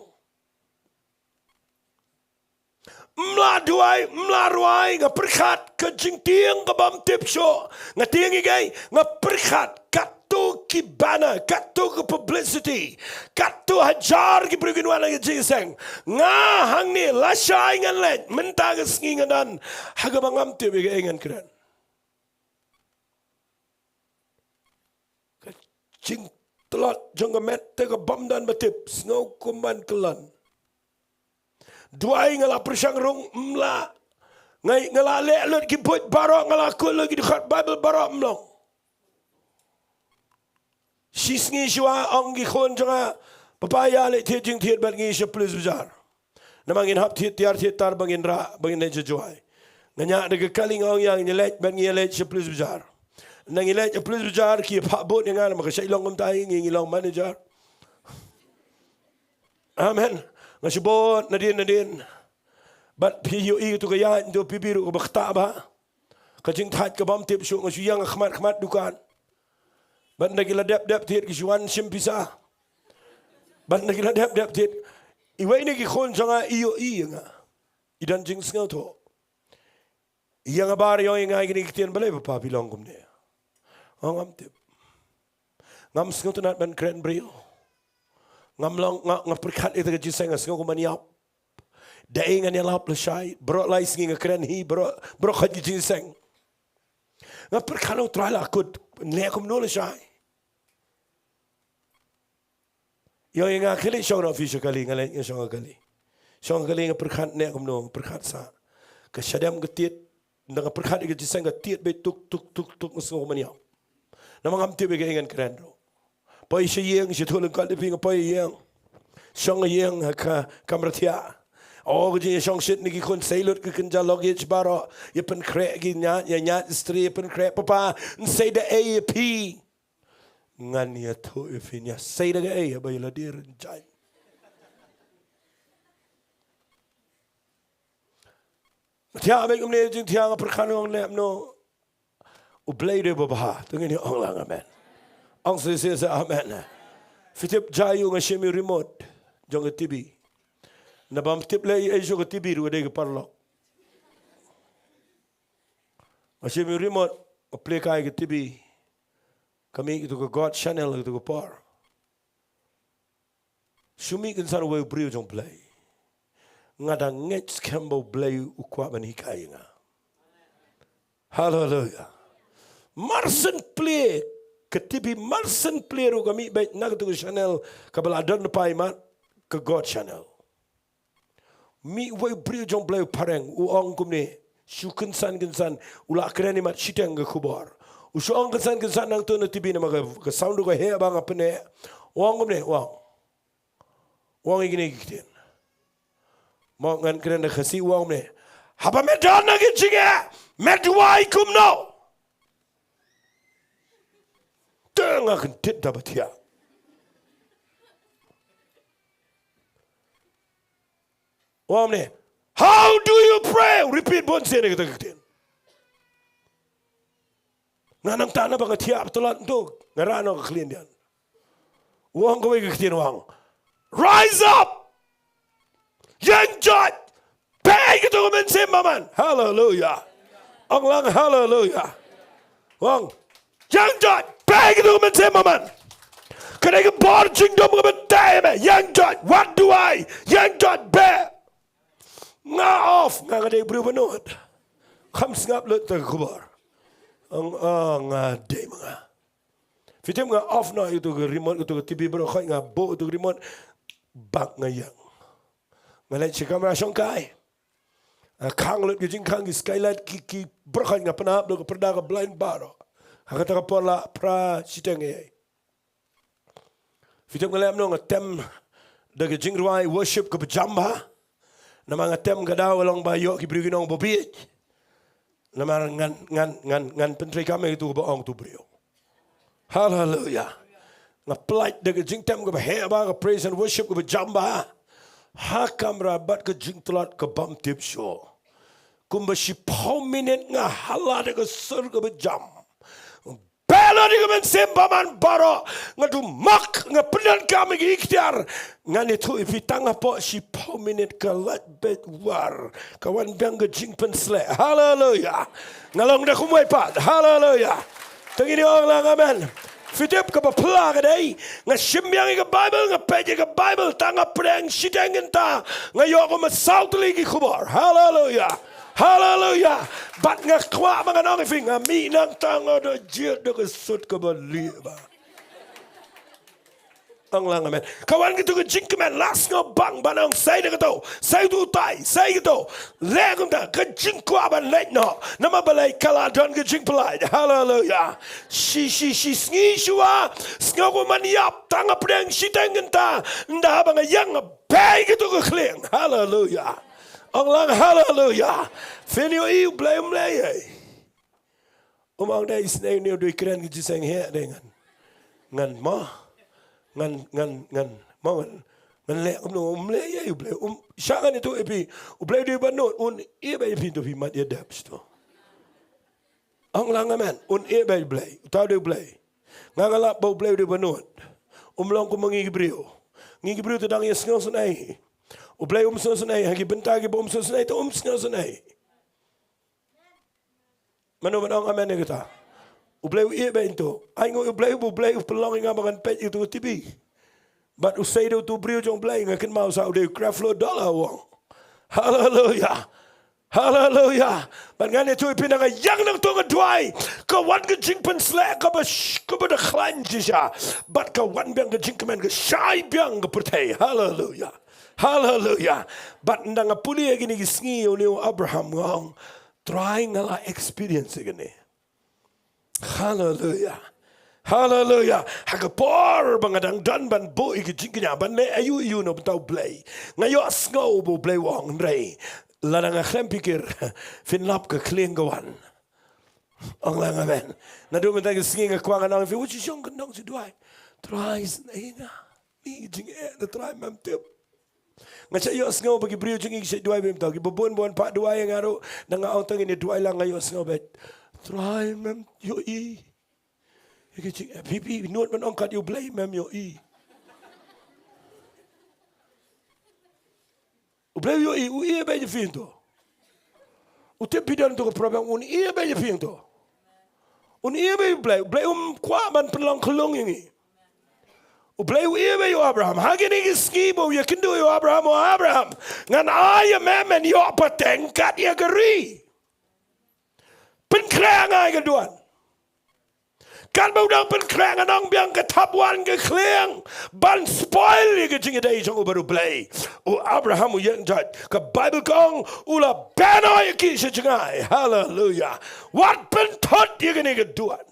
Mla duwai, mla rwai, nga pyrkhat ka jingtieng ka bym tip shuh. Nga tieng ïa kaei, nga pyrkhat katto ki banner, katto ka publicity, katto hajar ki briew kin wan ha ka jingïaseng. Nga hangne lashai ngan leit, mynta ka sngi ngan don ha kaba ngam tip ïa kaei ngan kren. Ka jingtlot jong ka met te ka bym don ba tip, sngew kumban kyllon. Duwai nga la pyrshang rung, mla. Nga, nga la leh lut ki buit baroh, nga la kut lut ki dkhot Bible baroh, mlong. Shi sngi shuwa ong ki khun jong nga, papa ïa leit thied jingthied bad ngi sha police bazaar. Namar ngin hap thied tiar thied tar ba ngin rah, ba ngin leit sha Jowai. Nga ñiah da ka kali nga ong ïa ngi leit bad ngi ïa leit sha police bazaar. Na ngi leit sha police bazaar ki phah bud ïa nga namar ka shait long kumta ïa ngi, ngi long manager. Amen. Nga shu bud nadien nadien. Bad phi ïohi tu ka ïaid tu phi biru ka ba ktah ba. Ka jingthait ka bym tip shuh, nga shu ïeng ha khmat khmat dukan. Bad nda ki la dep dep thied ki shu wan shim pisa. Bad nda ki la dep dep thied. Iwei na ki khun jong nga i ïohi ïa nga. I don jingsngewthuh. Ïa nga bar ïong ïa nga ïa kine ki ktien, balei papa phi long kumne? Oh, ngam tip. Ngam sngewtynnat ban kren briew. Ngam long, nga, nga pyrkhat ïa ka jingïaseng nga sngew kumban ïap. Da ei ngan ïalap lashai, baroh lai sngi nga kren hi, baroh, baroh khat ki jingïaseng. Nga pyrkhat, oh Trai la kut, neh kumno lashai. Ïong ïa nga kali shong na office kali, nga leit nga shong kali. Shong kali nga pyrkhat neh kumno, nga pyrkhat sa. Ka shadem ka tied, nda nga pyrkhat ïa ka jingïaseng ka tied beit tuk, tuk, tuk, tuk, nga sngew kumban ïap. Namar ngam tip ïa kaei ngan kren ruh. Poi sha ïing, sha tulun kali phi nga poi ïing. Shong ïing ha ka kamra thiah. Oh, ka jingïashong shit na ki khun, sei lut ka kynja luggage baroh. Ïa pynkhreh ki ñiad, ïa ñiad stri, ïa pynkhreh papa, yn sei da ei ïa phi. Ngan ïathuh ïa phi, ngan ïa sei da kaei, haba ïa la dier jaiñ. Thiah beit kumne jingthiah, nga pyrkhat, nga ong leh kumno. U Blei u dei uba bha, to ngin ïa ong lang amen. Ong shisha shisha amen. Phi tip jaiñ u nga shim ïa u remote jong ka T V. Naba ym tip leh ei ei shuh, ka T V ruh ka dei ka paralok. Nga shim ïa u remote, nga plie kai ka T V. Ka mih katu ka God Channel katu ka por. Shu mih kynsan uwei u briew jong U Blei. Nga dang ngeit skhem ba U Blei u kwah ban hikai ïa nga. Haleluya. Mar shen plie ka T V, mar shen plie ruh ka mih beit na katu ka channel kaba la don na pai mat, ka God Channel. Mih uwei u briew jong U Blei u phareng, u ong kumne, shu kynsan kynsan, u la kren imat shiteng ka khubor. U shu ong kynsan kynsan nangto na T V namar ka, ka sound ruh ka heh ba nga pyneh. U ong kumne, u ong. U ong ïa kine ki ktien. Mo ngan kren da Khasi, u ong kumne. Haba me don ha ki jingeh, me duwai kumno? Te nga kyntiew da ba thiah. U ong kumne, "How do you pray?" Repeat bun sien ïa kata ka ktien. Nga nang tang naba nga thiah ba tlot ntuk, nga rah noh ka khlieh Indian. U ong kawei ka ktien, u ong, "Rise up! Ïeng joit! Peit katu ka mynsiem bymman!" Haleluya. Ong lang haleluya. Ong. Ïeng joit, beh kito ki mynsiem bymman. Ka dei ka bor jingdum kaba tei me. Ïeng joit, wat duwai. Ïeng joit, beh. Nga off, nga nga dei briew ba nud. Kham sngap lut ïa ka khubor. Ong, ong, nga dei ma nga. Phi tip nga off noh ïa uto ka remote, uto ka T V baroh, nga buh uto ka remote. Bad nga ïeng. Nga leit sha kamra shongkai. Ah, khang lut ki jingkhang, ki skylight, ki, ki baroh, nga pynhap lut ka pyrda, ka blind baroh. Ha kata ka por la phra shiteng ïa. Phi tip nga leh kumno? Nga tem da ka jingrwai worship kaba jam bha. Namar nga tem ka daw ka long ba ïoh ki briew ki nong ba bieit. Namar ngan, ngan, ngan, ngan pyntreikam ïa kito ba ong uto u briew. Haleluya. Nga pynlait da ka jingtem kaba heh bha, ka praise and worship kaba jam bha. Ha kamra bad ka jingtlot ka bym tip shuh. Kumba shiphew minit nga hala da ka sur kaba jam. Beh lut ïa ki mynsiem bymman baroh. Nga duh mak, nga pyndonkam ïa ki iktiar. Ngan ïathuh ïa phi, tang hapoh shiphew minit ka light beit war. Ka wan biang ka jingpynsleh. Haleluya. Nga long da kumwei pat. Haleluya. Te ngin ong lang amen. Phi tip kaba phylla ka dei, nga shim biang ïa ka Baibl, nga peit ïa ka Baibl, tang hapdeng shiteng kynta nga ïoh kumba saw tylli ki khubor. Haleluya. Haleluya. Bad nga kwah ba ngan ong ïa phi, nga mih nangta nga da jied da ka suit kaba lieh bha. Ong lang amen. Ka wan kito ka jingkmen, la sngewbang ban ong sei da kato, sei utai, sei kato. Leh kumta, ka jingkwah ban leit noh. Namar balei? Ka la don ka jingpynlait. Haleluya. Shi, shi, shi sngi shuwa, sngew kumban ïap, tang hapdeng shiteng kynta. Ynda haba nga ïeng, nga beh ïa kato ka khlieng. Haleluya. Ong lang haleluya. Phin ïohi U Blei um leh ei. Um ong dei isynei une u dei u kren ka jingïaseng, heh dei ngan. Ngan mo. Ngan, ngan, ngan mo, ngan, ngan leh kumno, um leh ei U Blei. Um, sha ngan ïathuh ïa phi. U Blei u dei ba nud, un ïeh beit ïa phi, to phi mad ïa dep shito. Ong lang amen. Un ïeh beit U Blei. Uta u dei U Blei. Nga nga lap ba U Blei u dei ba nud. Um long kum ma ngi ki briew. Ngi ki briew te dang ïa sngewsynei. U Blei um sngewsynei ha ki bynta kiba um sngewsynei, te um sngewsynei. Mano ban ong amen ïa kata? U Blei u ïeh beit ïa uto. Ai nguh ïa U Blei, U Blei u pynlong ïa nga ba ngan peit ïa uto u T V. Bad u sei da uto u briew jong U Blei, nga kynmaw sa u dei u Creflo Dollar u ong. Haleluya. Haleluya. Bad ngan ïathuh ïa phi, nga ïeng nangto nga duwai, ka wan ka jingpynsleh kaba sh-, kaba da khlaiñ shisha. Bad ka wan biang ka jingkmen, ka shai biang ka pyrthei. Haleluya. Haleluya. Bad ynda nga pule ïa kine ki sngi ïa une u Abraham, nga ong, Trai, nga la experience ïa kane. Haleluya. Haleluya. Ha ka por ba nga dang don ban buh ïa ka jingkñia ban leh aïu aïu na bynta U Blei, nga ïohsngew ba U Blei u ong, hynrei lada nga khlem phikir, phin lap ka khlieng ka wan. Ong lang amen. Naduh mynta ka sngi nga kwah ngan ong ïa phi, wat shu shong kyndong shu duwai. Trai, isynei ïa nga. Ni jingeh na Trai, mem tip. Nga shait ïohsngew ba ki briew jong ngi ki shait duwai beit, to kiba bun bun pat duwai ïa nga ruh. Nang nga ong tang ïa duwai lang, nga ïohsngew beit. Trai, mem ïohi. Ïa ki jingeh, phi, phi nud ban ong kat ïa U Blei, mem ïohi. U Blei u ïohi, u ïeh beit ïa phi hangto. U tip phi don to ka problem, un ïeh beit ïa phi hangto. Un ïeh beit ïa U Blei, U Blei um kwah ban pynlong khyllung ïa ngi. U Blei u ïeh beit ïa u Abraham. Ha kine ki sngi ba u ïakynduh ïa u Abraham, u Abraham, ngan ai ïa me men ïoh pateng kat ïa ka ri. Pynkhreh ïa nga ïa ka duwan. Katba u dang pynkhreh, ngan ong biang, ka thap wan ka khlieng ban spoil ïa ka jingïadei jong u bad U Blei. U Abraham u ïeng jait. Ka Baibl ka ong u la beh noh ïa ki sha jngai. Haleluya. Wat pynthut ïa kane ka duwan.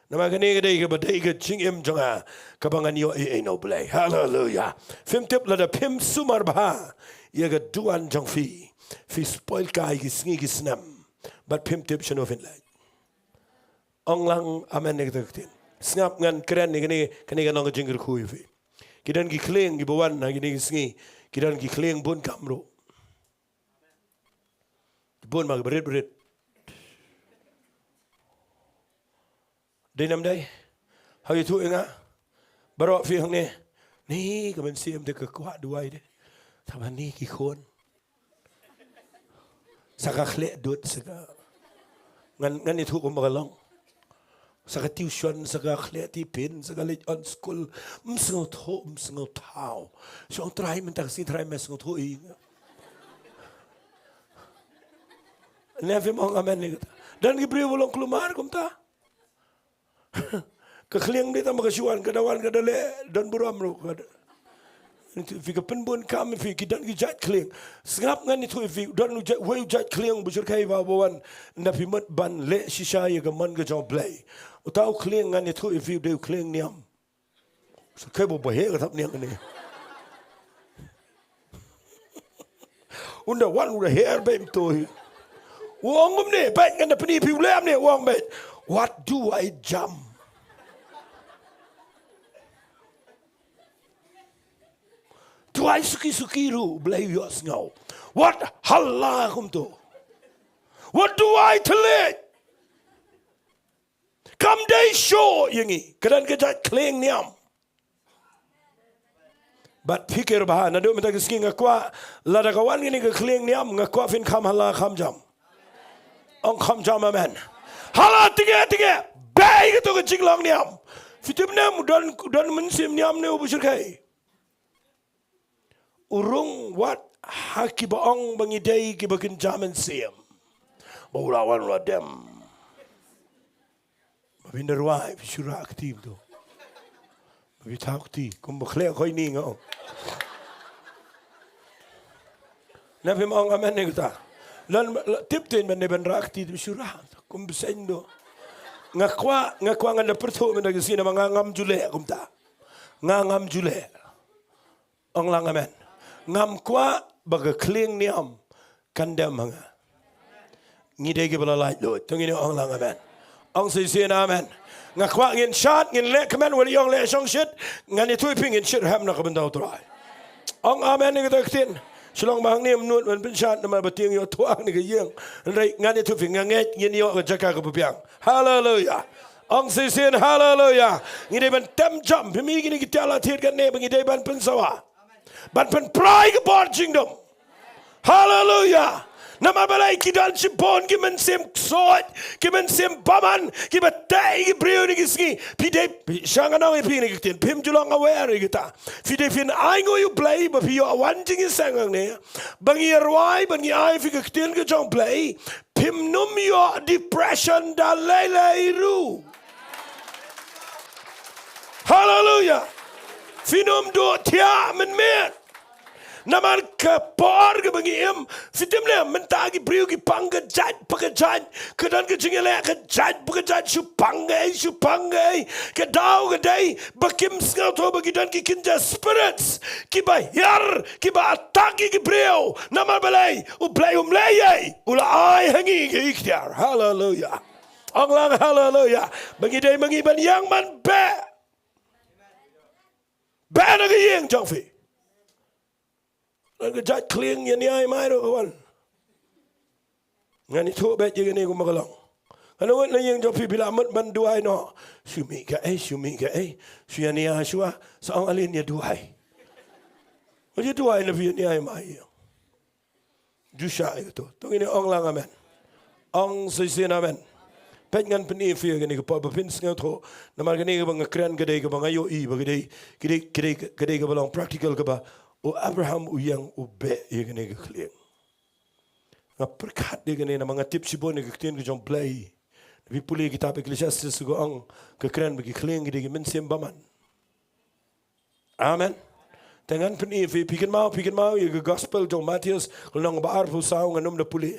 Namar kane ka dei kaba dei ka jingim jong nga kaba ngan ïoh ïa u Blei. Haleluya. Phim tip lada phim sumar bha ïa ka duwan jong phi, phi spoil kai ki sngi ki snem. Bad phim tip shano phin leit. Ong lang amen ïa kata ka ktien. Sngap, ngan kren ïa kane, kane ka long ka jingkyrkhu ïa phi. Ki don ki khlieng kiba wan ha kine ki sngi. Ki don ki khlieng bun kam ruh. Bun ma ki barit barit. Dei nam dei. Ha ïathuh ïa nga. Baroh phi hangne. Ni ka mynsiem te ka kwah duwai de. Tangba ni ki khun. Sa ka khleh dud sa ka. Ngan, ngan ïathuh kumba ka long. Sa ka tuition, sa ka khleh tipen, sa ka leit on school. Ym sngewthuh, ym sngewthaw. Shu ong Trai mynta ka sngi Trai me sngewthuh ïa nga. Ne phim ong amen ïa kata. Don ki briew ba long kulmar kumta. Ka khlieng dei tang ba ka shu wan, ka da wan, ka da leh, don burom ruh, ka da. Phi ka pynbun kam phi, ki don ki jait khlieng. Sngap, ngan ïathuh ïa phi, don u jait, wei u jait khlieng ba shyrkhei ba, ba wan. Ynda phi mut ban leh shisha ïa ka mon ka jong U Blei. Uta u khlieng ngan ïathuh ïa phi u dei u khlieng niam. Shyrkhei ba ba heh ka thapniang kane. Ynda wan u da her beit to hi. U ong kumne, beit, ngan da pyni phi u leh kumne, u ong beit. What do I jump? Do I suki suki ruh, Blei ïohsngew. What hala kumto? What do I tell it? Kam dei shuh ïa ngi, ka don ka jait khlieng niam. Bad phi kyrpad, naduh mynta ka sngi nga kwah, lada ka wan kane ka khlieng niam, nga kwah phin kham hala kham jam. Ong kham jam amen. Hala tynge tynge, bei kato ka jinglong niam. Phi tip ne em, don, don mynsiem niam ne u ba shyrkhei. U rung wat ha kiba ong ba ngi dei kiba kynja mynsiem. Ba u la wan u la dem. Ba phin da rwai, phi shu rah kti to. Ba phi thaw kti, kumba khleh khoi ni nga ong. Na phim ong amen ne kata. Lan, lan, tip tin ban ne ban rah kti, phi shu rah. Kumba seng to. Nga kwah, nga kwah ngan da pyrthuh mynta ka sngi namar nga ngam ju leh kumta. Nga ngam ju leh. Ong lang amen. Ngam kwah ba ka khlieng niam kan dem ha nga. Ngi dei kiba la laitluid. To ngin ong lang amen. Ong shisien amen. Nga kwah ngin shad, ngin leh kmen, wat ïa ong leh shongshit, ngan ïathuh ïa phi ngin shitrhem na ka bynta U Trai. Ong amen ïa kata ka ktien. Shu long ba hangne ym nud ban pynshad namar ba tieng ïoh thuh hangne ka ïing. Hynrei ngan ïathuh ïa phi nga ngeit ngin ïoh ka jaka kaba biang. Haleluya. Ong shisien haleluya. Ngi dei ban tem jam. Phi mih kine ki tiar la thied kane ba ngi dei ban pynsawa. Ban pynpra ïa ka bor jingdum. Haleluya. Namar balei ki don shibun ki mynsiem ksuid, ki mynsiem bymman, kiba tei ki briew ne ki sngi. Phi dei, phi, sha nga ong ïa phi ne ki ktien, phim ju long aware ïa kita. Phi dei phin ainguh ïa U Blei ba phi ïoh wan jingïaseng hangne. Ba ngi rwai, ba ngi ai phi ka ktien ka jong U Blei. Phim nym ïoh depression da lei lei ruh. Haleluya. Phin nym duh thiah mynmiet. Namar ka por kaba ngi im, phi tip ne em, mynta ki briew ki pang ka jait pa ka jait, ka don ka jingïaleh ka jait pa ka jait, shu pang kaei, shu pang kaei, ka daw ka dei ba kim sngewthuh ba ki don ki kynja spirits kiba hiar, kiba attack ïa ki briew. Namar balei? U Blei um leh ei ei, u la ai ha ngi ka iktiar. Haleluya. Ong lang haleluya. Ba ngi dei ma ngi ban ïeng ban beh. Beh na ka ïing jong phi. Don ka jait khlieng ïa nia ïa mai ruh ka wan. Ngan ïathuh beit ïa kane kumba ka long. Ngan ong na ïing jong phi, phi la mut ban duwai noh. Shu mih kaei, shu mih kaei. Shu ïa nia shuwa, sa ong alin ïa duwai. Ïa duwai na phi ïa nia ïa mai ïa. Ju shah ïa kato. To ngin ong lang amen. Ong shisien amen. Peit ngan pyni ïa phi ïa kane ka por ba phin sngewthuh. Namar kane kaba nga kren ka dei kaba nga ïohi ba ka dei, ka dei, ka dei, ka dei kaba long practical kaba u Abraham u ïeng u beh ïa kane ka khlieng. Nga pyrkhat ïa kane namar nga tip shibun ïa ka ktien ka jong U Blei. Phi pule kitab Ecclesiastes ka ong, ka kren ba ki khlieng ki dei ki mynsiem bymman. Amen. Te ngan pyni ïa phi, phi kynmaw, phi kynmaw ïa ka gospel jong Mathaios, ka lynnong ba arphew saw, ngan ym da pule.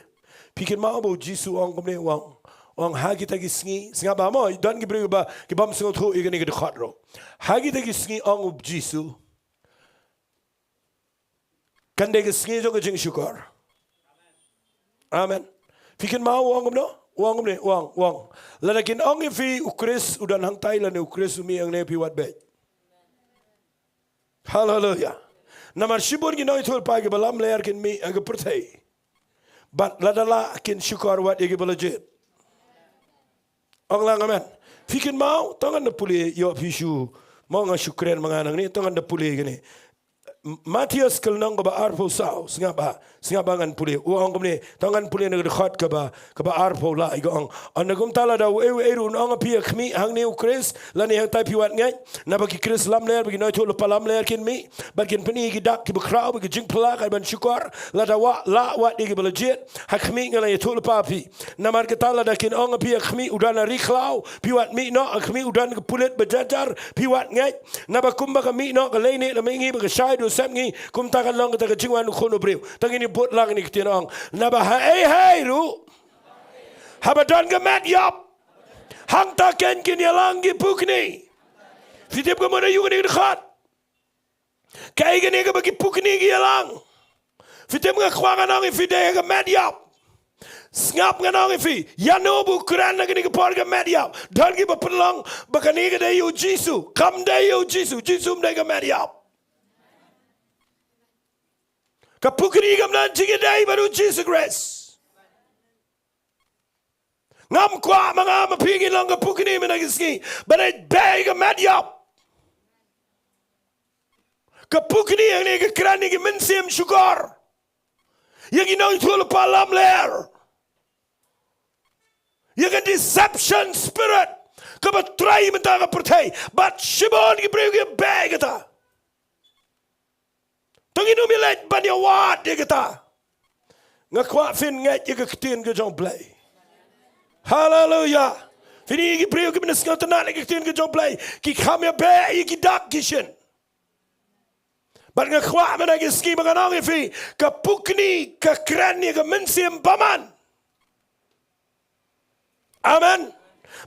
Phi kynmaw ba u Jisu u ong kumne, u ong, u ong ha kita ki sngi, sngap bha mo, don ki briew ba ki bym sngewthuh ïa kane ka dkhot ruh. Ha kita ki sngi, ong u Jisu, kan dei ka sngi jong ka jingshukor. Amen. Phi kynmaw u ong kumno? U ong kumne, u ong, u ong, lada kin ong ïa phi u Khrist u don hangtai lane u Khrist u mih hangne, phi wad beit. Haleluya. Namar shibun ki nongïathuhlypa kiba lamler kin mih ha ka pyrthei. Bad lada lah kin shukor wat ïa kiba la jied. Ong lang amen. Phi kynmaw, to ngan da pule, ïoh phi shu, mo nga shu kren ma nga nangne, to ngan da pule kane. Mathaios ka lynnong kaba arphew saw, sngap bha, sngap bha ngan pule. U ong kumne, to ngan pule na ka dkhot kaba, kaba arphew lai, ka ong. Ynda kumta lada uei uei ruh un ong ha phi, ha khmih hangne u Khrist, lane hangtai, phi wat ngeit. Naba ki Khrist lamler bad ki nongïathuhlypa lamler kin mih, bad kin pyni ïa ki dak kiba khraw bad ki jingphylla kat ban shukor. Lada wad, lah wad ïa kiba la jied ha khmih, nga la ïathuhlypa ïa phi. Namar kata lada kin ong ha phi, ha khmih u don u ri khlaw, phi wat mih noh. Ha khmih u don ka pulit ba jar jar, phi wat ngeit. Naba kumba ka mih noh ka lei ne la mih ngi, ba ka shai da u sem ngi, kumta kan long kata ka jingwan u Khun u briew. To ngin ïa bud lang ïa kine ki ktien, ong. Naba haei haei ruh, haba don ka met ïap, hangta keiñ kin ïalang ki pukni. Phi tip ka mut aïu kane ka dkhot? Kaei kane kaba ki pukni ki ïalang? Phi tip, nga kwah ngan ong ïa phi, dei ha ka met ïap. Sngap, ngan ong ïa phi, ïa no ba u kren ha kane ka por, ka met ïap? Don kiba pynlong ba kane ka dei ïa u Jisu. Kam dei ïa u Jisu. Jisu ym dei ka met ïap. Ka pukni kam don jingïadei bad u Jisu Khrist. Ngam kwah ma nga ma phi ngin long ka pukni mynta ka sngi, ba dei beh ïa ka met ïap. Ka pukni hangne ka kren ïa ki mynsiem shukor, ïa ki nongïathuhlypa lamler, ïa ka deception spirit kaba trei mynta ka pyrthei, bad shibun ki briew ki beh ïa kata. To ngin ym ïaleit ban ïawad ïa kata. Nga kwah phin ngeit ïa ka ktien ka jong U Blei. Haleluia. Phin ïohi ki briew kiba sngewtynnat ïa ka ktien ka jong U Blei, ki kham ïabeh ïa ki dak ki shin. Bad nga kwah mynta ka sngi ba ngan ong ïa phi, ka pukni ka kren ïa ka mynsiem bymman. Amen.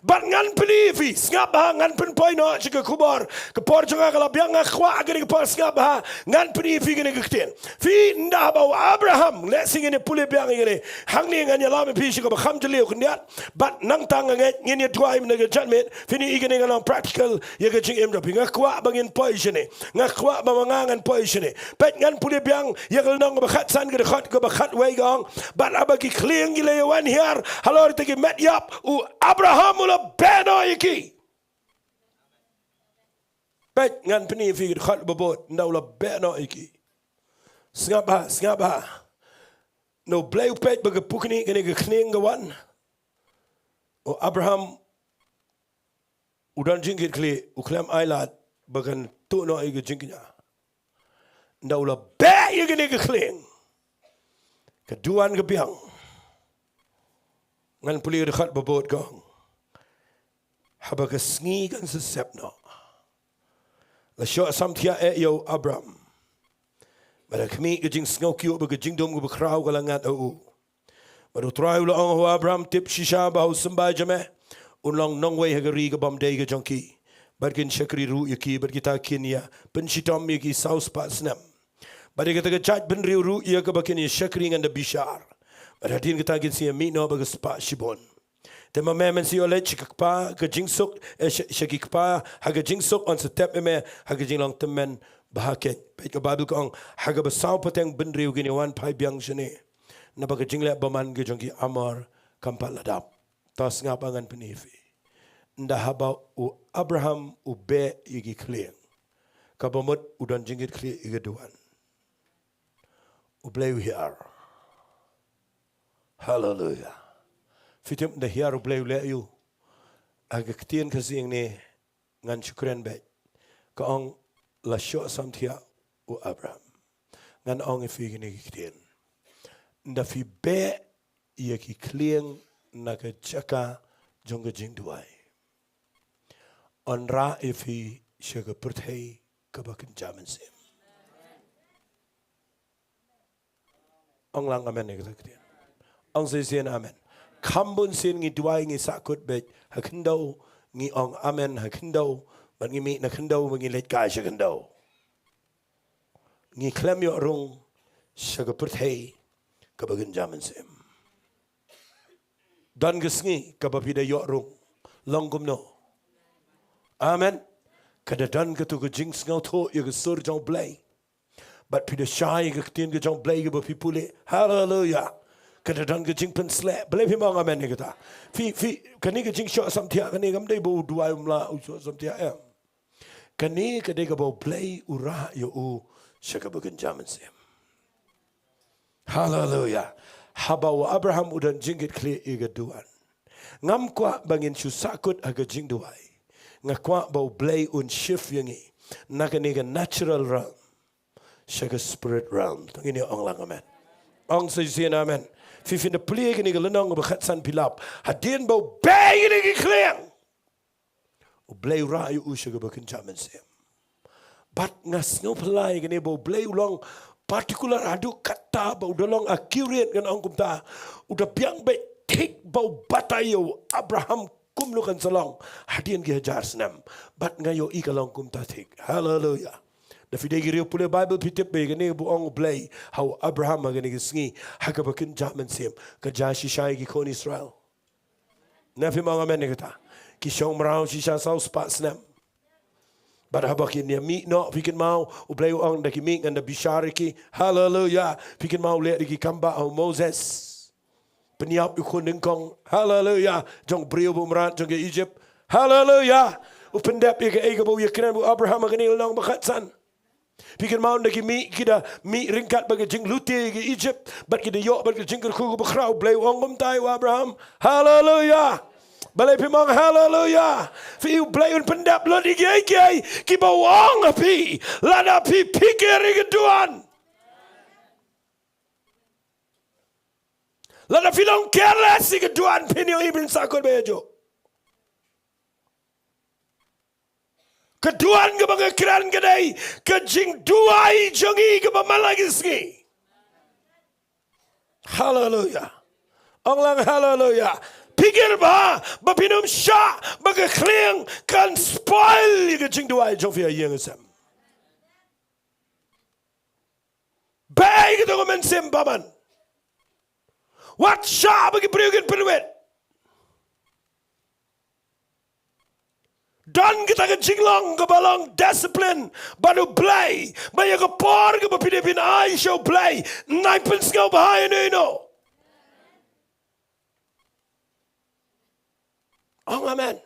Bad ngan pyni ïa phi, sngap bha, ngan pynpoi noh sha ka khubor. Ka por jong nga ka la biang, nga kwah ha kane ka por, sngap bha, ngan pyni ïa phi kane ka ktien. Phi, ynda haba u Abraham, lehse ngin ïa pule biang ïa kane. Hangne ngan ïalam ïa phi sha kaba kham jylliew khyndiat. Bad nangta nga ngeit ngin ïa duwai mynta ka janmiet. Phin ïohi kane nga long practical ïa ka jingim jong phi. Nga kwah ba ngin poi shane. Nga kwah ba ma nga ngan poi shane. Peit, ngan pule biang ïa ka lynnong kaba khatsan, ka dkhot kaba khatwei, ka ong. Bad haba ki khlieng ki la ïawan hiar halor kata ki met ïap, u Abraham u la beh noh ïa ki. Peit, ngan pyni ïa phi ka dkhot ba bud, ynda u la beh noh ïa ki. Sngap bha, sngap bha. Ynda U Blei u peit ba ka pukni kane ka khlieng ka wan, u Abraham u don jingkitkhlieh, u khlem ailad ba kan tuh noh ïa ka jingkñia. Ynda u la beh ïa kane ka khlieng, ka duwan ka biang. Ngan pule ka dkhot ba bud, ka ong. Haba ka sngi kan sa sep noh, la shoh samthiah eh ïa u Abraham. Bad ha khmih, ka jingsngewkyiuh bad ka jingdum kaba khraw ka la ngat ha u. Bad U Trai u la ong ha u Abraham, tip shisha ba ha u symbai jong me un long nongwei ha ka ri ka bym dei ka jong ki. Bad kin shakri ruh ïa ki, bad kita kin ïa pynshitom ïa ki saw spah snem. Bad ïa kata ka jaitbynriew ruh ïa kaba kin ïa shakri ngan da bishar. Bad hadien kata kin sa ïa mih noh bad ka spah shibun. Te ma me men sa ïoh leit sha ki kpa ka jingsuk, eh, sha, sha ki kpa ha ka jingsuk, yn sa tep ïa me ha ka jinglong tymmen bha keiñ. Peit, ka Baibl ka ong, ha kaba saw pateng bynriew kin ïa wan phai biang shane. Naba ka jingleh bymman ka jong ki Amor kam pat la dap. To sngap bha, ngan pyni ïa phi. Ynda haba u Abraham u beh ïa ki khlieng, kaba mut u don jingkitkhlieh ïa ka duwan, U Blei u hiar. Haleluia. Phi tip ynda hiar U Blei u leh aïu? Ha ka ktien Khasi hangne, ngan shu kren beit. Ka ong, la shoh samthiah u Abraham. Ngan ong ïa phi kine ki ktien. Ynda phi beh ïa ki khlieng na ka jaka jong ka jingduwai, yn rah ïa phi sha ka pyrthei kaba kynja mynsiem. Ong lang amen ïa kata ka ktien. Ong shisien amen. Kham bun sien ngi duwai, ngi sahkut beit ha khyndew, ngi ong amen ha khyndew, bad ngi mih na khyndew, bad ngi leit kai sha khyndew. Ngi khlem ïoh rung sha ka pyrthei kaba kynja mynsiem. Don ka sngi kaba phi da ïoh rung. Long kumno? Amen. Ka da don kato ka jingsngewthuh ïa ka sur jong U Blei. Bad phi da shai ïa ka ktien ka jong U Blei kaba phi pule. Haleluia. Ka da don ka jingpynsleh. Balei phim ong amen ïa kata? Phi, phi, kane ka jingshoh samthiah kane kam dei ba u duwai um lah u shoh samthiah, em. Kane ka dei kaba U Blei u rah ïa u sha kaba kynja mynsiem. Haleluya. Haba u Abraham u don jingkitkhlieh ïa ka duwan, ngam kwah ba ngin shu sahkut ha ka jingduwai. Nga kwah ba U Blei un shift ïa ngi na kane ka natural realm sha ka spirit realm. To ngin ïa ong lang amen. Ong sa shisien amen. Phi, phin da plie kane ka lynnong kaba khatsan, phi lap. Hadien ba u bei kine ki khlieng, U Blei u rah ïa u sha kaba kynja mynsiem. Bad nga sngewphylla ïa kane ba U Blei u long particular haduh katta ba u da long accurate, ngan ong kumta. U da biang beit thik ba u batai ïa u Abraham kumno kan sa long hadien ki hajar snem. Bad nga ïohi ka long kumta thik. Haleluya. Da phi dei ki riewpule Baibl phi tip ba ïa kane ba u ong U Blei ha u Abraham ha kane ka sngi, ha kaba kynja mynsiem, ka jia shisha ïa ki khun Israel. Na, phim ong amen ïa kata? Ki shong mraw shisha saw spah snem. Bad haba kin ïa mih noh, phi kynmaw, U Blei u ong da ki mih ngan da bishar ïa ki. Haleluya. Phi kynmaw u leh da ki kambah ha u Moses. Pynïap ïa u khun nyngkong. Haleluya. Jong u briew ba u mrad jong ka Egypt. Haleluya. U pyndep ïa kaei kaba u ïakren u Abraham ha kane ka lynnong ba khatsan. Phi kynmaw, ynda ki mih, ki da mih ryngkat bad ka jinglute ka Egypt, bad ki da ïoh bad ka jingkyrkhu kaba khraw. U Blei u ong kumta ïa u Abraham. Haleluya. Balei phim ong haleluya? Phi, U Blei un pyndep lut ïa kiei kiei kiba u ong ha phi, lada phi phikir ïa ka duwan. Lada phi long careless ïa ka duwan, phin ïohi ban sahkut ba ïa juh. Ka duwan kaba nga kren ka dei ka jingduwai jong ngi kaba man la ki sngi. Haleluya. Ong lang haleluya. Pyrkhat ba, ba phin ym shah ba ka khlieng kan spoil ïa ka jingduwai jong phi ha ïing ha sem. Beh, kata ka mynsiem bymman. Wat shah ba ki briew kin pynwit. Don kata ka jinglong kaba long discipline bad U Blei, ba ïa ka por kaba phi dei ban ai sha U Blei, nai pynsngewbha ïa uno uno. Ong amen.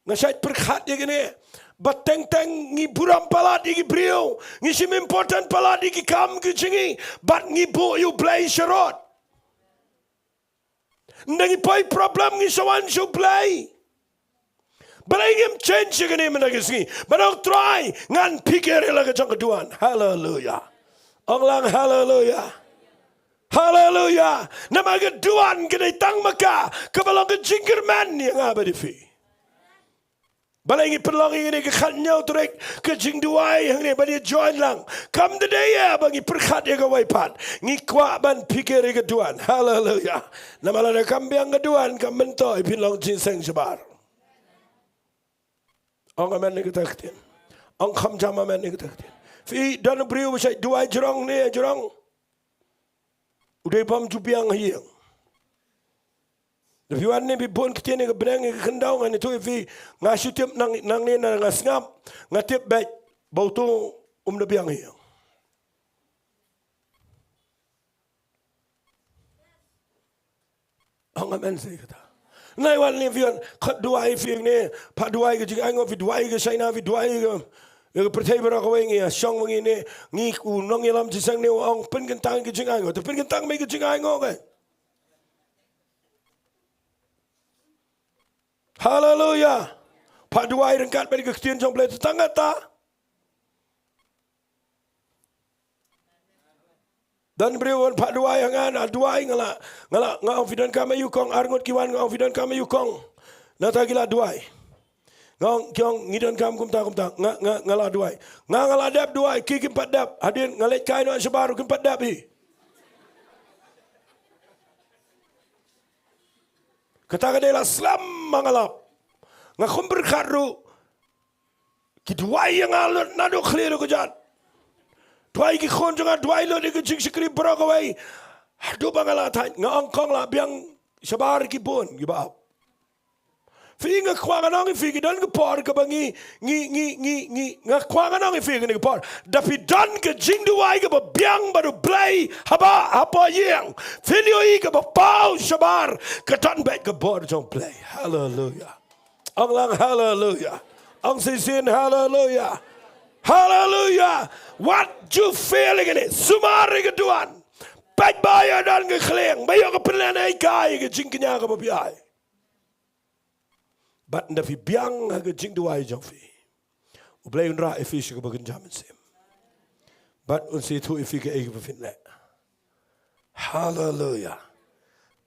Nga shait pyrkhat ïa kine. Ba teng teng ngi burom palat ïa ki briew, ngi shim important palat ïa ki kam ki jong ngi, bad ngi buh ïa U Blei sharud. Ynda ngi poi problem ngi sa wan sha U Blei. Balei ngim change ïa kane mynta ka sngi? Ban ong Trai, ngan pyrkhat ïa la ka jong ka duwan. Haleluya. Ong lang haleluya. Haleluya. Namar ka duwan ka dei tang ma ka kaba long ka jingkyrmen ïa nga bad ïa phi. Balei ngi pynlong ïa kane ka khathynñiew tarik ka jingduwai hangne ban ïa join lang? Kam da dei ïa ba ngi pyrkhat ïa kawei pat. Ngi kwah ban pyrkhat ïa ka duwan. Haleluya. Namar lada kam biang ka duwan, kam myntoi phin long jingseng shabar. Ong amen ïa kata ka ktien. Ong kham jam amen ïa kata ka ktien. Phi, don u briew ba shait duwai jrong ne jrong. U dei bym ju biang ha ïing. Da phi wan ne phi bun ktien ïa ka bneng ïa ka khyndew, ngan ïathuh ïa phi, nga shu tip nang, nangne na nga sngap, nga tip beit ba uto um da biang ha ïing. Ong amen sa ïa kata. Nai wan ne phi wan, khot duwai phi ne, phah duwai ka jingainguh, phi duwai ka China, phi duwai ka, ïa ka pyrthei baroh kawei, ngi ïa shong ma ngi ne, ngi u nongïalam jingïaseng ne u ong pynkyntang ka jingainguh, te pynkyntang me ka jingainguh ka. Haleluya. Phah duwai ryngkat bad ka ktien jong U Blei, te tang kata. Don briew wan phah duwai ha nga, nga duwai, nga la, nga la, nga ong phi donkam aïu kong, ar ngut ki wan, nga ong phi donkam aïu kong. Nangta ki la duwai. Nga ong ki ong ngi donkam kumta kumta, nga, nga, nga la duwai. Nga, nga la dep duwai, ki kim pat dep. Hadien nga leit kai noh shabar ruh kim pat dep hi. Kata ka dei la slem ma nga lap. Nga khum pyrkhat ruh. Ki duwai ïa nga lut naduh khlieh ruh ka jan. Duwai ki khun jong nga, duwai lut ïa ka jingshakri baroh kawei. Haduh ba nga la thait, nga ong kong la biang shabar ki bun kiba ap. Phi, nga kwah ngan ong ïa phi, ki don ka por kaba ngi, ngi, ngi, ngi, ngi, nga kwah ngan ong ïa phi kane ka por. Da phi don ka jingduwai kaba biang bad U Blei haba, hapoh ïing, phin ïohi kaba paw shabar, ka don beit ka bor jong U Blei. Haleluya. Ong lang haleluya. Ong shisien haleluya. Haleluya. Wat ju fail ïa kane. Sumar ïa ka duwan. Peit ba ïoh don ka khlieng, ba ïoh ka pynlehnikai ïa ka jingkñia kaba phi ai. Bad ynda phi biang ha ka jingduwai jong phi, U Blei un rah ïa phi sha kaba kynja mynsiem. Bad un sa ïathuh ïa phi kaei kaba phin leh. Haleluya.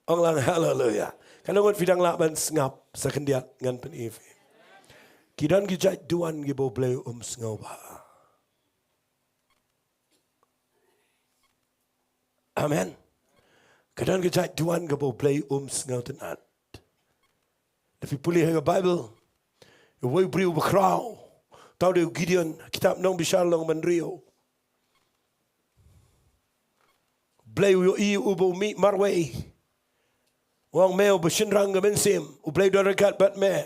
Ong lang haleluya. Katno ngut phi dang lah ban sngap sa khyndiat ngan pyni ïa phi. Ki don ki jait duwan kiba U Blei um sngewbha. Amen. Ka don ka jait duwan kaba U Blei um sngewtynnat. Da phi pule ha ka Baibl, uwei u briew uba khraw, tang dei u Gideon, kitab Nongbishar lynnong ba hynriew. Blei u ïohi uba u mih marwei. U ong, me uba shynrang ka mynsiem, U Blei u don ryngkat bad me.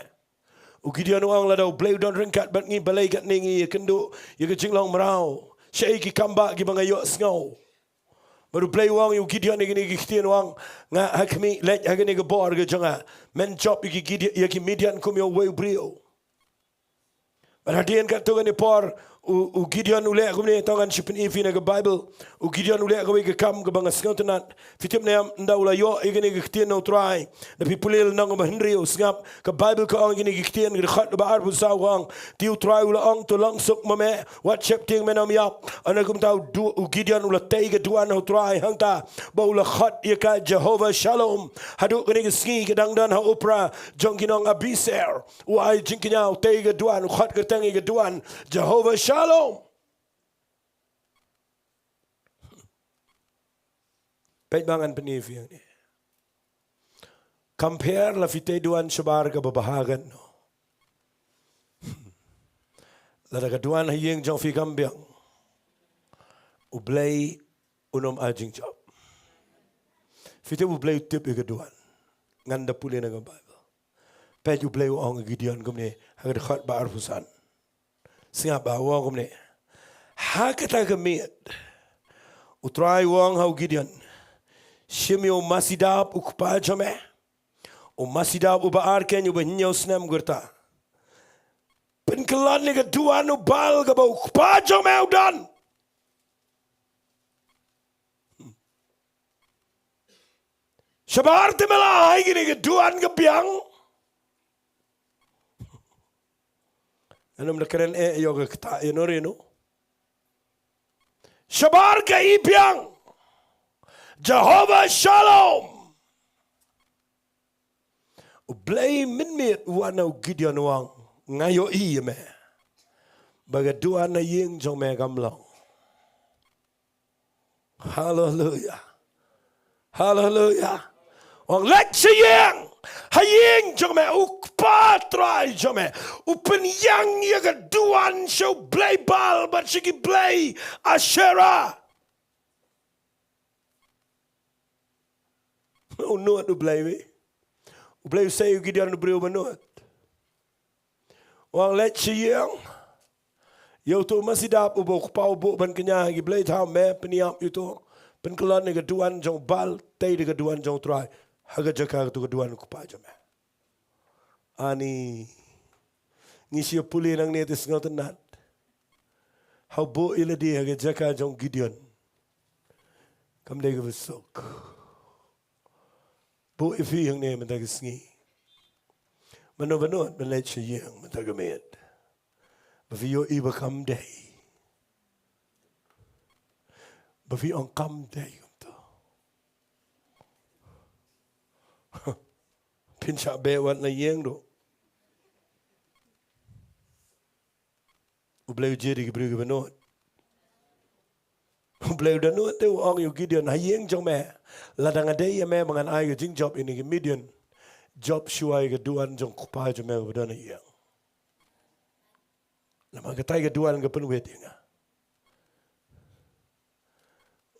U Gideon u ong, lada U Blei u don ryngkat bad ngi, balei katne ngi ïakynduh ïa ka jinglong mraw? Shaei ki kam bah kiba nga ïohsngew? Bad U Blei u ong ïa u Gideon ïa kine ki ktien, u ong, nga ha khmih, leit ha kane ka bor ka jong nga, men jop ïa ki Gide-, ïa ki Midian kum ïa uwei u briew. Bad hadien katto katne por, u, u Gideon u leh kumne, to ngan shu pyni ïa phi na ka Baibl. U Gideon u leh kawei ka kam kaba nga sngewtynnat. Phi tip ne em, ynda u la ïoh ïa kine ki ktien na U Trai, da phi pule lynnong ba hynriew, sngap, ka Baibl ka ong ïa kine ki ktien, ka dkhot ba arphew saw ka ong, te U Trai u la ong, to long suk ma me, wat sheptieng, men ym ïap. Hynrei kumta u du-, u Gideon u la tei ka duwan ha U Trai, hangta ba u la khot ïa ka Jehovah Shalom. Haduh kane ka sngi ka dang don ha Ophrah jong ki nong Abiezer. U ai jingkñia, u tei ka duwan, u khot kyrteng ïa ka duwan Jehovah Shalom. Peit ba ngan pyni ïa phi hangne. Compare, la phi tei duwan shabar kaba bha katno. Lada ka duwan ha ïing jong phi kam biang, U Blei un ym ai jingjop. Phi tip U Blei u tip ïa ka duwan. Ngan da pule na ka Baibl. Peit, U Blei u ong ïa u Gideon kumne, ha ka dkhot ba arphew san. Sngap ba u ong kumne. Ha kata ka miet, U Trai u ong ha u Gideon, shim ïa u Massidab u kpa jong me, u Massidab uba ar keiñ, uba hynñiew snem ka rta. Pynkyllon ïa ka duwan u Baal kaba u kpa jong me u don. Shabar te me la ai ïa kane ka duwan ka biang. Ngam da kren eh ïa ka ktah ïa no re no. Shabar ka i biang. Jehovah Shalom. U Blei mynmiet u wan ha u Gideon u ong, nga ïohi ïa me ba ka duwan ha ïing jong me kam long. Haleluya. Haleluya. U ong, leit sha ïing. Ha ïing jong me, u kpa trai jong me u pynïeng ïa ka duwan sha u blei Baal bad sha ki blei Asherah. U nud U Blei, wi. U Blei u sei ïa u Gideon u briew ba nud. U ong, leit sha ïing. Ïa uto u Massidab uba u kpa u buh ban kñia ha ki blei thaw, me pynïap ïa uto. Pynkyllon ïa ka duwan jong u Baal, tei da ka duwan jong u Trai ha ka jaka kato ka duwan u kpa jong me. Ani, ngi shu pule nangne te sngewtynnat. Ha u buh ïa lade ha ka jaka jong u Gideon, kam dei kaba suk. Buh ïa phi hangne mynta ka sngi. Mano ba nud ban leit sha ïing mynta ka miet? Ba phi ïohi ba kam dei. Ba phi ong kam dei kumto. Phin shah beh wat na ïing ruh. U Blei u jied ïa ki briew kiba nud. U Blei u da nud te u ong ïa u Gideon, ha ïing jong me, lada nga dei ïa me ba ngan ai ka jingjop ïa kine ki Midian, jop shuwa ïa ka duwan jong u kpa jong me uba don ha ïing. Namar katai ka duwan ka pynwit ïa nga.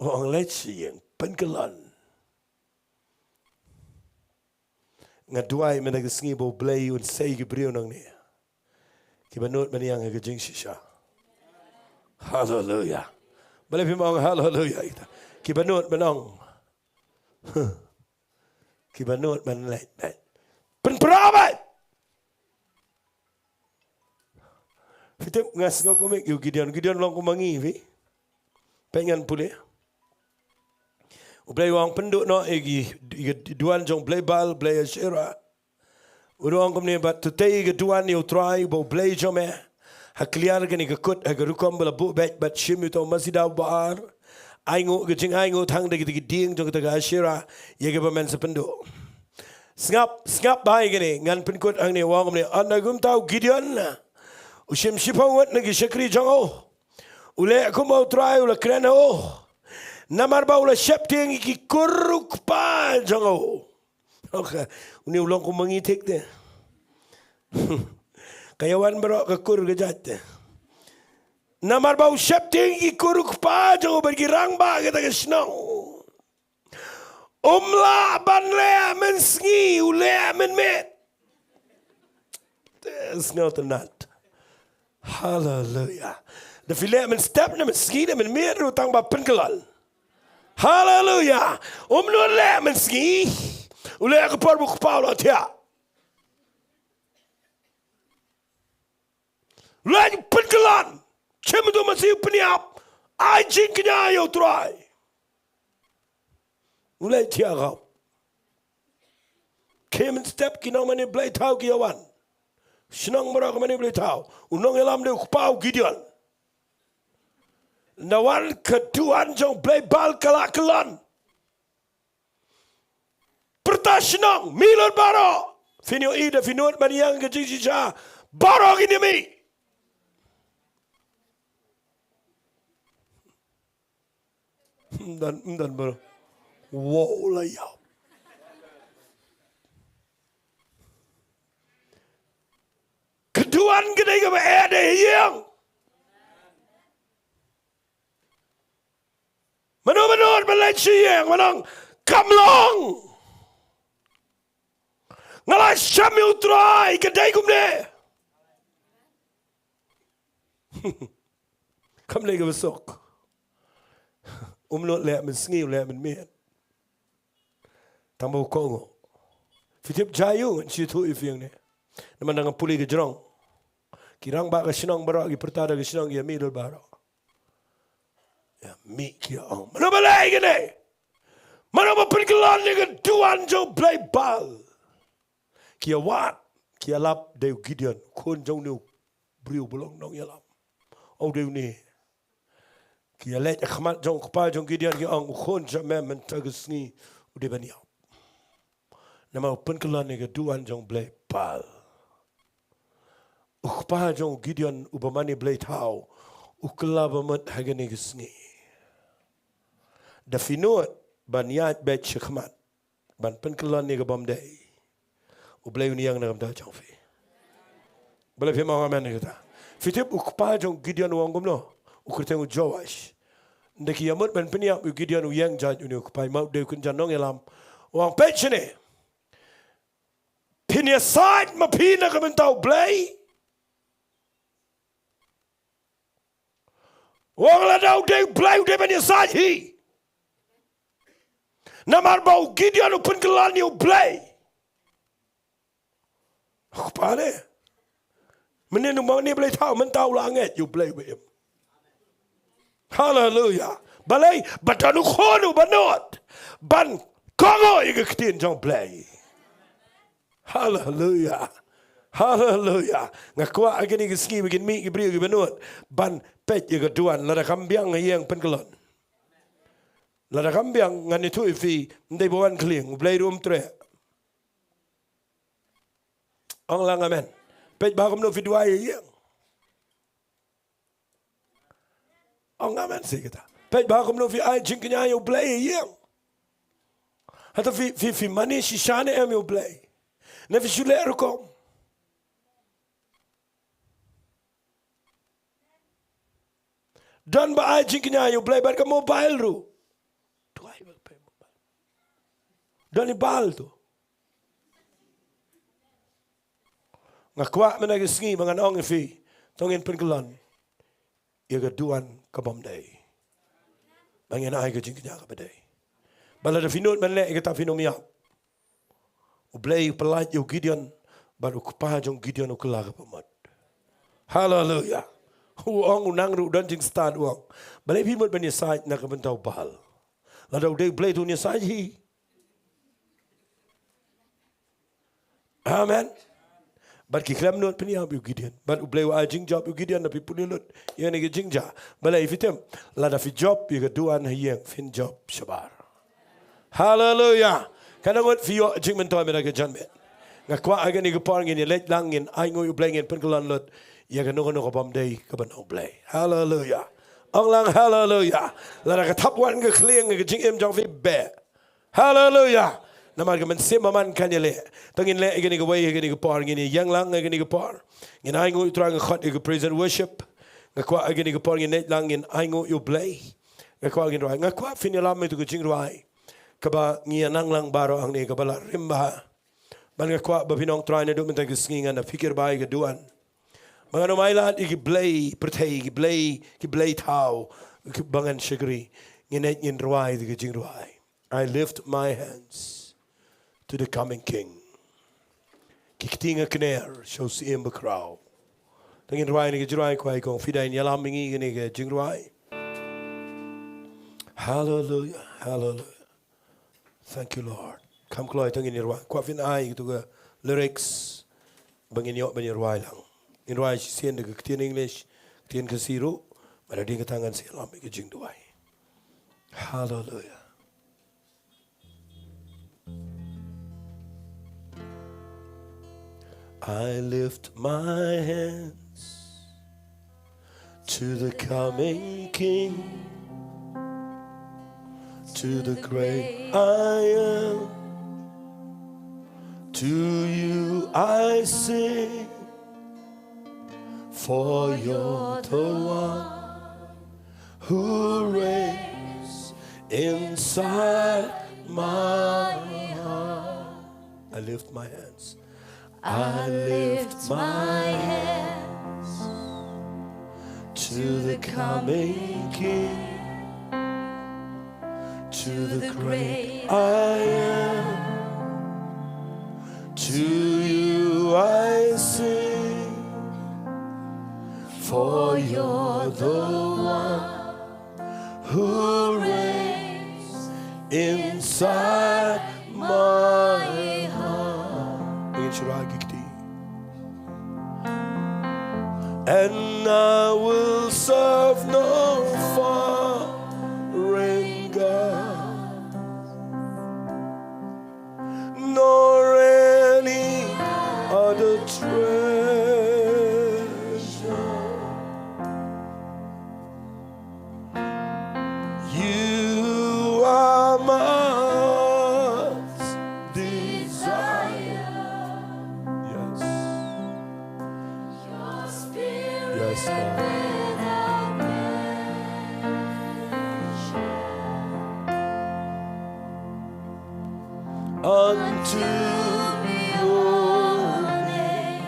U ong, leit sha ïing, pynkyllon. Nga duwai mynta ka sngi ba U Blei un sei ki briew nangne kiba nud ban ïeng ha ka jingshisha. Haleluya. Balei phim ong haleluya kita? Kiba nud ban ong. Kiba nud ban leit beit. Pynpra beit. Phi tip nga sngew kumne ïa u Gideon. Gideon long kum ma ngi phi. Peit ngan pule. U Blei u ong pynduh noh ïa ki, ïa ki duwan jong u blei Baal, blei Asherah. U ong kumne, bad to tei ïa ki duwan ïa u Trai uba u Blei jong me ha khlieh kane ka kut ha ka rukom ba la buh beit bad shim ïa uta u masi daw ba ar. Ainguh ka jingainguh tang da kita ki dieng jong kita ka Asherah ïa kiba men sa pynduh. Sngap, sngap bha ïa kane, ngan pynkut hangne, u ong kumne, ynda kumta u Gideon u shim shiphew ngut na ki shakri jong u. U leh kumba u Trai u la kren ha u. Namar ba u la sheptieng ïa ki kur u kpa jong u. Okay. Une u long kum ma ngi thik te. Ka ïa wan baroh ka kur ka jait te. Namar ba u sheptieng ïa ki kur u kpa jong u bad ki rangbah kita ka shnong. Um lah ban leh mynsngi, u leh mynmiet. Te sngewtynnat. Haleluia. Da phi leh mynstep ne mynsngi ne mynmiet ruh tang ba pynkyllon. Haleluia. Um nud leh mynsngi. U leh ka por ba u kpa u la thiah. Leh pynkyllon. Shim uta u masi, pynïap. Ai jingkñia ïa u Trai. U leh thiah khop. Khie mynstep ki nongmane blei thaw ki ïa wan. Shnong baroh ka mane blei thaw. U nongïalam dei u kpa u Gideon. Ynda wan ka duwan jong u blei Baal ka la kyllon. Pyrta shnong, mih lut baroh. Phin ïohi da phi nud ban ïeng ka jingshisha. Baroh kin ïa mih. Ym don, ym don baroh. Wow, la ïap. Ka duwan ka dei kaba eh da ïeng. Mano mano ba leit sha ïing, mano kam long. Nga la shem ïa u Trai, ka dei kumne. Kam dei kaba suk. Um nud leh mynsngi, u leh mynmiet. Tang ba u kohnguh. Phi tip jia ïa u, ngan shu ïathuh ïa phi hangne. Namar nga pule ka jrong. Ki rangbah ka shnong baroh, ki pyrta da ka shnong, ïa mih lut baroh. Ïa mih ki ong, mano ba leh kane? Mano ba pynkyllon ïa ka duwan jong u blei Baal? Ki ïa wad, ki ïa lap, dei u Gideon, khun jong une u briew ba long nongïalam. Ong dei une. Ki ïa leit ha khmat jong u kpa jong u Gideon, ki ong, u khun jong me mynta ka sngi u dei ban ïap. Namar u pynkyllon ïa ka duwan jong u blei Baal. U kpa jong u Gideon uba mane blei thaw u kylla bamut ha kane ka sngi. Da phi nud ban ïaid beit sha khmat ban pynkyllon ïa ka bym dei, u Blei un ïeng na ka bynta jong phi. Balei phim ong amen ïa kata? Phi tip u kpa jong u Gideon u ong kumno? U kyrteng u Joash. Ynda ki ïa mut ban pynïap ïa u Gideon, u ïeng jait une u kpa, i mut dei u kynja nongïalam. U ong, peit shane. Phin ïasaid ma phi na ka bynta u Blei? U ong, lada u dei u Blei u dei ban ïasaid hi. Namar ba u Gideon u pynkylla ïa u Blei. U kpa ne, mynhynnin u mane blei thaw, mynta u la ngeit ïa u Blei ba im. Haleluia. Balei? Ba don u khun uba nud ban kohnguh ïa ka ktien jong u Blei. Haleluia. Haleluia. Nga kwah ha kine ki sngi ba kin mih ki briew kiba nud ban peit ïa ka duwan, lada kam biang ha ïing pynkyllon. Lada kam biang ngan ïathuh ïa phi, ym dei ba wan khlieng, u Blei ruh um treh. Ong lang amen. Peit ba kumno phi duwai ïa ïing. Ong amen seh kita. Peit ba kumno phi ai jingkñia ïa u Blei ïa ïing. Hato phi, phi, phi mane shisha ne em ïa u Blei? Ne phi shu leh rukom? Don ba ai jingkñia ïa u Blei bad ka mobile ruh. Duwai bad peit mobile. Don i Baal to. Nga kwah mynta ka sngi ba ngan ong ïa phi, to ngin pynkyllon ïa ka duwan ka bym dei. Ba ngin ai ka jingkñia kaba dei. Ba lada phi nud ban leh ïa kata phin ym ïap. U Blei u pyllait ïa u Gideon, bad u kpa jong u Gideon u kylla ka bamut. Haleluya. U ong u nang ruh u don jingstad, u ong, balei phi mut ban ïasaid na ka bynta u Baal? Lada u dei u Blei to un ïasaid hi. Amen. Bad ki khlem nud pynïap ïa u Gideon. Bad u Blei u ai jingjop ïa u Gideon, da phi pule lut ïa kane ka jingjia. Balei phi tip? Lada phi jop ïa ka duwan ha ïing, phin jop shabar. Haleluya. Katno ngut phi ïoh jingmyntoi mynta ka janmiet? Nga kwah ha kane ka por ngin ïaleit lang, ngin ainguh ïa u Blei, ngin pynkylla lut ïa kano kano ka bym dei kaba na u Blei. Haleluya. Ong lang haleluya. Lada ka thap wan ka khlieng ha ka jingim jong phi, beh. Haleluya. Namar ka mynsiem ba man kan ïaleh. To ngin leh ha kane kawei, ha kane ka por ngin ïeng lang ha kane ka por. Ngin ainguh ïa u Trai, nga khot ïa ka praise and worship. Nga kwah ha kane ka por ngin leit lang, ngin ainguh ïa u Blei. Nga kwah ngin rwai, nga kwah phin ïalam ïa tu ka jingrwai kaba ngi ïa nang lang baroh hangne, kaba la rim bha. Bad nga kwah ba phin ong, Trai, naduh mynta ka sngi ngan ïa pyrkhat bha ïa ka duwan. Ba ngan ym ailad ïa ki blei pyrthei, ki blei, ki blei thaw, kiba ngan shakri. Ngin leit ngin rwai da ka jingrwai. I lift my hands to the coming King. Ki kti nga kner sha u Syiem bakhraw. To ngin rwai kane ka jingrwai, kwah ïa kong Fidai un ïalam ïa ngi kane ka jingrwai. Haleluya, haleluya. Thank you, Lord. Kham kloi, to ngin ïa rwai. Kwah phin ai ïa tu ka lyrics ba ngin ïoh ban ïa rwai lang. Ngin rwai shisien da ka ktien English, ktien Khasi ruh, bad hadien kata ngan sa ïalam ïa ka jingduwai. Haleluya. I lift my hands to the coming King, to the great I Am. To you I sing, for you're the one who reigns inside my heart. I lift my hands. I lift my hands to the coming King, to the great I Am. To you I sing, for you're the one who reigns inside my heart. Ngin shu rwai ki kti. And I will serve no foreign god, nor any other treasure. You are my heart's desire. Yes. Yes, Lord. Unto your name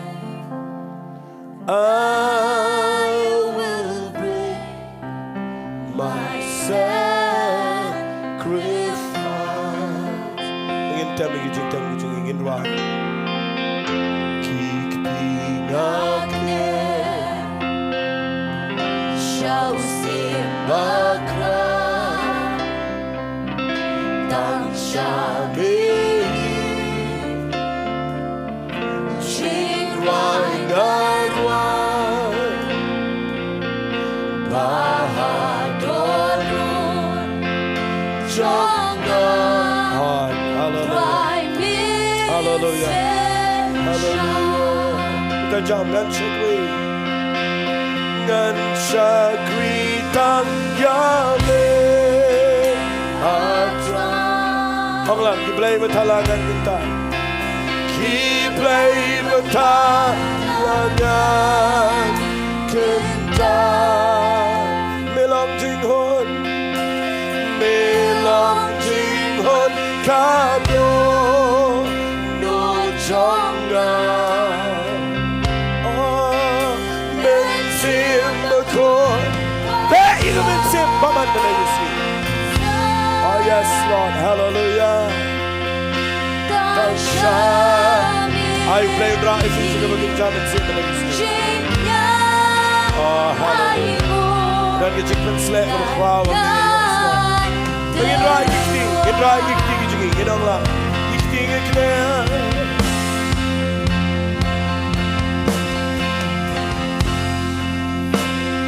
I will bring my sacrifice. Ngin tem ïa ki jingtem, ki jing, ngin rwai. Ki kti nga kner sha u Syiem bakhraw, tang sha me. Jingrwai nga rwai, ba ha dohnud jong nga. Hallelujah. Trai Mynsiem Sha. Hallelujah. Hallelujah. Kita jam, ngan shakri, ngan shakri tang ïa me, ah Trai. Ong lang, ki blei ba thala ngan kyntait. Ki blei ba thala ngan kyntait. Me long jinghun, me long jinghun ka dohnud jong nga. Oh, Mynsiem Bakhuid. Beh ïa ka mynsiem bymman da lei ïa sngi. Oh yes, Lord. Hallelujah. Tang sha me. Ai u Blei un rah ïa phi sha kaba ngin jam mynsiem da lei ïa sngi. Hallelujah. Don ka jingpynsleh kaba khraw. Ngin rai ki kti, ngin rai ki kti ki jong ngi, ngin ong lang. Ki kti ki kti.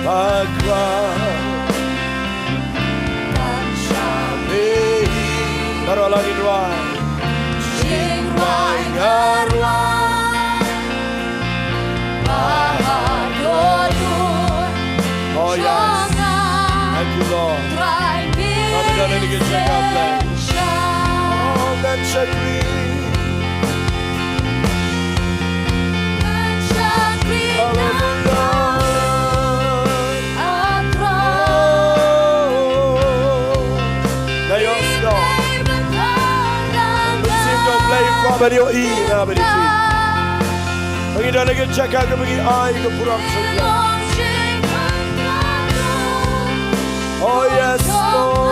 Bakla. Baroh lang ngin rai. Jingrwai nga rwai. Oh, yes. Thank you, Lord. Kami dah ni kita cakap, Lord. Oh, ngan shakri. Hallelujah. Nga ïohsngew. Mynsiem jong U Blei kwah ban ïohi ïa nga bad ïa phi. Ba ngi don ha ka jaka kaba ngi ai ka burom sha U Blei. Oh yes, Lord.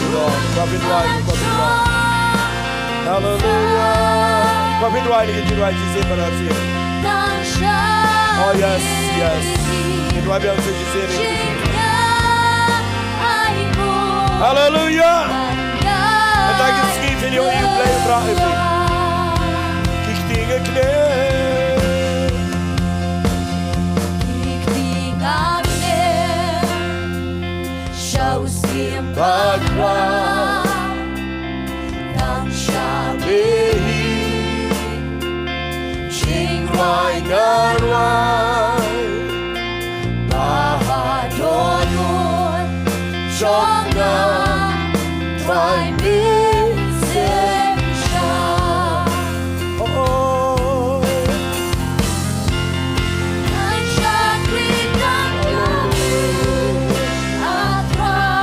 Lord, kwah pynrwai, kwah pynrwai. Hallelujah. Kwah pynrwai ïa ka jingrwai shisien bad shisien. Oh yes, yes. Pynrwai biang shisien. Hallelujah. Mynta ka sngi phin ïohi U Blei u Trai ïa phi. Ki kti nga kne. Ki kti nga kne. Sha u syiem bakla. Tang sha me hi. Jingrwai nga rwai. Ba haduh jong nga. Trai me shisha. Oh, oh.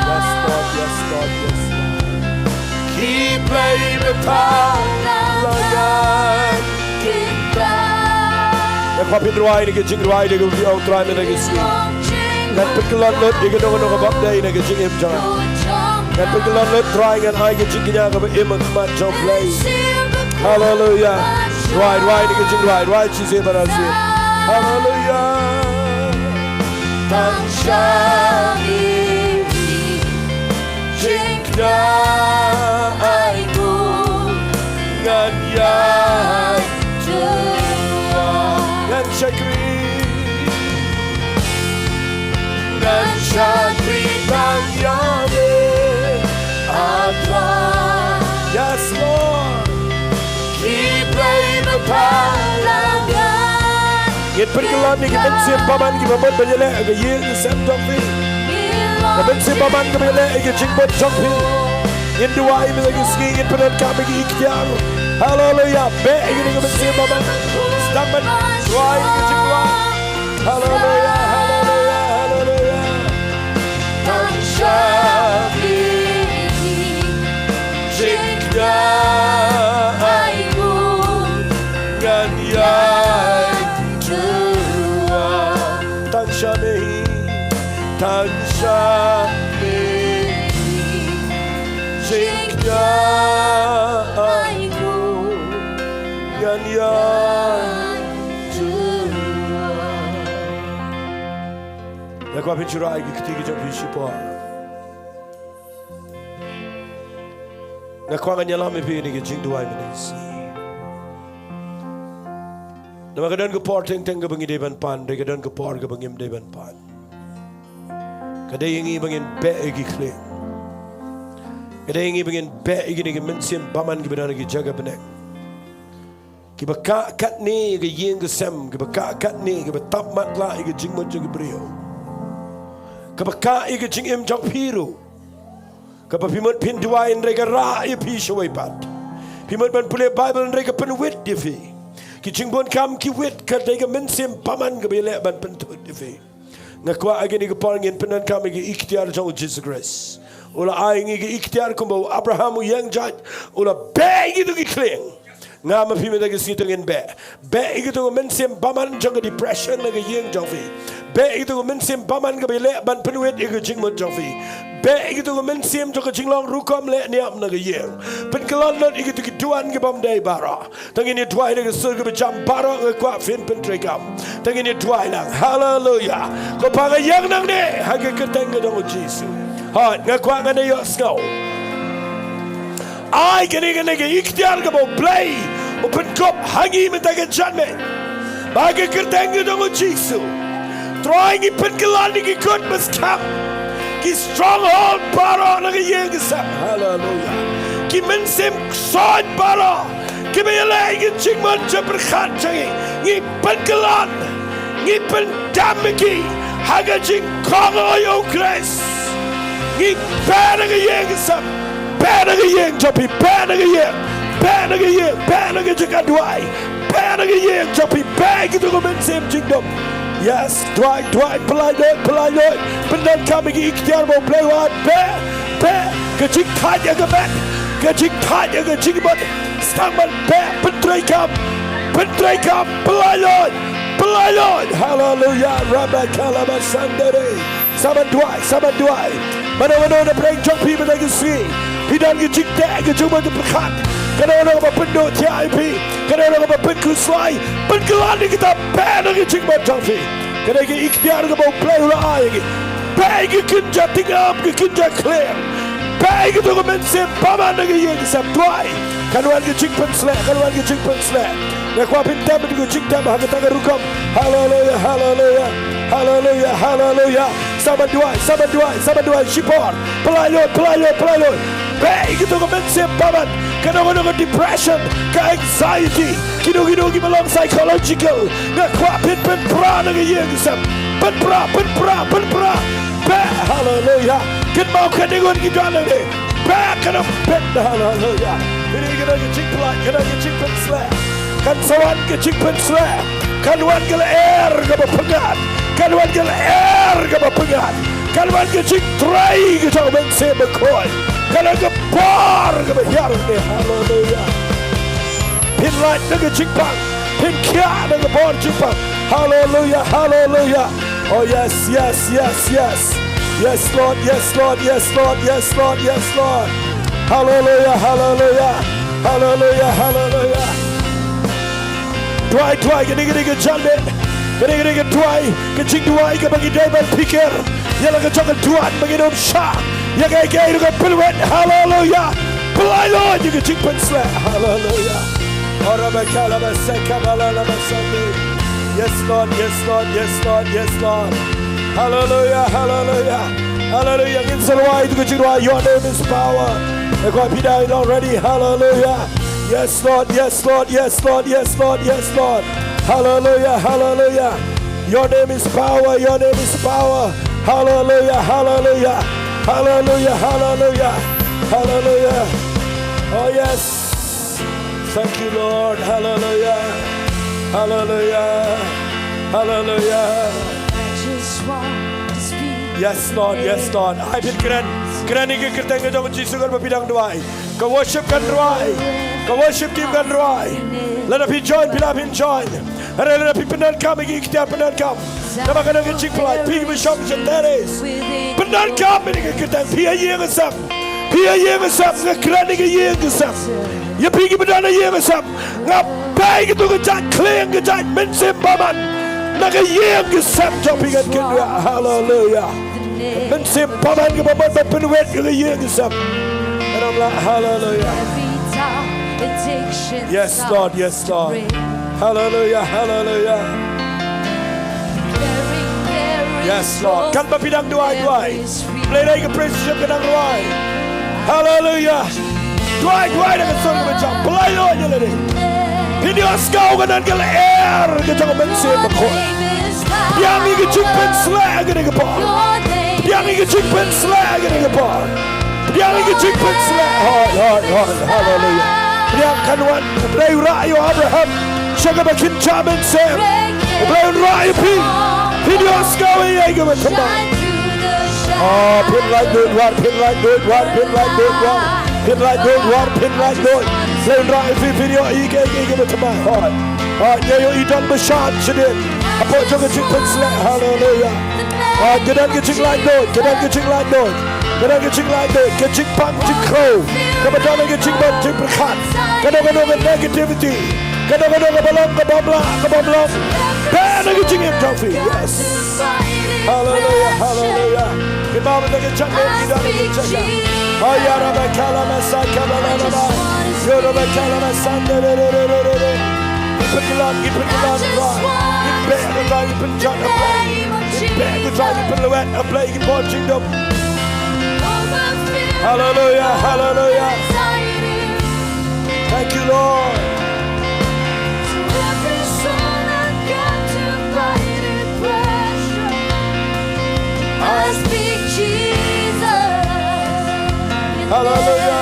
Yes, Lord, yes, Lord, yes, Lord. Ki Blei ba pha la ngan. Nga kwah pynrwai ïa ka jingrwai da kaba phi ong Trai mynta ka sngi. Ngan pynkylla lut ïa kano kano kaba ap dei na ka jingim jong nga. Ngan pynkylla lut Trai, ngan ai ka jingkñia kaba im ha khmat jong U Blei. Hallelujah. Rwai, rwai ïa ka jingrwai, rwai shisien bad shisien. Hallelujah. Tang sha me hi. Jingkñia ai nguh. Ngan ïai tyrwa. Ngan shakri. Ngan shakri tang ïa me, A Trai. Yes, Lord. Ki Blei ba pha la ngan. Ngin pynkylla ïa ki mynsiem bymman kiba mut ban ïaleh ïa ka ïing ka sem jong phi. Ka mynsiem bymman kaba ïaleh ïa ka jingbud jong phi. Ngin duwai mynta ka sngi, ngin pyndonkam ïa ki iktiar. Haleluya. Beh ïa kine ki mynsiem bymman. Sdang ban duwai ïa ka jingduwai. Haleluya, haleluya, haleluya. Tang sha me hi jingkñia ai nguh ngan ïai tyrwa. Tang sha me hi, tang sha me hi jingkñia ai nguh ngan ïai tyrwa. Nga kwah phin shu rai ïa ki kti ki jong phi shipor. Nga kwah ngan ïalam ïa phi ïa kane ka jingduwai mynne ka sngi. Namar ka don ka por teng teng kaba ngi dei ban pan, dei ka don ka por kaba ngim dei ban pan. Ka dei ïa ngi ba ngin beh ïa ki khlieh. Ka dei ïa ngi ba ngin beh ïa kine ki mynsiem bymman kiba don ha ki jaka bneng. Kiba kah katne ïa ka ïing ka sem, kiba kah katne, kiba tap matlah ïa ka jingmut jong ki briew. Kaba kah ïa ka jingim jong phi ruh. Kaba phi mut phin duwai hynrei ka rah ïa phi shawei pat. Phi mut ban pule Baibl hynrei ka pynwit ïa phi. Ki jingbun kam ki wit, ka dei ka mynsiem bymman kaba ïaleh ban pynthut ïa phi. Nga kwah ha kane ka por ngin pyndonkam ïa ka iktiar jong U Jisu Khrist. U la ai ngi ka iktiar kumba u Abraham u ïeng jait, u la beh ïa kito ki khlieh. Nga ma phi mynta ka sngi to ngin beh. Beh ïa kito ki mynsiem bymman jong ka depression na ka ïing jong phi. Beh ïa kito ki mynsiem bymman kiba ïaleh ban pynwit ïa ka jingmut jong phi. Beh ïa kito ki mynsiem jong ka jinglong rukom leh niam na ka ïing. Pynkylla lut ïa kito ki duwan ki bymdei baroh. Tang ngin ïa duwai da ka sur kaba jam baroh, nga kwah phin pyntreikam. Tang ngin ïa duwai lang. Haleluya. Ko Pa, nga ïeng nangne ha ka kyrteng ka jong u Jisu. Hooid, nga kwah ngan ïohsngew. Ai kane, kane ka iktiar kaba U Blei u pynkup ha ngi mynta ka janmiet. Ba ha ka kyrteng ka jong u Jisu, Trai, ngi pynkylla ïa ki kut ba skhem, ki stronghold baroh na ka ïing ka sem. Haleluya. Ki mynsiem ksoid baroh kiba ïaleh ïa ka jingmut jingpyrkhat jong ngi, ngi pynkylla, ngi pyndam ïa ki ha ka jingkohnguh ïa U Khrist. Ngi beh na ka ïing ka sem, beh na ka ïing jong phi, beh na ka ïing, beh na ka ïing, beh na ka jaka duwai, beh na ka ïing jong phi, beh ïa kito ki mynsiem jingdum. Yes, duwai, duwai, pynlait lut, pynlait lut. Pyndonkam ïa ki iktiar ba U Blei u ai, beh, beh, ka jingthait ïa ka met, ka jingthait ïa ka jingmut. Sdang ban beh, pyntreikam, pyntreikam, pynlait lut, pynlait lut. Haleluya, rabakala basandere. Sa ban duwai, sa ban duwai. Mano mano na pdeng jong phi mynta ka sngi, phi don ka jingteh, ka jingmut jingpyrkhat. Kano kano kaba pynduh thiah ïa phi, kano kano kaba pynkhuslai, pynkylla ïa kita, beh na ka jingmut jong phi. Ka dei ka iktiar kaba U Blei u la ai ïa ngi. Beh ïa ki kynja tyngab, ki kynja khlieh. Beh ïa kito ki mynsiem bymman na ka ïing ka sem, duwai. Kan wan ka jingpynshlur, kan wan ka jingpynshlur. Nga kwah phin tem ïa ka jingtem ha kata ka rukom. Haleluya, haleluya, haleluya, haleluya. Sa ban duwai, sa ban duwai, sa ban duwai shipor. Pynlait lut, pynlait lut, pynlait lut. Beh ïa kito ki mynsiem bymman. Kano kano ka depression, ka anxiety, kino kino kiba long psychological. Nga kwah phin pynpra na ka ïing ka sem. Pynpra, pynpra, pynpra. Beh, haleluya. Kynmaw katne ngut ki don hangne. Beh, kan ym pynbeit, haleluya. Kane ka dei ka jingpynlait, ka dei ka jingpynshlur. Kan sa wan ka jingpynshlur. Kan wan ka lyer kaba pyngngad. Kan wan ka lyer kaba pyngngad. Kan wan ka jingtrei ka jong U Mynsiem Bakhuid. Kan wan ka bor kaba hiar hangne, haleluya. Pynlait na ka jingpang. Pynkhiah na ka bor jingpang. Haleluya, haleluya. Oh yes, yes, yes, yes. Yes, Lord, yes, Lord, yes, Lord, yes, Lord, yes, Lord. Haleluya, haleluya. Haleluya, haleluya. Duwai, duwai, kane, kane ka janmiet. Kane, kane ka duwai, ka jingduwai kaba ngi dei ban pyrkhat ïa la ka jong ka duwan ba ngin ym shah ïa kaei kaei ruh ka pynwit. Haleluya. Pynlait lut ïa ka jingpynshlur. Haleluya. Ora ba ka la ba sa ka ba la la ba sa ni. Yes, Lord, yes, Lord, yes, Lord, yes, Lord. Haleluya, haleluya. Haleluya. Ngin sa duwai ïa ka jingduwai, Your name is power. Nga kwah phi dang long ready. Haleluya. Yes, Lord, yes, Lord, yes, Lord, yes, Lord, yes, Lord. Haleluya, haleluya. Your name is power, your name is power. Haleluya, haleluya. Haleluya, haleluya. Haleluya. Oh yes. Thank you, Lord. Haleluya. Haleluya. Haleluya. Yes, Lord, yes, Lord. Ai phin kren, kren ïa ka kyrteng ka jong u Jisu katba phi dang duwai. Ka worship kan rwai. Ka worship team kan rwai. Lada phi join, phi lah phin join. Hynrei lada phi pyndonkam ïa ki iktiar, pyndonkam. Namar ka dei ka jingpynlait, phi kiba shong sha terrace, pyndonkam ïa ka kyrteng. Phi ha ïing ha sem, phi ha ïing ha sem, nga kren ïa ka ïing ka sem. Ïa phi kiba don ha ïing ha sem, nga beh ïa kato ka jait khlieh, ka jait mynsiem bymman na ka ïing ka sem jong phi, ngan kynriah. Haleluya. Mynsiem bymman kaba mut ban pynwit ïa ka ïing ka sem. Kan ym lah. Haleluya. Yes, Lord, yes, Lord. Haleluya, haleluya. Yes, Lord. Katba phi dang duwai, duwai. Blei, dei ka praise worship ka dang rwai. Haleluya. Duwai, duwai da ka sur kaba jam. Blei, Lord, ïa lade. Phin ïohsngew ka don ka lyer ka jong u Mynsiem Bakhuid. Pdiang ïa ka jingpynshlur ha kane ka por. Pdiang ïa ka jingpynshlur ha kane ka por. Pdiang ïa ka jingpynshlur. Hoi, hoi, hoi. Haleluya. Pdiang, kan wan. U Blei u rah ïa u Abraham sha kaba kynja mynsiem. U Blei un rah ïa phi. Phin ïohsngew ïa kaba thymmai. Oh, pynlait lut, Wan, pynlait lut, Wan, pynlait lut, Wan. Pynlait lut, Wan, pynlait lut. U Blei un rah ïa phi, phin ïoh ïa ka, ïa kaba thymmai. Hoi. Hoi, ïa ïoh i don ba shan shadien. Hapoh jong ka jingpynshlur. Haleluya. Ah, ka don ka jinglaitluid, ka don ka jinglaitluid, ka don ka jinglaitluid, ka jingpang jingkhrew, kaba don ka jingbam jingpyrkhat, kano kano ka negativity, kano kano kaba long, kaba bam lah, kaba bam long. Ban na ka jingim jong phi. Yes. Haleluya, haleluya. Ki ba ba da ka jingim ki da ka jingim. Ayara ba kala masa kala la la ba. Yoro ba kala masa de de de de de de. Ki pynlong, ki pynlong Trai. Ki beh ka Trai, ki pynjot ha Blei. Ki beh ka Trai, ki pynlwet ha Blei, ki bor jingdum. Haleluya, haleluya. Thank you, Lord. I speak Jesus. Haleluya.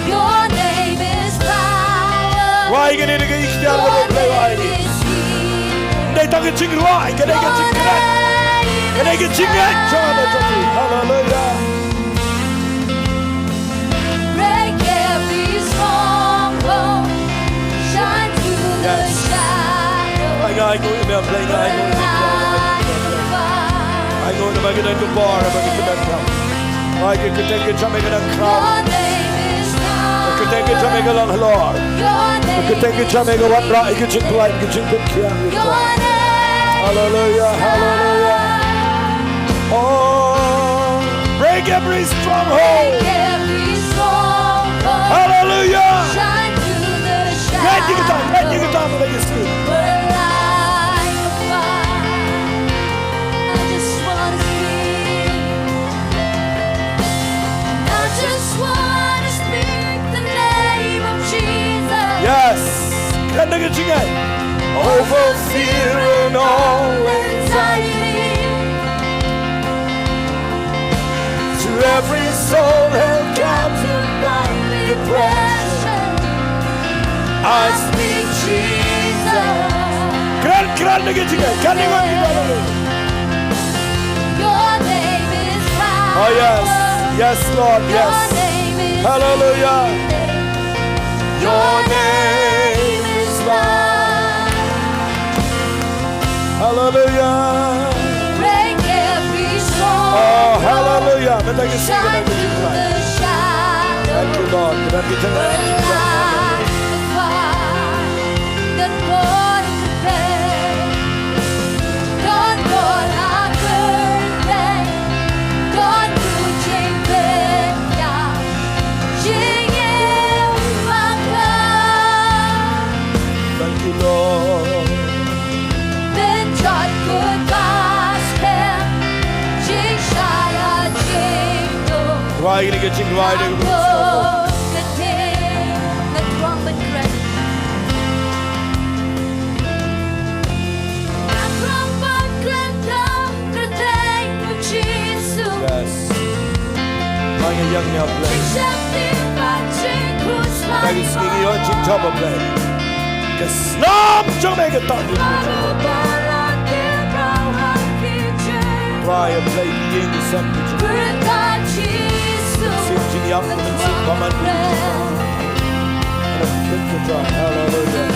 Your name is power. Wai kane da ka ikhtiar kaba Blei wai. Dei tang ka jingrwai, ka dei ka jingkren, ka dei ka jingngeit jong nga jong phi. Haleluya. Break every stronghold. Shine through the shadows. Ai nga ai nguh ïa me Blei, nga ai nguh ïa me Blei. Ai nguh ïa me, ka don ka bor, ka don ka bor. Ai ka kyrteng ka jong me ka don khraw. Ka kyrteng ka jong me ka long halor. Ka kyrteng ka jong me ka wanrah ïa ka jingpyllait, ka jingpynkhiah. Haleluya, haleluya. Oh, break every stronghold. Haleluya. Ngai kita, ngai kita, ngai kita. Yes. Kren da ka jingngeit. Over fear and all anxiety. To every soul held captive by depression, I speak Jesus. Kren, kren da ka jingngeit. Kren da ka jingngeit. Your name is power. Oh, yes. Yes, Lord. Yes. Your name is healing. Hallelujah. Your name is life. Hallelujah. Break every stronghold. Oh, hallelujah. Shine through the shadows. Thank you, Lord. Burn like the fire that burned the day. Don bor ha kyrteng, don tu jingpynjah, jingim bakla. Thank you, Lord. Pynjot kut ba skhem, jingshai ha jingdum. Rwai ïa ka jingrwai da ka bor. Ka dei ka trumpet kren. Ka trumpet kren. Yes. Ba ngi ïeng ïa Blei. Ba ngi sngi ïoh jingjop ïa Blei. Ka snam jong me ka tang. Trai ïa Blei ïing sem ki jong. Sim jingïap sim paman. Hallelujah.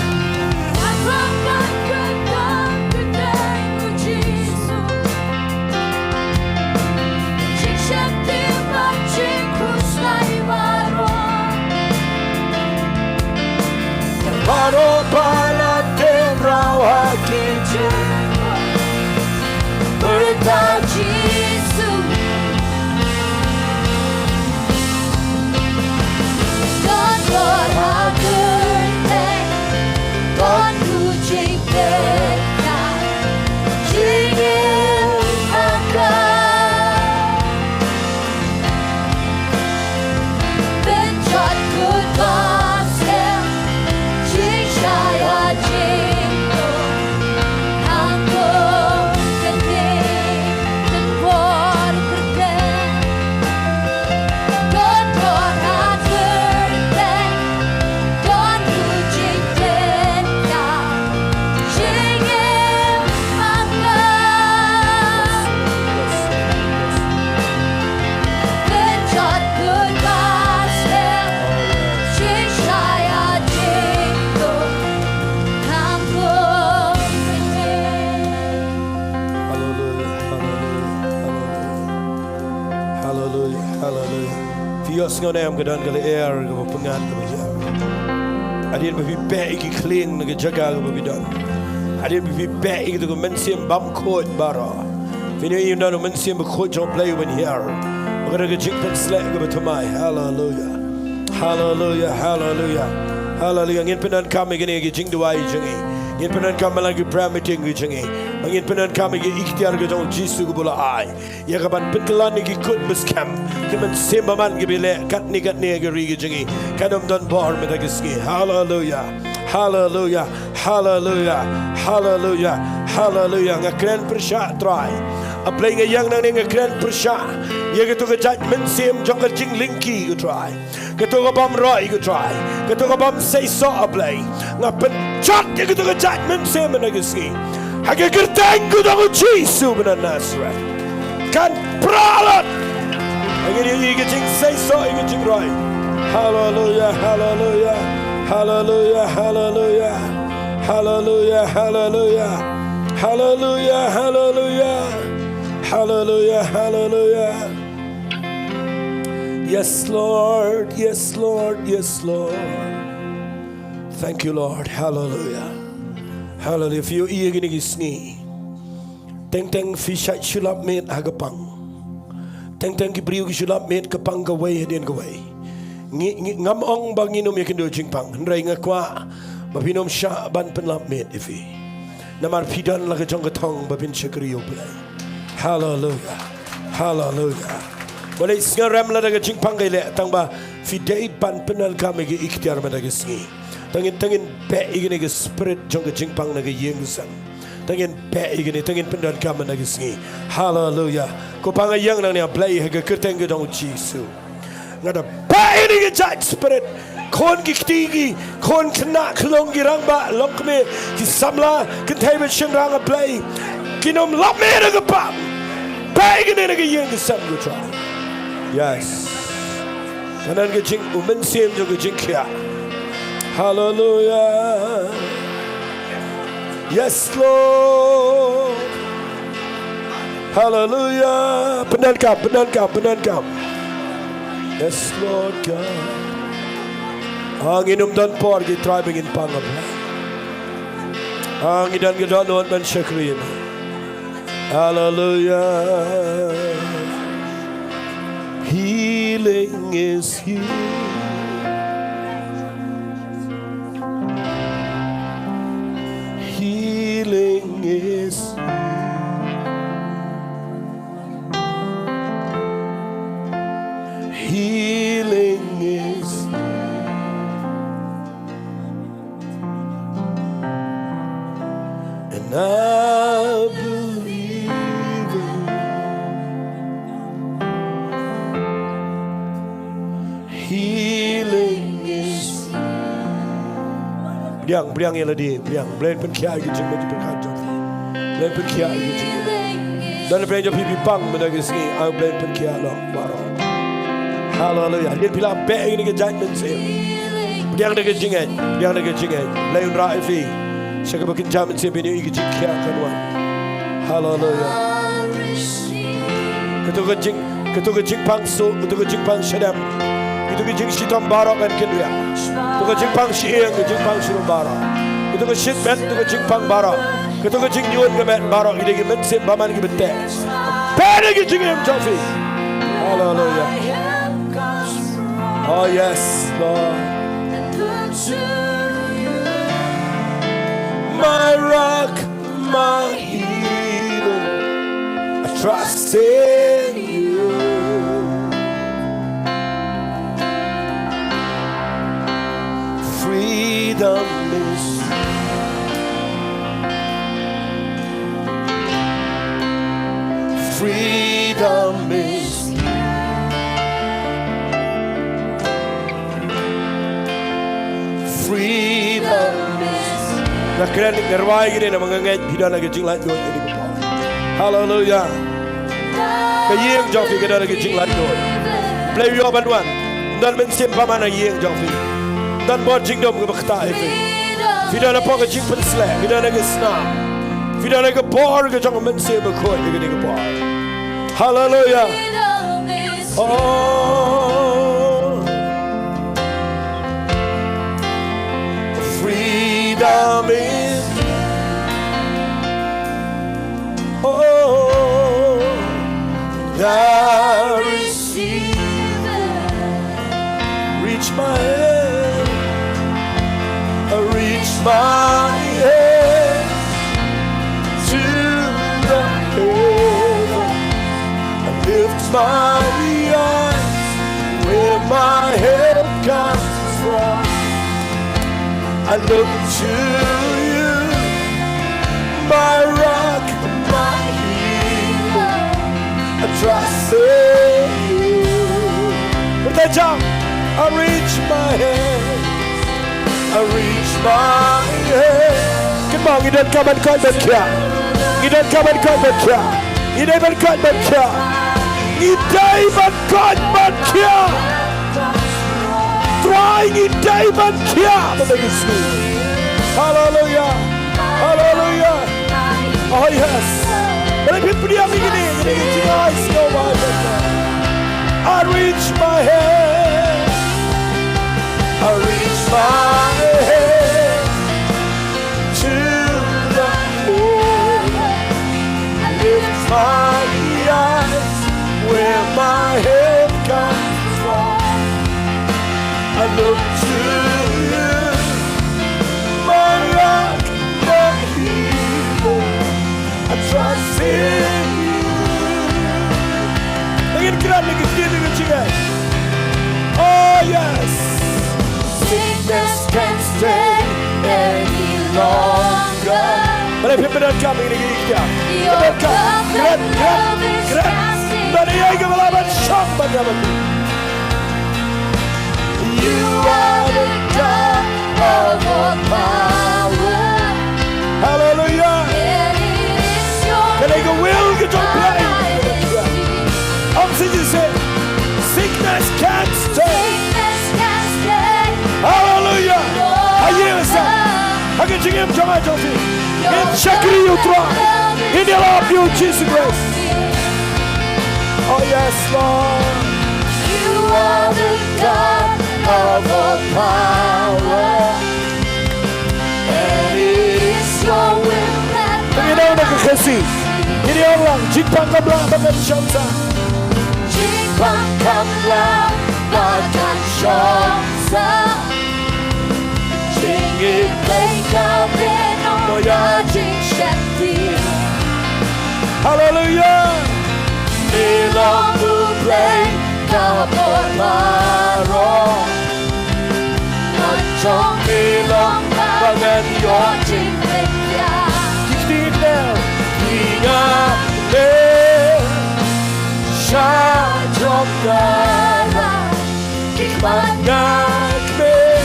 Baroh ba la tynraw ha ki jingpyrta Jisu. Don bor ha kyrteng, don tu jingpyrta. Haleluia. Phi ïohsngew ne em ka don ka lyer kaba pyngngad kaba hiar. Hadien ba phi beh ïa ki khlieng na ka jaka kaba phi don. Hadien ba phi beh ïa kito ki mynsiem bymkhuid baroh. Phin ïohi ïa u mynsiem bakhuid jong U Blei uban hiar. Ba ka don ka jingpynsleh kaba thymmai. Haleluia. Haleluia, haleluia. Haleluia. Ngin pyndonkam ïa kine ki jingduwai jong ngi. Ngin pyndonkam ïa la ki prayer meeting ki jong ngi. Ngin pyndonkam ïa ki iktiar ki jong U Jisu kaba u la ai. Ïa kaban pynkylla ïa ki kut baskhem. Ki mynsiem bymman kiba ïaleh katne katne ha ki ri ki jong ngi. Kan ym don bor mynta ka sngi. Haleluia. Haleluia. Haleluia. Haleluia. Haleluia. Nga kren pyrshah Trai. A Blei nga ïeng nangne nga kren pyrshah. Ïa kato ka jait mynsiem jong ka jinglyngkhi ko Trai. Kato ka bym roi ko Trai. Kato ka bym seisoh A Blei. Nga pynjot ïa kato ka jait mynsiem mynta ka sngi. Ha ka kyrteng ka jong U Jisu ba na Nasareth. Kan pra lut. Ngin ïohi ka jingseisoh ïa ka jingroi. Haleluia, haleluia. Haleluia, haleluia. Haleluia, haleluia. Haleluia, haleluia. Haleluia, haleluia. Yes, Lord. Yes, Lord. Yes, Lord. Thank you, Lord. Hallelujah. Hallelujah. Phi ïohi ïa kine ki sngi. Teng teng phi shait shu lap miet ha ka pang. Teng teng ki briew ki shu lap miet ka pang kawei hadien kawei. Ngi, ngi, ngam ong ba ngin ym ïakynduh jingpang. Hynrei nga kwah ba phin ym shah ban pynlap miet ïa phi. Namar phi don la ka jong ka thong ba phin shakri ïa U Blei. Haleluia. Haleluia. Balei sngew rem lada ka jingpang ka ïaleh, tang ba phi dei ban pyndonkam ïa ki iktiar mynta ka sngi. To ngin, to ngin beh ïa kane ka spirit jong ka jingpang na ka ïing ka sem. To ngin beh ïa kane, to ngin pyndonkam mynta ka sngi. Haleluia. Ko Pa nga ïeng nangne A Blei ha ka kyrteng ka jong U Jisu. Nga da beh ïa kane ka jait spirit. Khun ki kti ki, khun khynnah khlong ki rangbah longkmie, ki samla kynthei bad shynrang A Blei. Kin ym lap miet ha ka pang. Beh ïa kane na ka ïing ka sem ko Trai. Yes. Ka don ka jing, u mynsiem jong ka jingkhiah. Haleluia. Yes, Lord. Haleluia. Pyndonkam, pyndonkam, pyndonkam. Yes, Lord God. Ah, ngin ym don por ki Trai ba ngin pang, A Blei. Ah, ngi don ka dohnud ban shakri ïa me. Hallelujah. Healing is here. Healing is here. Healing is here. And I believe it. Healing is here. Pdiang, pdiang ïa lade, pdiang. Blei pynkhiah ïa ki jingmut jingpyrkhat jong phi. Blei pynkhiah ïa ki jingmut. Don phi jong phi phi pang mynta ka sngi, ai Blei pynkhiah noh baroh. Haleluia. Hadien phi la beh ïa kine ki jait mynsiem, pdiang da ka jingngeit, pdiang da ka jingngeit. Blei un rah ïa phi. Sha kaba kynja mynsiem phin ïohi ka jingkhiah kan wan. Haleluia. Kato ka jing, kato ka jingpang suk, kato ka jingpang shadem, kato ka jingshitom baroh kan kynriah. Kato ka jingpang shyieng, ka jingpang shitom baroh. Kato ka shit met, kato ka jingpang baroh. Kato ka jingñiun ka met baroh, ki dei ki mynsiem bymman kiba teh. Beh da ka jingim jong phi. Haleluia. Oh yes, Lord. My rock, my healer, I trust in you. Freedom is, freedom is, freedom is. Nga kren, nga rwai kine namar nga ngeit phi don ha ka jinglaitluid ïa kane ka por. Haleluia. Ka ïing jong phi ka don ha ka jinglaitluid. Blei u ïoh ban wan. Don mynsiem bymman ha ïing jong phi. Don bor jingdum kaba ktah ïa phi. Phi don hapoh ka jingpynsleh, phi don ha ka snam. Phi don ha ka bor ka jong u Mynsiem Bakhuid ïa kane ka por. Haleluia. Oh, freedom is, oh, I receive it. Reach my hand, I reach my hand to the heaven. I lift my eyes where my help comes from. I look to you, my rock, my healer. I trust in you. With that jump, I reach my hand. I reach my hand. Come on, ngi donkam ban koit ban khiah. Ngi donkam ban koit ban khiah. Ngi dei ban koit ban khiah. Ngi dei ban koit ban khiah. Trai, ngi dei ban khiah. Hallelujah. Hallelujah. Oh yes. Balei phi pdiang ïa kine, ïa kine ki jingai sngewbha. I reach my hand. I reach my hand to the Lord. I lift my eyes where my help comes from. I look to you, my rock, my healer. I trust in you. Begin to clap like it's giving a chance. Oh yes. Sickness can't stay any longer. Balei phim donkam ïa kine ki jingai? Your perfect love is casting. Balei phim donkam? Kren, kren, kren. Balei ïa kine ki la ban shong ban ïa ban. You are the God of all power. Hallelujah. And it is your will. Ka dei ka will ka jong U Blei. Ong shisha, sickness can't stay. Sickness can't stay. Hallelujah. Lord. Ha ïing ha sem, ha ka jingim jong nga jong phi, ngin shakri ïa U Trai. Ngin ïalap ïa U Jisu Khrist. Oh yes, Lord. You are the God of all power. And it is your will that. Ngin ong na ka Khasi. Ngin ong lang, jingpang kam lah ba kan shong sah. Jingpang kam lah ba kan shong sah. Jingim Blei ka mih noh ïa jingsheptieng. Hallelujah. Me long U Blei ka bor baroh. Ngan jong me long ba ngan ïoh jingpynïaid. Ki kti kynnoh. Ki nga me sha jong ka rah. Ki khmat nga kmen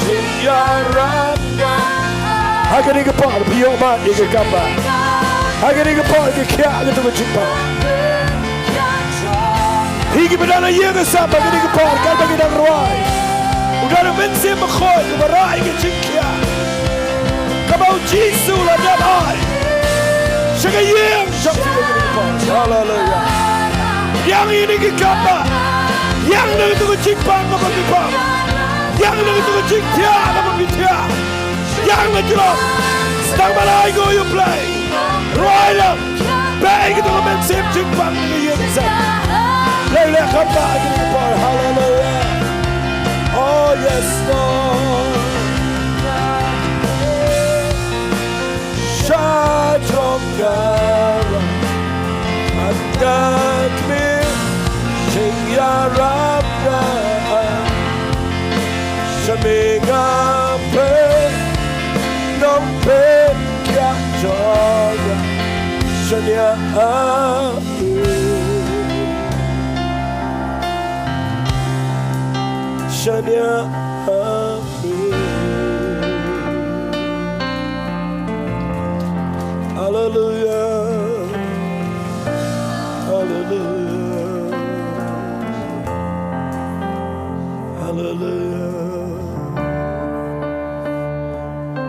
jingïarap nga. Ha kane ka por phi ïoh mad ïa ka kam ba. Ha kane ka por ki khiah ïa kato ka jingpang. Phi kiba don ha ïing ha sem ha kane ka por katba ngi dang rwai, u don u Mynsiem Bakhuid uba rah ïa ka jingkhiah. Kaba U Jisu u la dep ai sha ka ïing jong phi ha kane ka por. Haleluya. Ïeng ïa kane ka kam ba. Ïeng na kato ka jingpang kaba phi pang. Ïeng na kato ka jingthiah kaba phi thiah. Ïeng na jrong. Sdang ban ai nguh ïa U Blei. Rwai lang. Peit kato ka mynsiem jingpang na ka ïing sem. Leh leh kam ba ha kane ka por. Haleluya. Oh yes, Lord. Sha jrong ka rah, nga kmen jingïarap nga. Sha me nga peit, nongpeit kiad jong nga. Shaniah, amen. Shaniah, amen. Haleluya. Haleluya. Haleluya.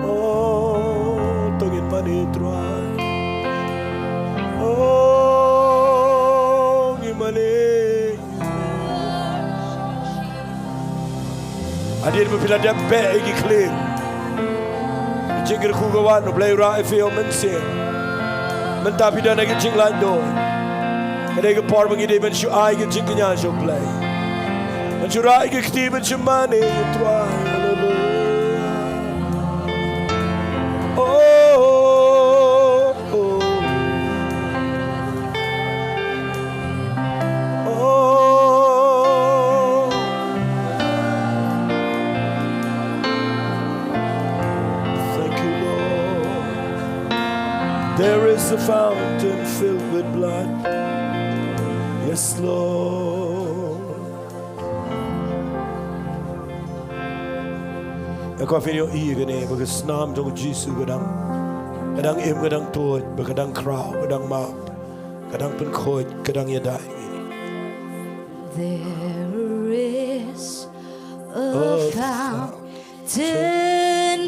Oh, to ngin mane Trai. Oh, ngin mane. Ba phi la dep beh ïa ki khlieh. Ka jingkyrkhu ka wan, U Blei u rah ïa phi ïa u mynsiem. Mynta phi don ha ka jinglait duh. Ka dei ka por ba ngi dei ban shu ai ka jingkñia sha U Blei. Ban shu rah ïa ka kti ban shu mane ïa U Trai. Haleluya. Oh, oh, oh. Oh, thank you, Lord. There is a fountain filled with blood. Yes, Lord. Nga kwah phin ïohi kane ba ka snam jong u Jisu ka dang, ka dang im, ka dang tuid, ba ka dang khraw, ka dang map, ka dang pynkhuid, ka dang ïada ïa ngi. There is a fountain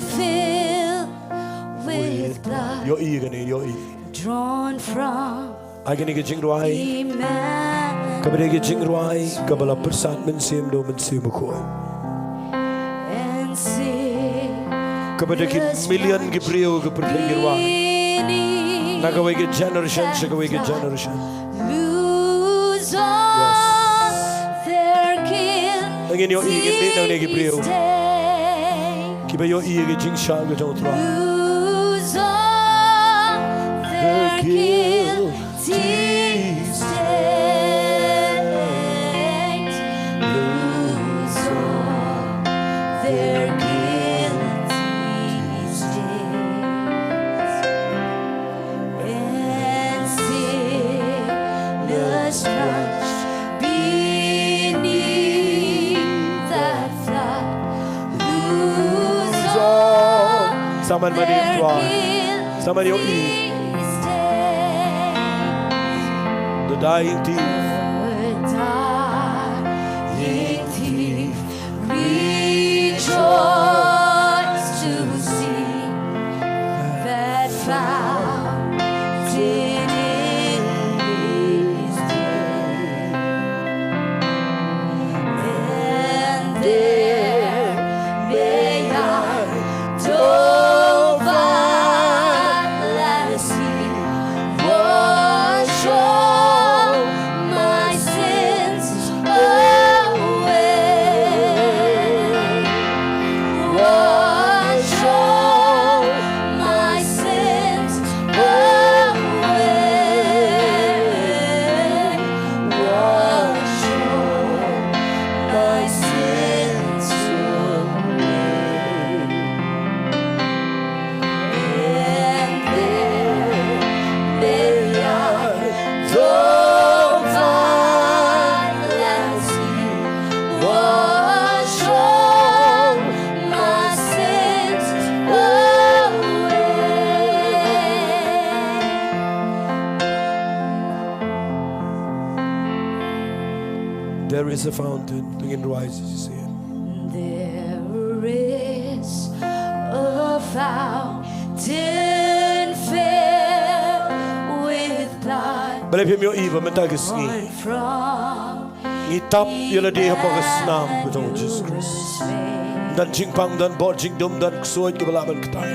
filled with blood. Ïohi kane, ïohi. Drawn from Ai kane ka jingrwai. Emmanuel. Kaba dei ka jingrwai kaba la pyrsad mynsiem da u Mynsiem Bakhuid. And sing Kaba dei ki million ki briew ka pyrthei ki rwai. Beneath Na kawei ka generation sha kawei ka generation. Lose all their guilt. Ngin ïohi, ngin mih nangne ki briew. Kiba ïohi ïa ka jingshai ka jong U Trai. Lose all their guilty stains. Lose all their guilty stains. And sinners plunged beneath that flood lose all Sa man mane their Tuan. Sa man ïohi. guilty stains. The dying thief. The dying thief rejoice to see that fountain in his day. And there may I, though vile as sin, wash all my sins away. Wash all my sins away. Wash all my sins away. And there may I, though vile as sin, wash all my sins away. There is a fountain. Ngin rwai shisien. There is a fountain filled with blood. Balei phim ïohi ba mynta ka sngi from ngi tap ïa lade hapoh ka snam ka jong u Jisu Khrist. Ym don jingpang, ym don bor jingdum, ym don ksuid kaba lah ban ktai.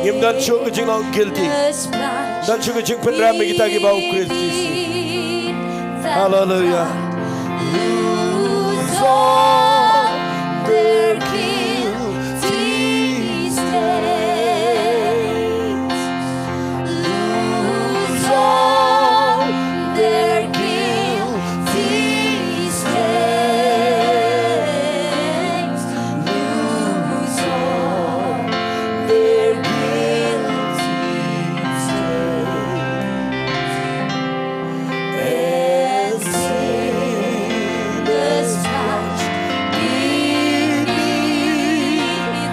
Ngim don shuh ka jinglong guilty. Ym don shuh ka jingpynrem ïa kita kiba u Khrist Jisu. Hallelujah. Lose all their guilty stains. Lose all their guilty stains. Lose all their guilty stains. And sinners touched beneath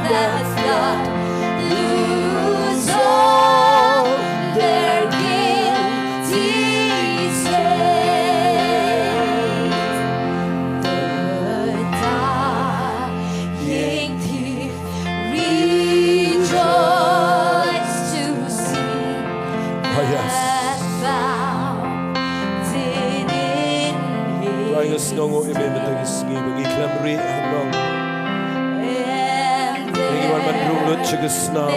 that flood lose all their guilty stains. The dying thief rejoice to see Ah, yes. that fountain in his Trai, nga sngewnguh ïa me mynta ka sngi ba ngi khlem rieh hangne. Ban rung lut sha ka snam.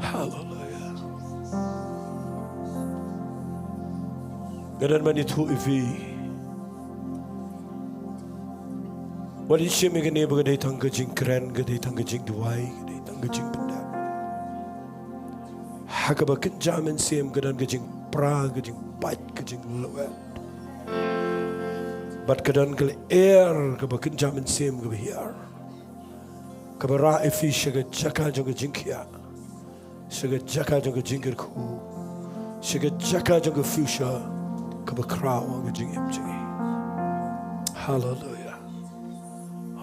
Hallelujah. Nga don ban ïathuh ïa phi. Wat shim ïa kane ba ka dei tang ka jingkren, ka dei tang ka jingduwai, ka dei tang ka jingpyndak. Ha kaba kynja mynsiem ka don ka jingpra, ka jingpait, ka jinglwet. Bad ka don ka lyer kaba kynja mynsiem kaba hiar. Kaba rah ïa phi sha ka jaka jong ka jingkhiah, sha ka jaka jong ka jingkyrkhu, sha ka jaka jong ka future kaba khraw ha ka jingim jong ngi. Hallelujah.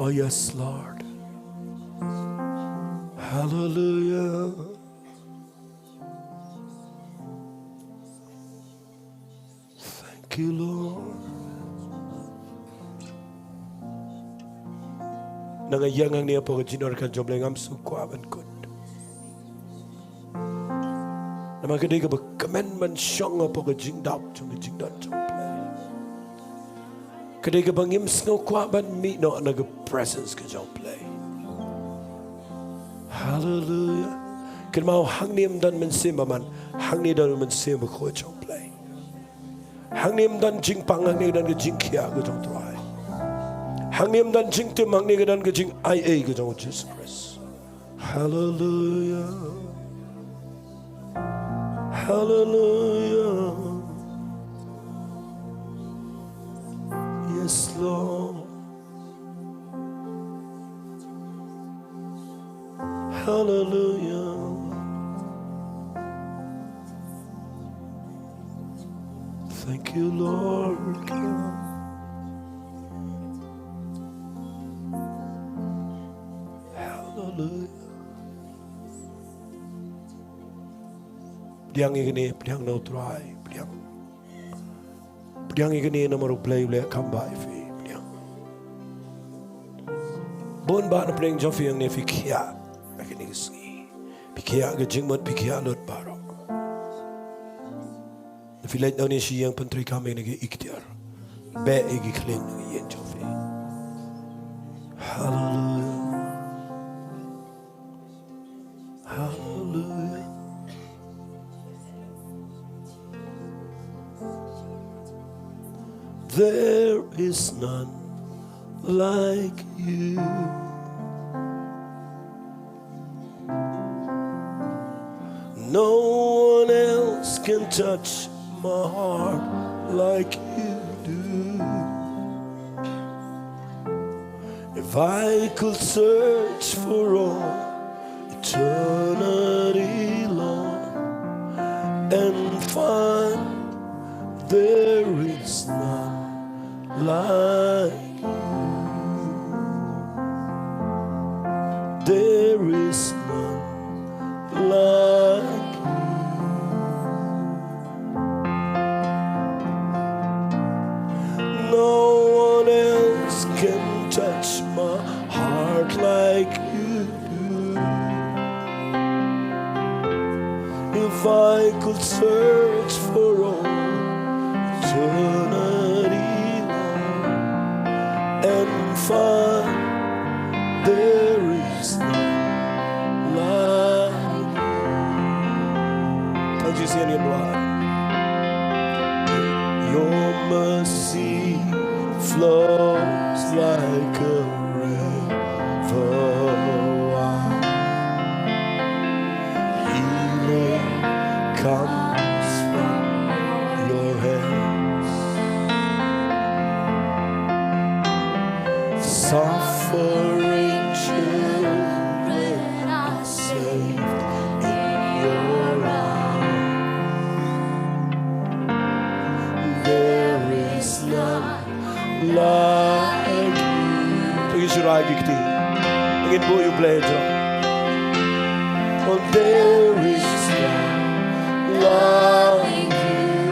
Oh yes, Lord. Hallelujah. Thank you, Lord. Nang ïa nga hangne hapoh ka jingdonkam jong U Blei ngam sngewkwah ban kut. Namar ka dei kaba kmen ban shong hapoh ka jingdap jong ka jingdon jong U Blei. Ka dei kaba ngim sngewkwah ban mih noh na ka presence ka jong U Blei. Hallelujah. Kynmaw hangne ym don mynsiem bymman, hangne don mynsiem bakhuid jong U Blei. Hangne ym don jingpang, hangne don ka jingkhiah ka jong U Trai. Hangne ym don jingtim, hangne ka don ka jingaiei ka jong U Jisu Khrist. Hallelujah. Hallelujah. Yes, Lord. Hallelujah. Thank you, Lord. Hallelujah. Pdiang ïa kane, pdiang na U Trai, pdiang. Pdiang ïa kane namar U Blei u leh kam ba ïa phi, pdiang. Bun bah na pdeng jong phi hangne phi khiah ha kane ka sngi. Phi khiah ka jingmut, phi khiah lut baroh. Phi leit nangne sha ïing, pyntreikam ïa kane ka iktiar. Beh ïa ki khlieh na ka ïing jong phi. Hallelujah. Hallelujah. There is none like you. No one else can touch my heart like you do. If I could search for all eternity long and find there is none like you. There is none like you. No one else can touch my heart like you do. If I could search for all eternity long and find there is none like you. Tang shisien ngin duwai. Your mercy flows like a river wide. Healing comes Suffering children are saved in your arms. There is none like you. To ngin shim ïa ki kti. Ngin buh ïa U Blei jong. Oh, there is none like you.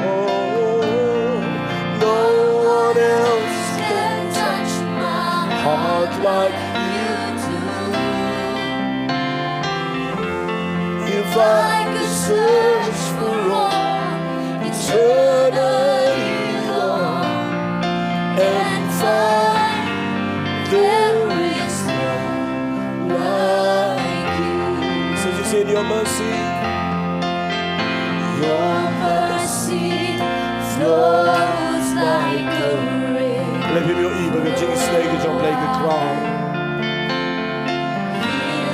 Oh, no one else can touch my heart like you do. If I could search for all eternity long and find, there is none like you. So you say, "Your mercy, your mercy flows like a river." Leh phi ïohi ba ka jingsnei ka jong U Blei ka khraw.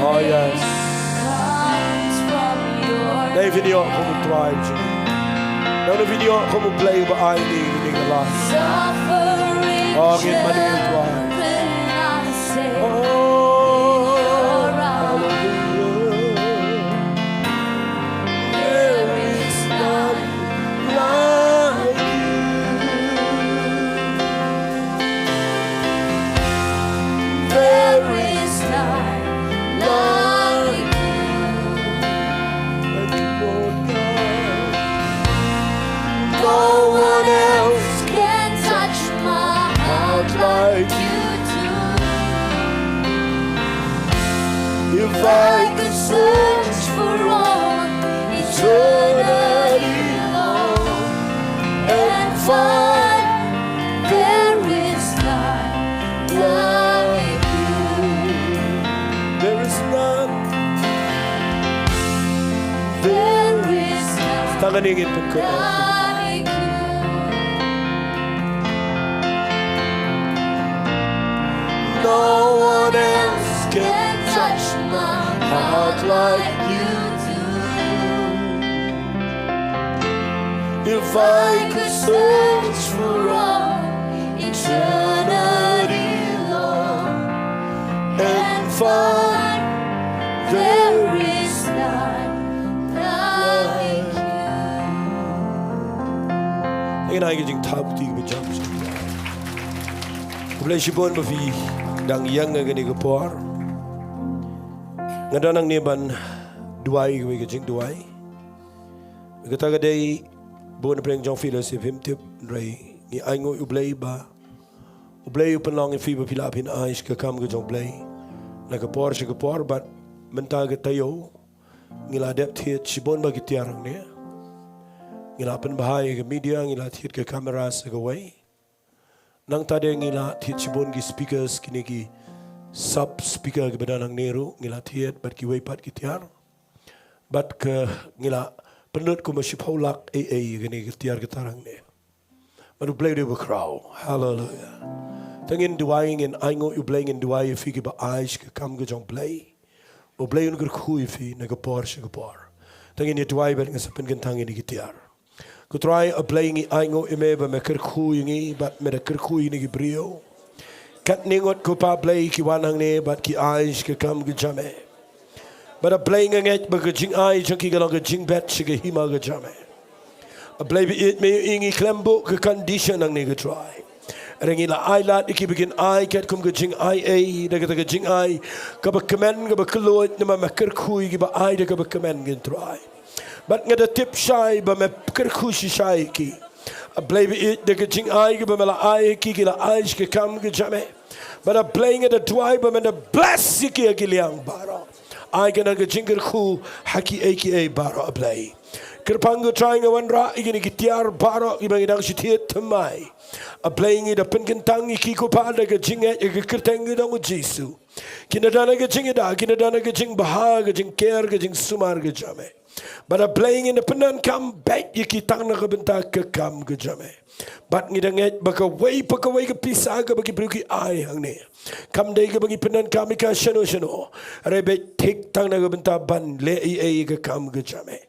Oh yes. Dei phi ïoh kum U Trai jong ngi. Dei phi ïoh kum U Blei ba ai ïa ngi ka lad. Oh, ngin mane ïa U Trai. Oh, hallelujah. There is none like you. There is none like you. Thank you, Lord God. No one else can touch my heart like you do. If I could search for all eternity long and find, there is none like you. There is none. There is none. Tang hangne ngin pynkut. Like you. No one else can touch my heart like you do. If I could search for all eternity long and find, there is none like you. Ngin ai ka jingthap kti kaba jam. Khublei shibun ba phi dang ïeng ha kane ka por. Nga don hangne ban duwai kawei ka jingduwai. Kata ka dei, bun na pdeng jong phi lehse phim tip, hynrei ngi ainguh ïa U Blei ba U Blei u pynlong ïa phi ba phi lah phin ai sha ka kam ka jong U Blei na ka por sha ka por. Bad mynta ka taïew ngi la dep thied shibun bha ki tiar hangne. Ngi la pynbha ïa ka media, ngi la thied ka camera sa kawei. Nangta de ngi la thied shibun ki speakers, kine ki sub speaker kiba don hangne ruh ngi la thied, bad kiwei pat ki tiar. Bad ka ngi la pynlut kumba shiphew lak ei ei kine ki tiar ki tar hangne. Bad U Blei u dei uba khraw. Haleluia. Te ngin duwai, ngin ainguh ïa U Blei, ngin duwai ïa phi kiba ai sha ka kam ka jong U Blei. Ba U Blei un kyrkhu ïa phi na ka por sha ka por. Te ngin ïa duwai bad ngin sa pynkyntang ïa kine ki tiar. Ko Trai, A Blei, ngi ainguh ïa me ba me kyrkhu ïa ngi, bad me da kyrkhu ïa ngi ki briew. Katne ngut, ko Pa Blei, ki wan hangne bad ki ai sha ka kam ka jong me. Bad A Blei, nga ngeit ba ka jingai jong ki ka long ka jingbet sha ka hima ka jong me. A Blei ba ïeit, me ïohi ngi khlem buh ka condition hangne, ko Trai. Hynrei ngi la ai lad ïa ki ba kin ai katkum ka jingai ei, da kata ka jingai kaba kmen, kaba kylluid, namar me kyrkhu ïa kiba ai da kaba kmen, ko Trai. Bad nga da tip shai ba me kyrkhu shisha ïa ki. A Blei ba ïeit, da ka jingai kaba me la ai ïa ki, ki la ai sha ka kam ka jong me. Bad A Blei, nga da duwai ba men da bless ïa ki ha ki liang baroh. Ai kane ka jingkyrkhu ha kiei kiei baroh, A Blei. Kyrpang, ko Trai, nga wanrah ïa kine ki tiar baroh kiba ngi dang shu thied thymmai. A Blei, ngi da pynkyntang ïa ki, ko Pa, da ka jingngeit ha ka kyrteng ka jong U Jisu. Kin da don ha ka jingïada, kin da don ha ka jingbha, ka jingker, ka jingsumar ka jong me. Bad A Blei, ngi da pyndonkam beit ïa ki tang na ka bynta ka kam ka jong me. Bad ngi da ngeit ba kawei pa kawei ka pisa kaba ki briew ki ai hangne, kam dei kaba ngi pyndonkam ïa ka shano shano, hynrei beit thik tang na ka bynta ban leh ei ei ïa ka kam ka jong me.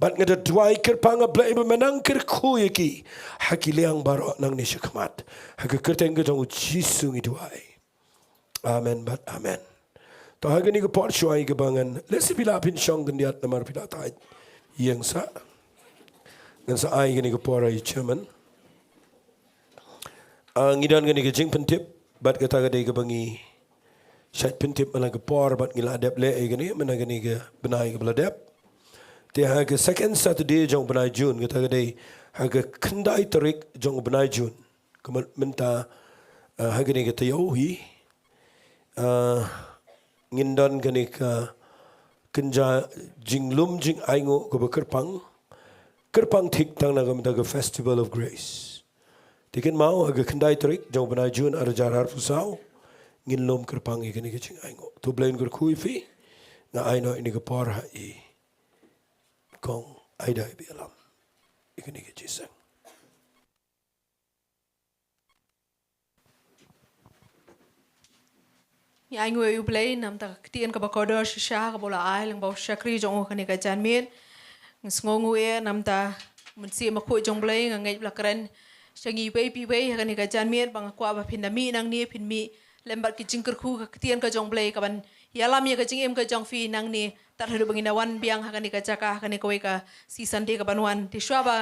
Bad nga da duwai kyrpang, A Blei, ba men nang kyrkhu ïa ki ha ki liang baroh nangne shakhmat. Ha ka kyrteng ka jong U Jisu ngi duwai. Amen bad amen. To, ha kane ka por shuwa kaba ngan, lehse phi lah phin shong khyndiat namar phi lah thait ïeng sah. Ngan sa ai kane ka por ha i chairman. Ah, ngi don kane ka jingpyntip, bad kata ka dei kaba ngi shait pyntip man la ka por, bad ngi la dep leh ïa kane man la kane ka bnai kaba la dep. Te ha ka second Saturday jong u bnai June, kata ka dei ha ka khyndai tarik jong u bnai June. Ka myn-, mynta, ah, ha kane ka taïew hi, ah, ngin don kane ka kynja jinglum jingainguh kaba kyrpang, kyrpang thik tang na ka bynta ka Festival of Grace. Te kynmaw, ha ka khyndai tarik jong u bnai June ar hajar arphew saw, ngin lum kyrpang ïa kane ka jingainguh. To, U Blei un kyrkhu ïa phi. Nga ai noh ïa kane ka por ha i Kong Aida Bialam ïa kane ka jingïaseng. Ngi ainguh ïa U Blei namar ka ktien kaba kordor shisha kaba u la ai lyngba u shakri jong u ha kane ka janmiet. Nga sngewnguh ïa namar u Mynsiem Bakhuid jong U Blei, nga ngeit ba la kren sha ngi iwei pa iwei ha kane ka janmiet, ba nga kwah ba phin da mih nangne, phin mih lem bad ki jingkyrkhu ka ktien ka jong U Blei kaban ïalam ïa ka jingim ka jong phi nangne, tad haduh ba ngin da wan biang ha kane ka jaka ha kane kawei ka sngi Sunday kaban wan. Te shuwa ba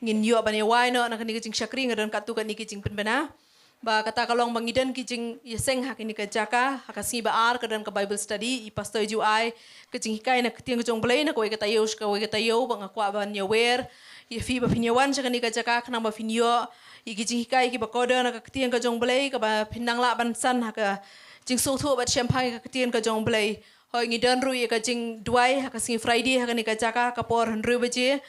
ngin ïoh ban ïawai noh na kane ka jingshakri, nga don katto katne ki jingpynbna. Ba kata ka long ba ngi don ki jingïaseng ha kane ka jaka, ha ka sngi ba ar ka don ka Bible study, i pastor ju ai ka jinghikai na ka ktien ka jong U Blei na kawei ka taïew sha kawei ka taïew, ba nga kwah ban ïawer ïa phi ba phin ïawan sha kane ka jaka khnang ba phin ïoh ïa ki jinghikai kiba kordor na ka ktien ka jong U Blei, kaba phin nang lah ban san ha ka jingsngewthuh bad shemphang ïa ka ktien ka jong U Blei. Hooid, ngi don ruh ïa ka jingduwai ha ka sngi Friday ha kane ka jaka, ka por hynriew baje.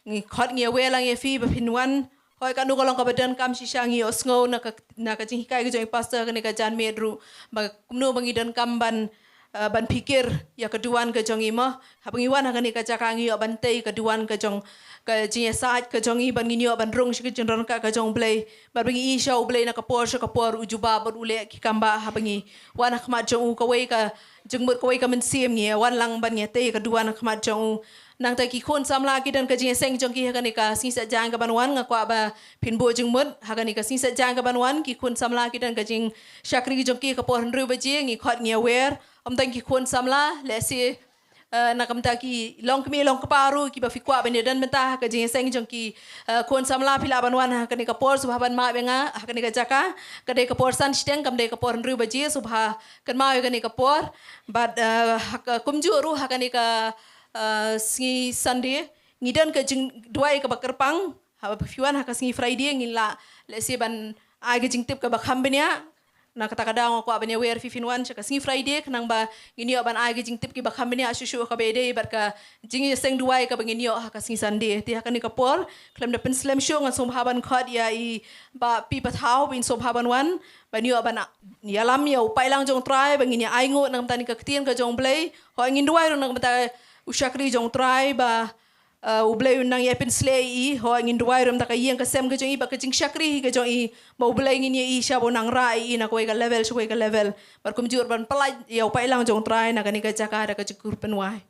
Ngi khot, ngi ïawer lang ïa phi ba phin wan. Hooid, katno ka long kaba donkam shisha, ngi ïohsngew na ka, na ka jinghikai ka jong i pastor ha kane ka janmiet ruh, ba kumno ba ngi donkam ban, eh, ban phikir ïa ka duwan ka jong i mo. Haba ngi wan ha kane ka jaka, ngi ïoh ban tei ka duwan ka jong, ka jingïasaid ka jong i, ban ngin ïoh ban rung sha ka jingryngkat ka jong U Blei. Bad ba ngi ïohi sha U Blei na ka por sha ka por u jubab bad u leh ki kambah haba ngi wan ha khmat jong u, kawei ka jingmut, kawei ka mynsiem, ngi wan lang ban ïatei ka duwan ha khmat jong u. Nangta ki khun samla ki don ka jingïaseng jong ki ha kane ka sngi Saitjaiñ kaban wan, nga kwah ba phin buh jingmut ha kane ka sngi Saitjaiñ kaban wan, ki khun samla ki don ka jingshakri jong ki ha ka por hynriew baje, ngi khot, ngi ïawer. Ym tang ki khun samla, lehse, eh, na ka bynta ki longkmie longkpa ruh kiba phi kwah ban ïadon bynta ha ka jingïaseng jong ki, eh, khun samla, phi lah ban wan ha kane ka por, sngewbha ban map ïa nga ha kane ka jaka. Ka dei ka por san shiteng, kam dei ka por hynriew baje, sngewbha kynmaw ïa kane ka por. Bad, eh, ha ka, kumjuh ruh ha kane ka, eh, sngi Sunday, ngi don ka jingduwai kaba kyrpang. Haba phi wan ha ka sngi Friday, ngin lah lehse ban ai ka jingtip kaba kham bniah. Na kata ka daw nga kwah ban ïawer phi phin wan sha ka sngi Friday khnang ba ngin ïoh ban ai ka jingtip kiba kham bniah shuh shuh kaba ïadei bad ka jingïaseng duwai kaba ngin ïoh ha ka sngi Sunday. Te ha kane ka por, khlem da pynslem shuh, ngan sngewbha ban khot ïa i Bah P. Pathaw, ba in sngewbha ban wan, ban ïoh ban ïalam ïa u paidlang jong U Trai, ba ngin ïa ainguh na ka bynta kane ka ktien ka jong U Blei. Hooid, ngin duwai ruh na ka bynta u shakri jong U Trai, ba, eh, U Blei un nang ïa pynsleh ïa i. Hooid, ngin duwai ruh na ka bynta ka ïing ka sem ka jong i bad ka jingshakri ka jong i, ba U Blei ngin ïa i sha ba u nang rah ïa i na kawei ka level sha kawei ka level. Bad kumjuh ban pyllait ïa u paidlang jong U Trai na kane ka jaka da ka jingkyrpad wai.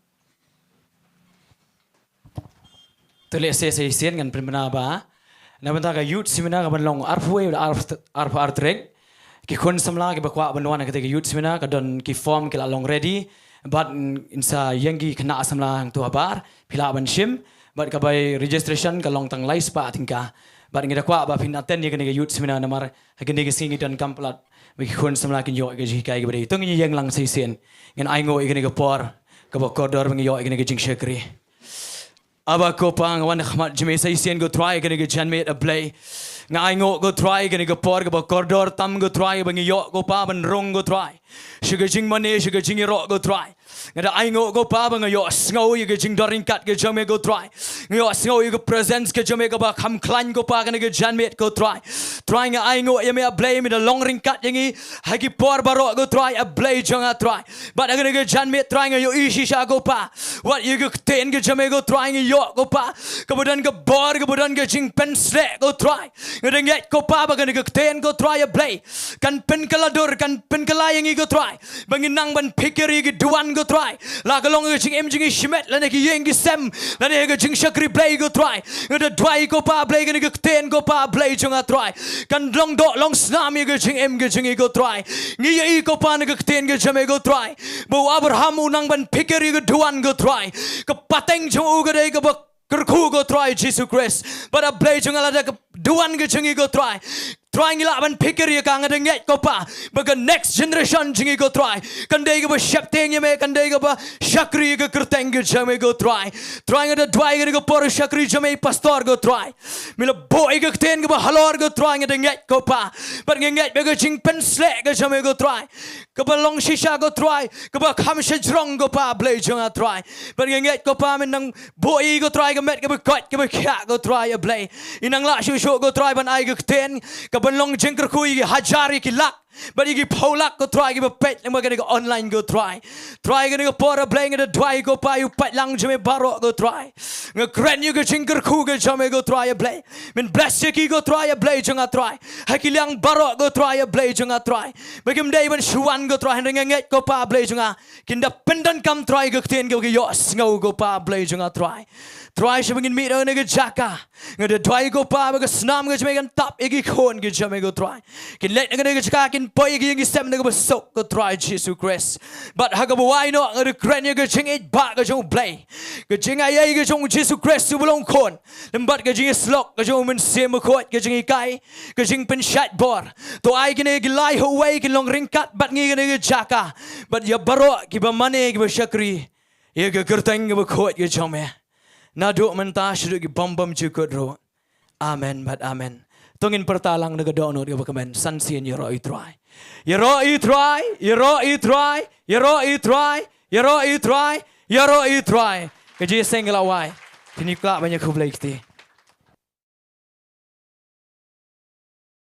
To, lehse sa shisien ngan pynbna ba na ka bynta ka youth seminar kaban long arphew wei, arphew, arphew ar tarik. Ki khun samla kiba kwah ban wan ha kata ka youth seminar, ka don ki form ki la long ready. Bad, mm, yn sa ïeng ki khynnah samla hangto habar, phi lah ban shim. Bad kaba registration ka long tang lai spah tyngka. Bad ngi da kwah ba phin attend ïa kane ka youth seminar namar ha kane ka sngi ngi donkam palat ba ki khun samla kin ïoh ïa ka jinghikai kaba dei. To ngin ïeng lang sa shisien, ngan ainguh ïa kane ka por kaba kordor ba ngin ïoh ïa kane ka jingshakri. Aba ko Pa, nga wan ha khmat jong me sa shisien ko Trai ha kane ka janmiet, A Blei. Nga ainguh ko Trai ha kane ka por kaba kordor tam ko Trai ba ngi ïoh ko Pa ban rung ko Trai sha ka jingmane, sha ka jingïaroh ko Trai. Nga da ainguh ko Pa ba nga ïohsngew ïa ka jingdon ryngkat ka jong me ko Trai. Nga ïohsngew ïa ka presence ka jong me kaba kham khlaiñ ko Pa ha kane ka janmiet ko Trai. Trai nga ainguh ïa me A Blei, me da long ryngkat ïa ngi ha ki por baroh ko Trai, A Blei jong nga Trai. Bad ha kane ka janmiet Trai nga ïohi shisha ko Pa, wat ïa ka ktien ka jong me ko Trai nga ïoh ko Pa, kaba don ka bor, kaba don ka jingpynsleh ko Trai. Nga da ngeit ko Pa ba kane ka ktien ko Trai A Blei kan pynkylla dur, kan pynkylla ïa ngi ko Trai, ba ngin nang ban phikir ïa ki duwan ko Trai, la ka long ka jingim jong ngi shimet lane ki ïing ki sem lane ka jingshakri Blei ko Trai. Nga da duwai ko Pa Blei kane ka ktien ko Pa Blei jong nga Trai kan long doh long snam ïa ka jingim ka jong ngi ko Trai. Ngi ïohi ko Pa na ka ktien ka jong me ko Trai, ba u Abraham u nang ban phikir ïa ka duwan ko Trai. Ka pateng jong u ka dei kaba kyrkhu ko Trai Jisu Khrist. Bad A Blei jong nga lada ka duwan ka jong ngi ko Trai, Trai ngi lah ban phikir ïa ka, nga da ngeit ko Pa ba ka next generation jong ngi ko Trai kan dei kaba sheptieng ïa me, kan dei kaba shakri ïa ka kyrteng ka jong me ko Trai. Trai nga da duwai kane ka por shakri jong me pastor ko Trai, me la buh ïa ka ktien kaba halor ko Trai, nga da ngeit ko Pa. Bad nga ngeit ba ka jingpynsleh ka jong me ko Trai kaba long shisha ko Trai, kaba kham shajrong ko Pa Blei jong nga Trai. Bad nga ngeit ko Pa men nang buh ïa ko Trai ka met kaba koit kaba khiah ko Trai A Blei. I nang lah shuh shuh ko Trai ban ai ka ktien kaban long jingkyrkhu ïa ki hajar ïa ki lak bad ïa ki phew lak ko Trai kiba peit lyngba kane ka online ko Trai. Trai kane ka por A Blei nga da duwai ko Pa ïa u paidlang jong me baroh ko Trai. Nga kren ïa ka jingkyrkhu ka jong me ko Trai A Blei, men bless ïa ki ko Trai A Blei jong nga Trai, ha ki liang baroh ko Trai A Blei jong nga Trai. Ba kim dei ban shu wan ko Trai hynrei nga ngeit ko Pa Blei jong nga kin da pyndonkam Trai ka ktien kaba ki ïohsngew ko Pa Blei jong nga Trai. Trai sha ba ngin mih na kane ka jaka, nga da duwai ko Pa ba ka snam ka jong me kan tap ïa ki khun ka jong me ko Trai. Kin leit na kane ka jaka kin poi ïa ki ïing ki sem na kaba suk ko Trai Jisu Khrist. Bad ha kaba wai noh nga da kren ïa ka jingïeit ba ka jong U Blei, ka jingaiei ka jong U Jisu Khrist uba long khun, lem bad ka jingïasyllok ka jong U Mynsiem Bakhuid, ka jinghikai, ka jingpynshait bor. To ai kine ki lai ha uwei kin long ryngkat bad ngi kane ka jaka bad ïa baroh kiba mane kiba shakri ïa ka kyrteng kaba khuid ka jong me, naduh mynta shaduh ki bym bymjukut ruh. Amen bad amen. To ngin pyrta lang na ka dohnud kaba kmen, San Sien ïaroh ïa U Trai. Ïaroh ïa U Trai, ïaroh ïa U Trai, ïaroh ïa U Trai, ïaroh ïa U Trai, ïaroh ïa U Trai. Ka jingïaseng ka la wai. Phin ïa kwah ban ïa khublei kti.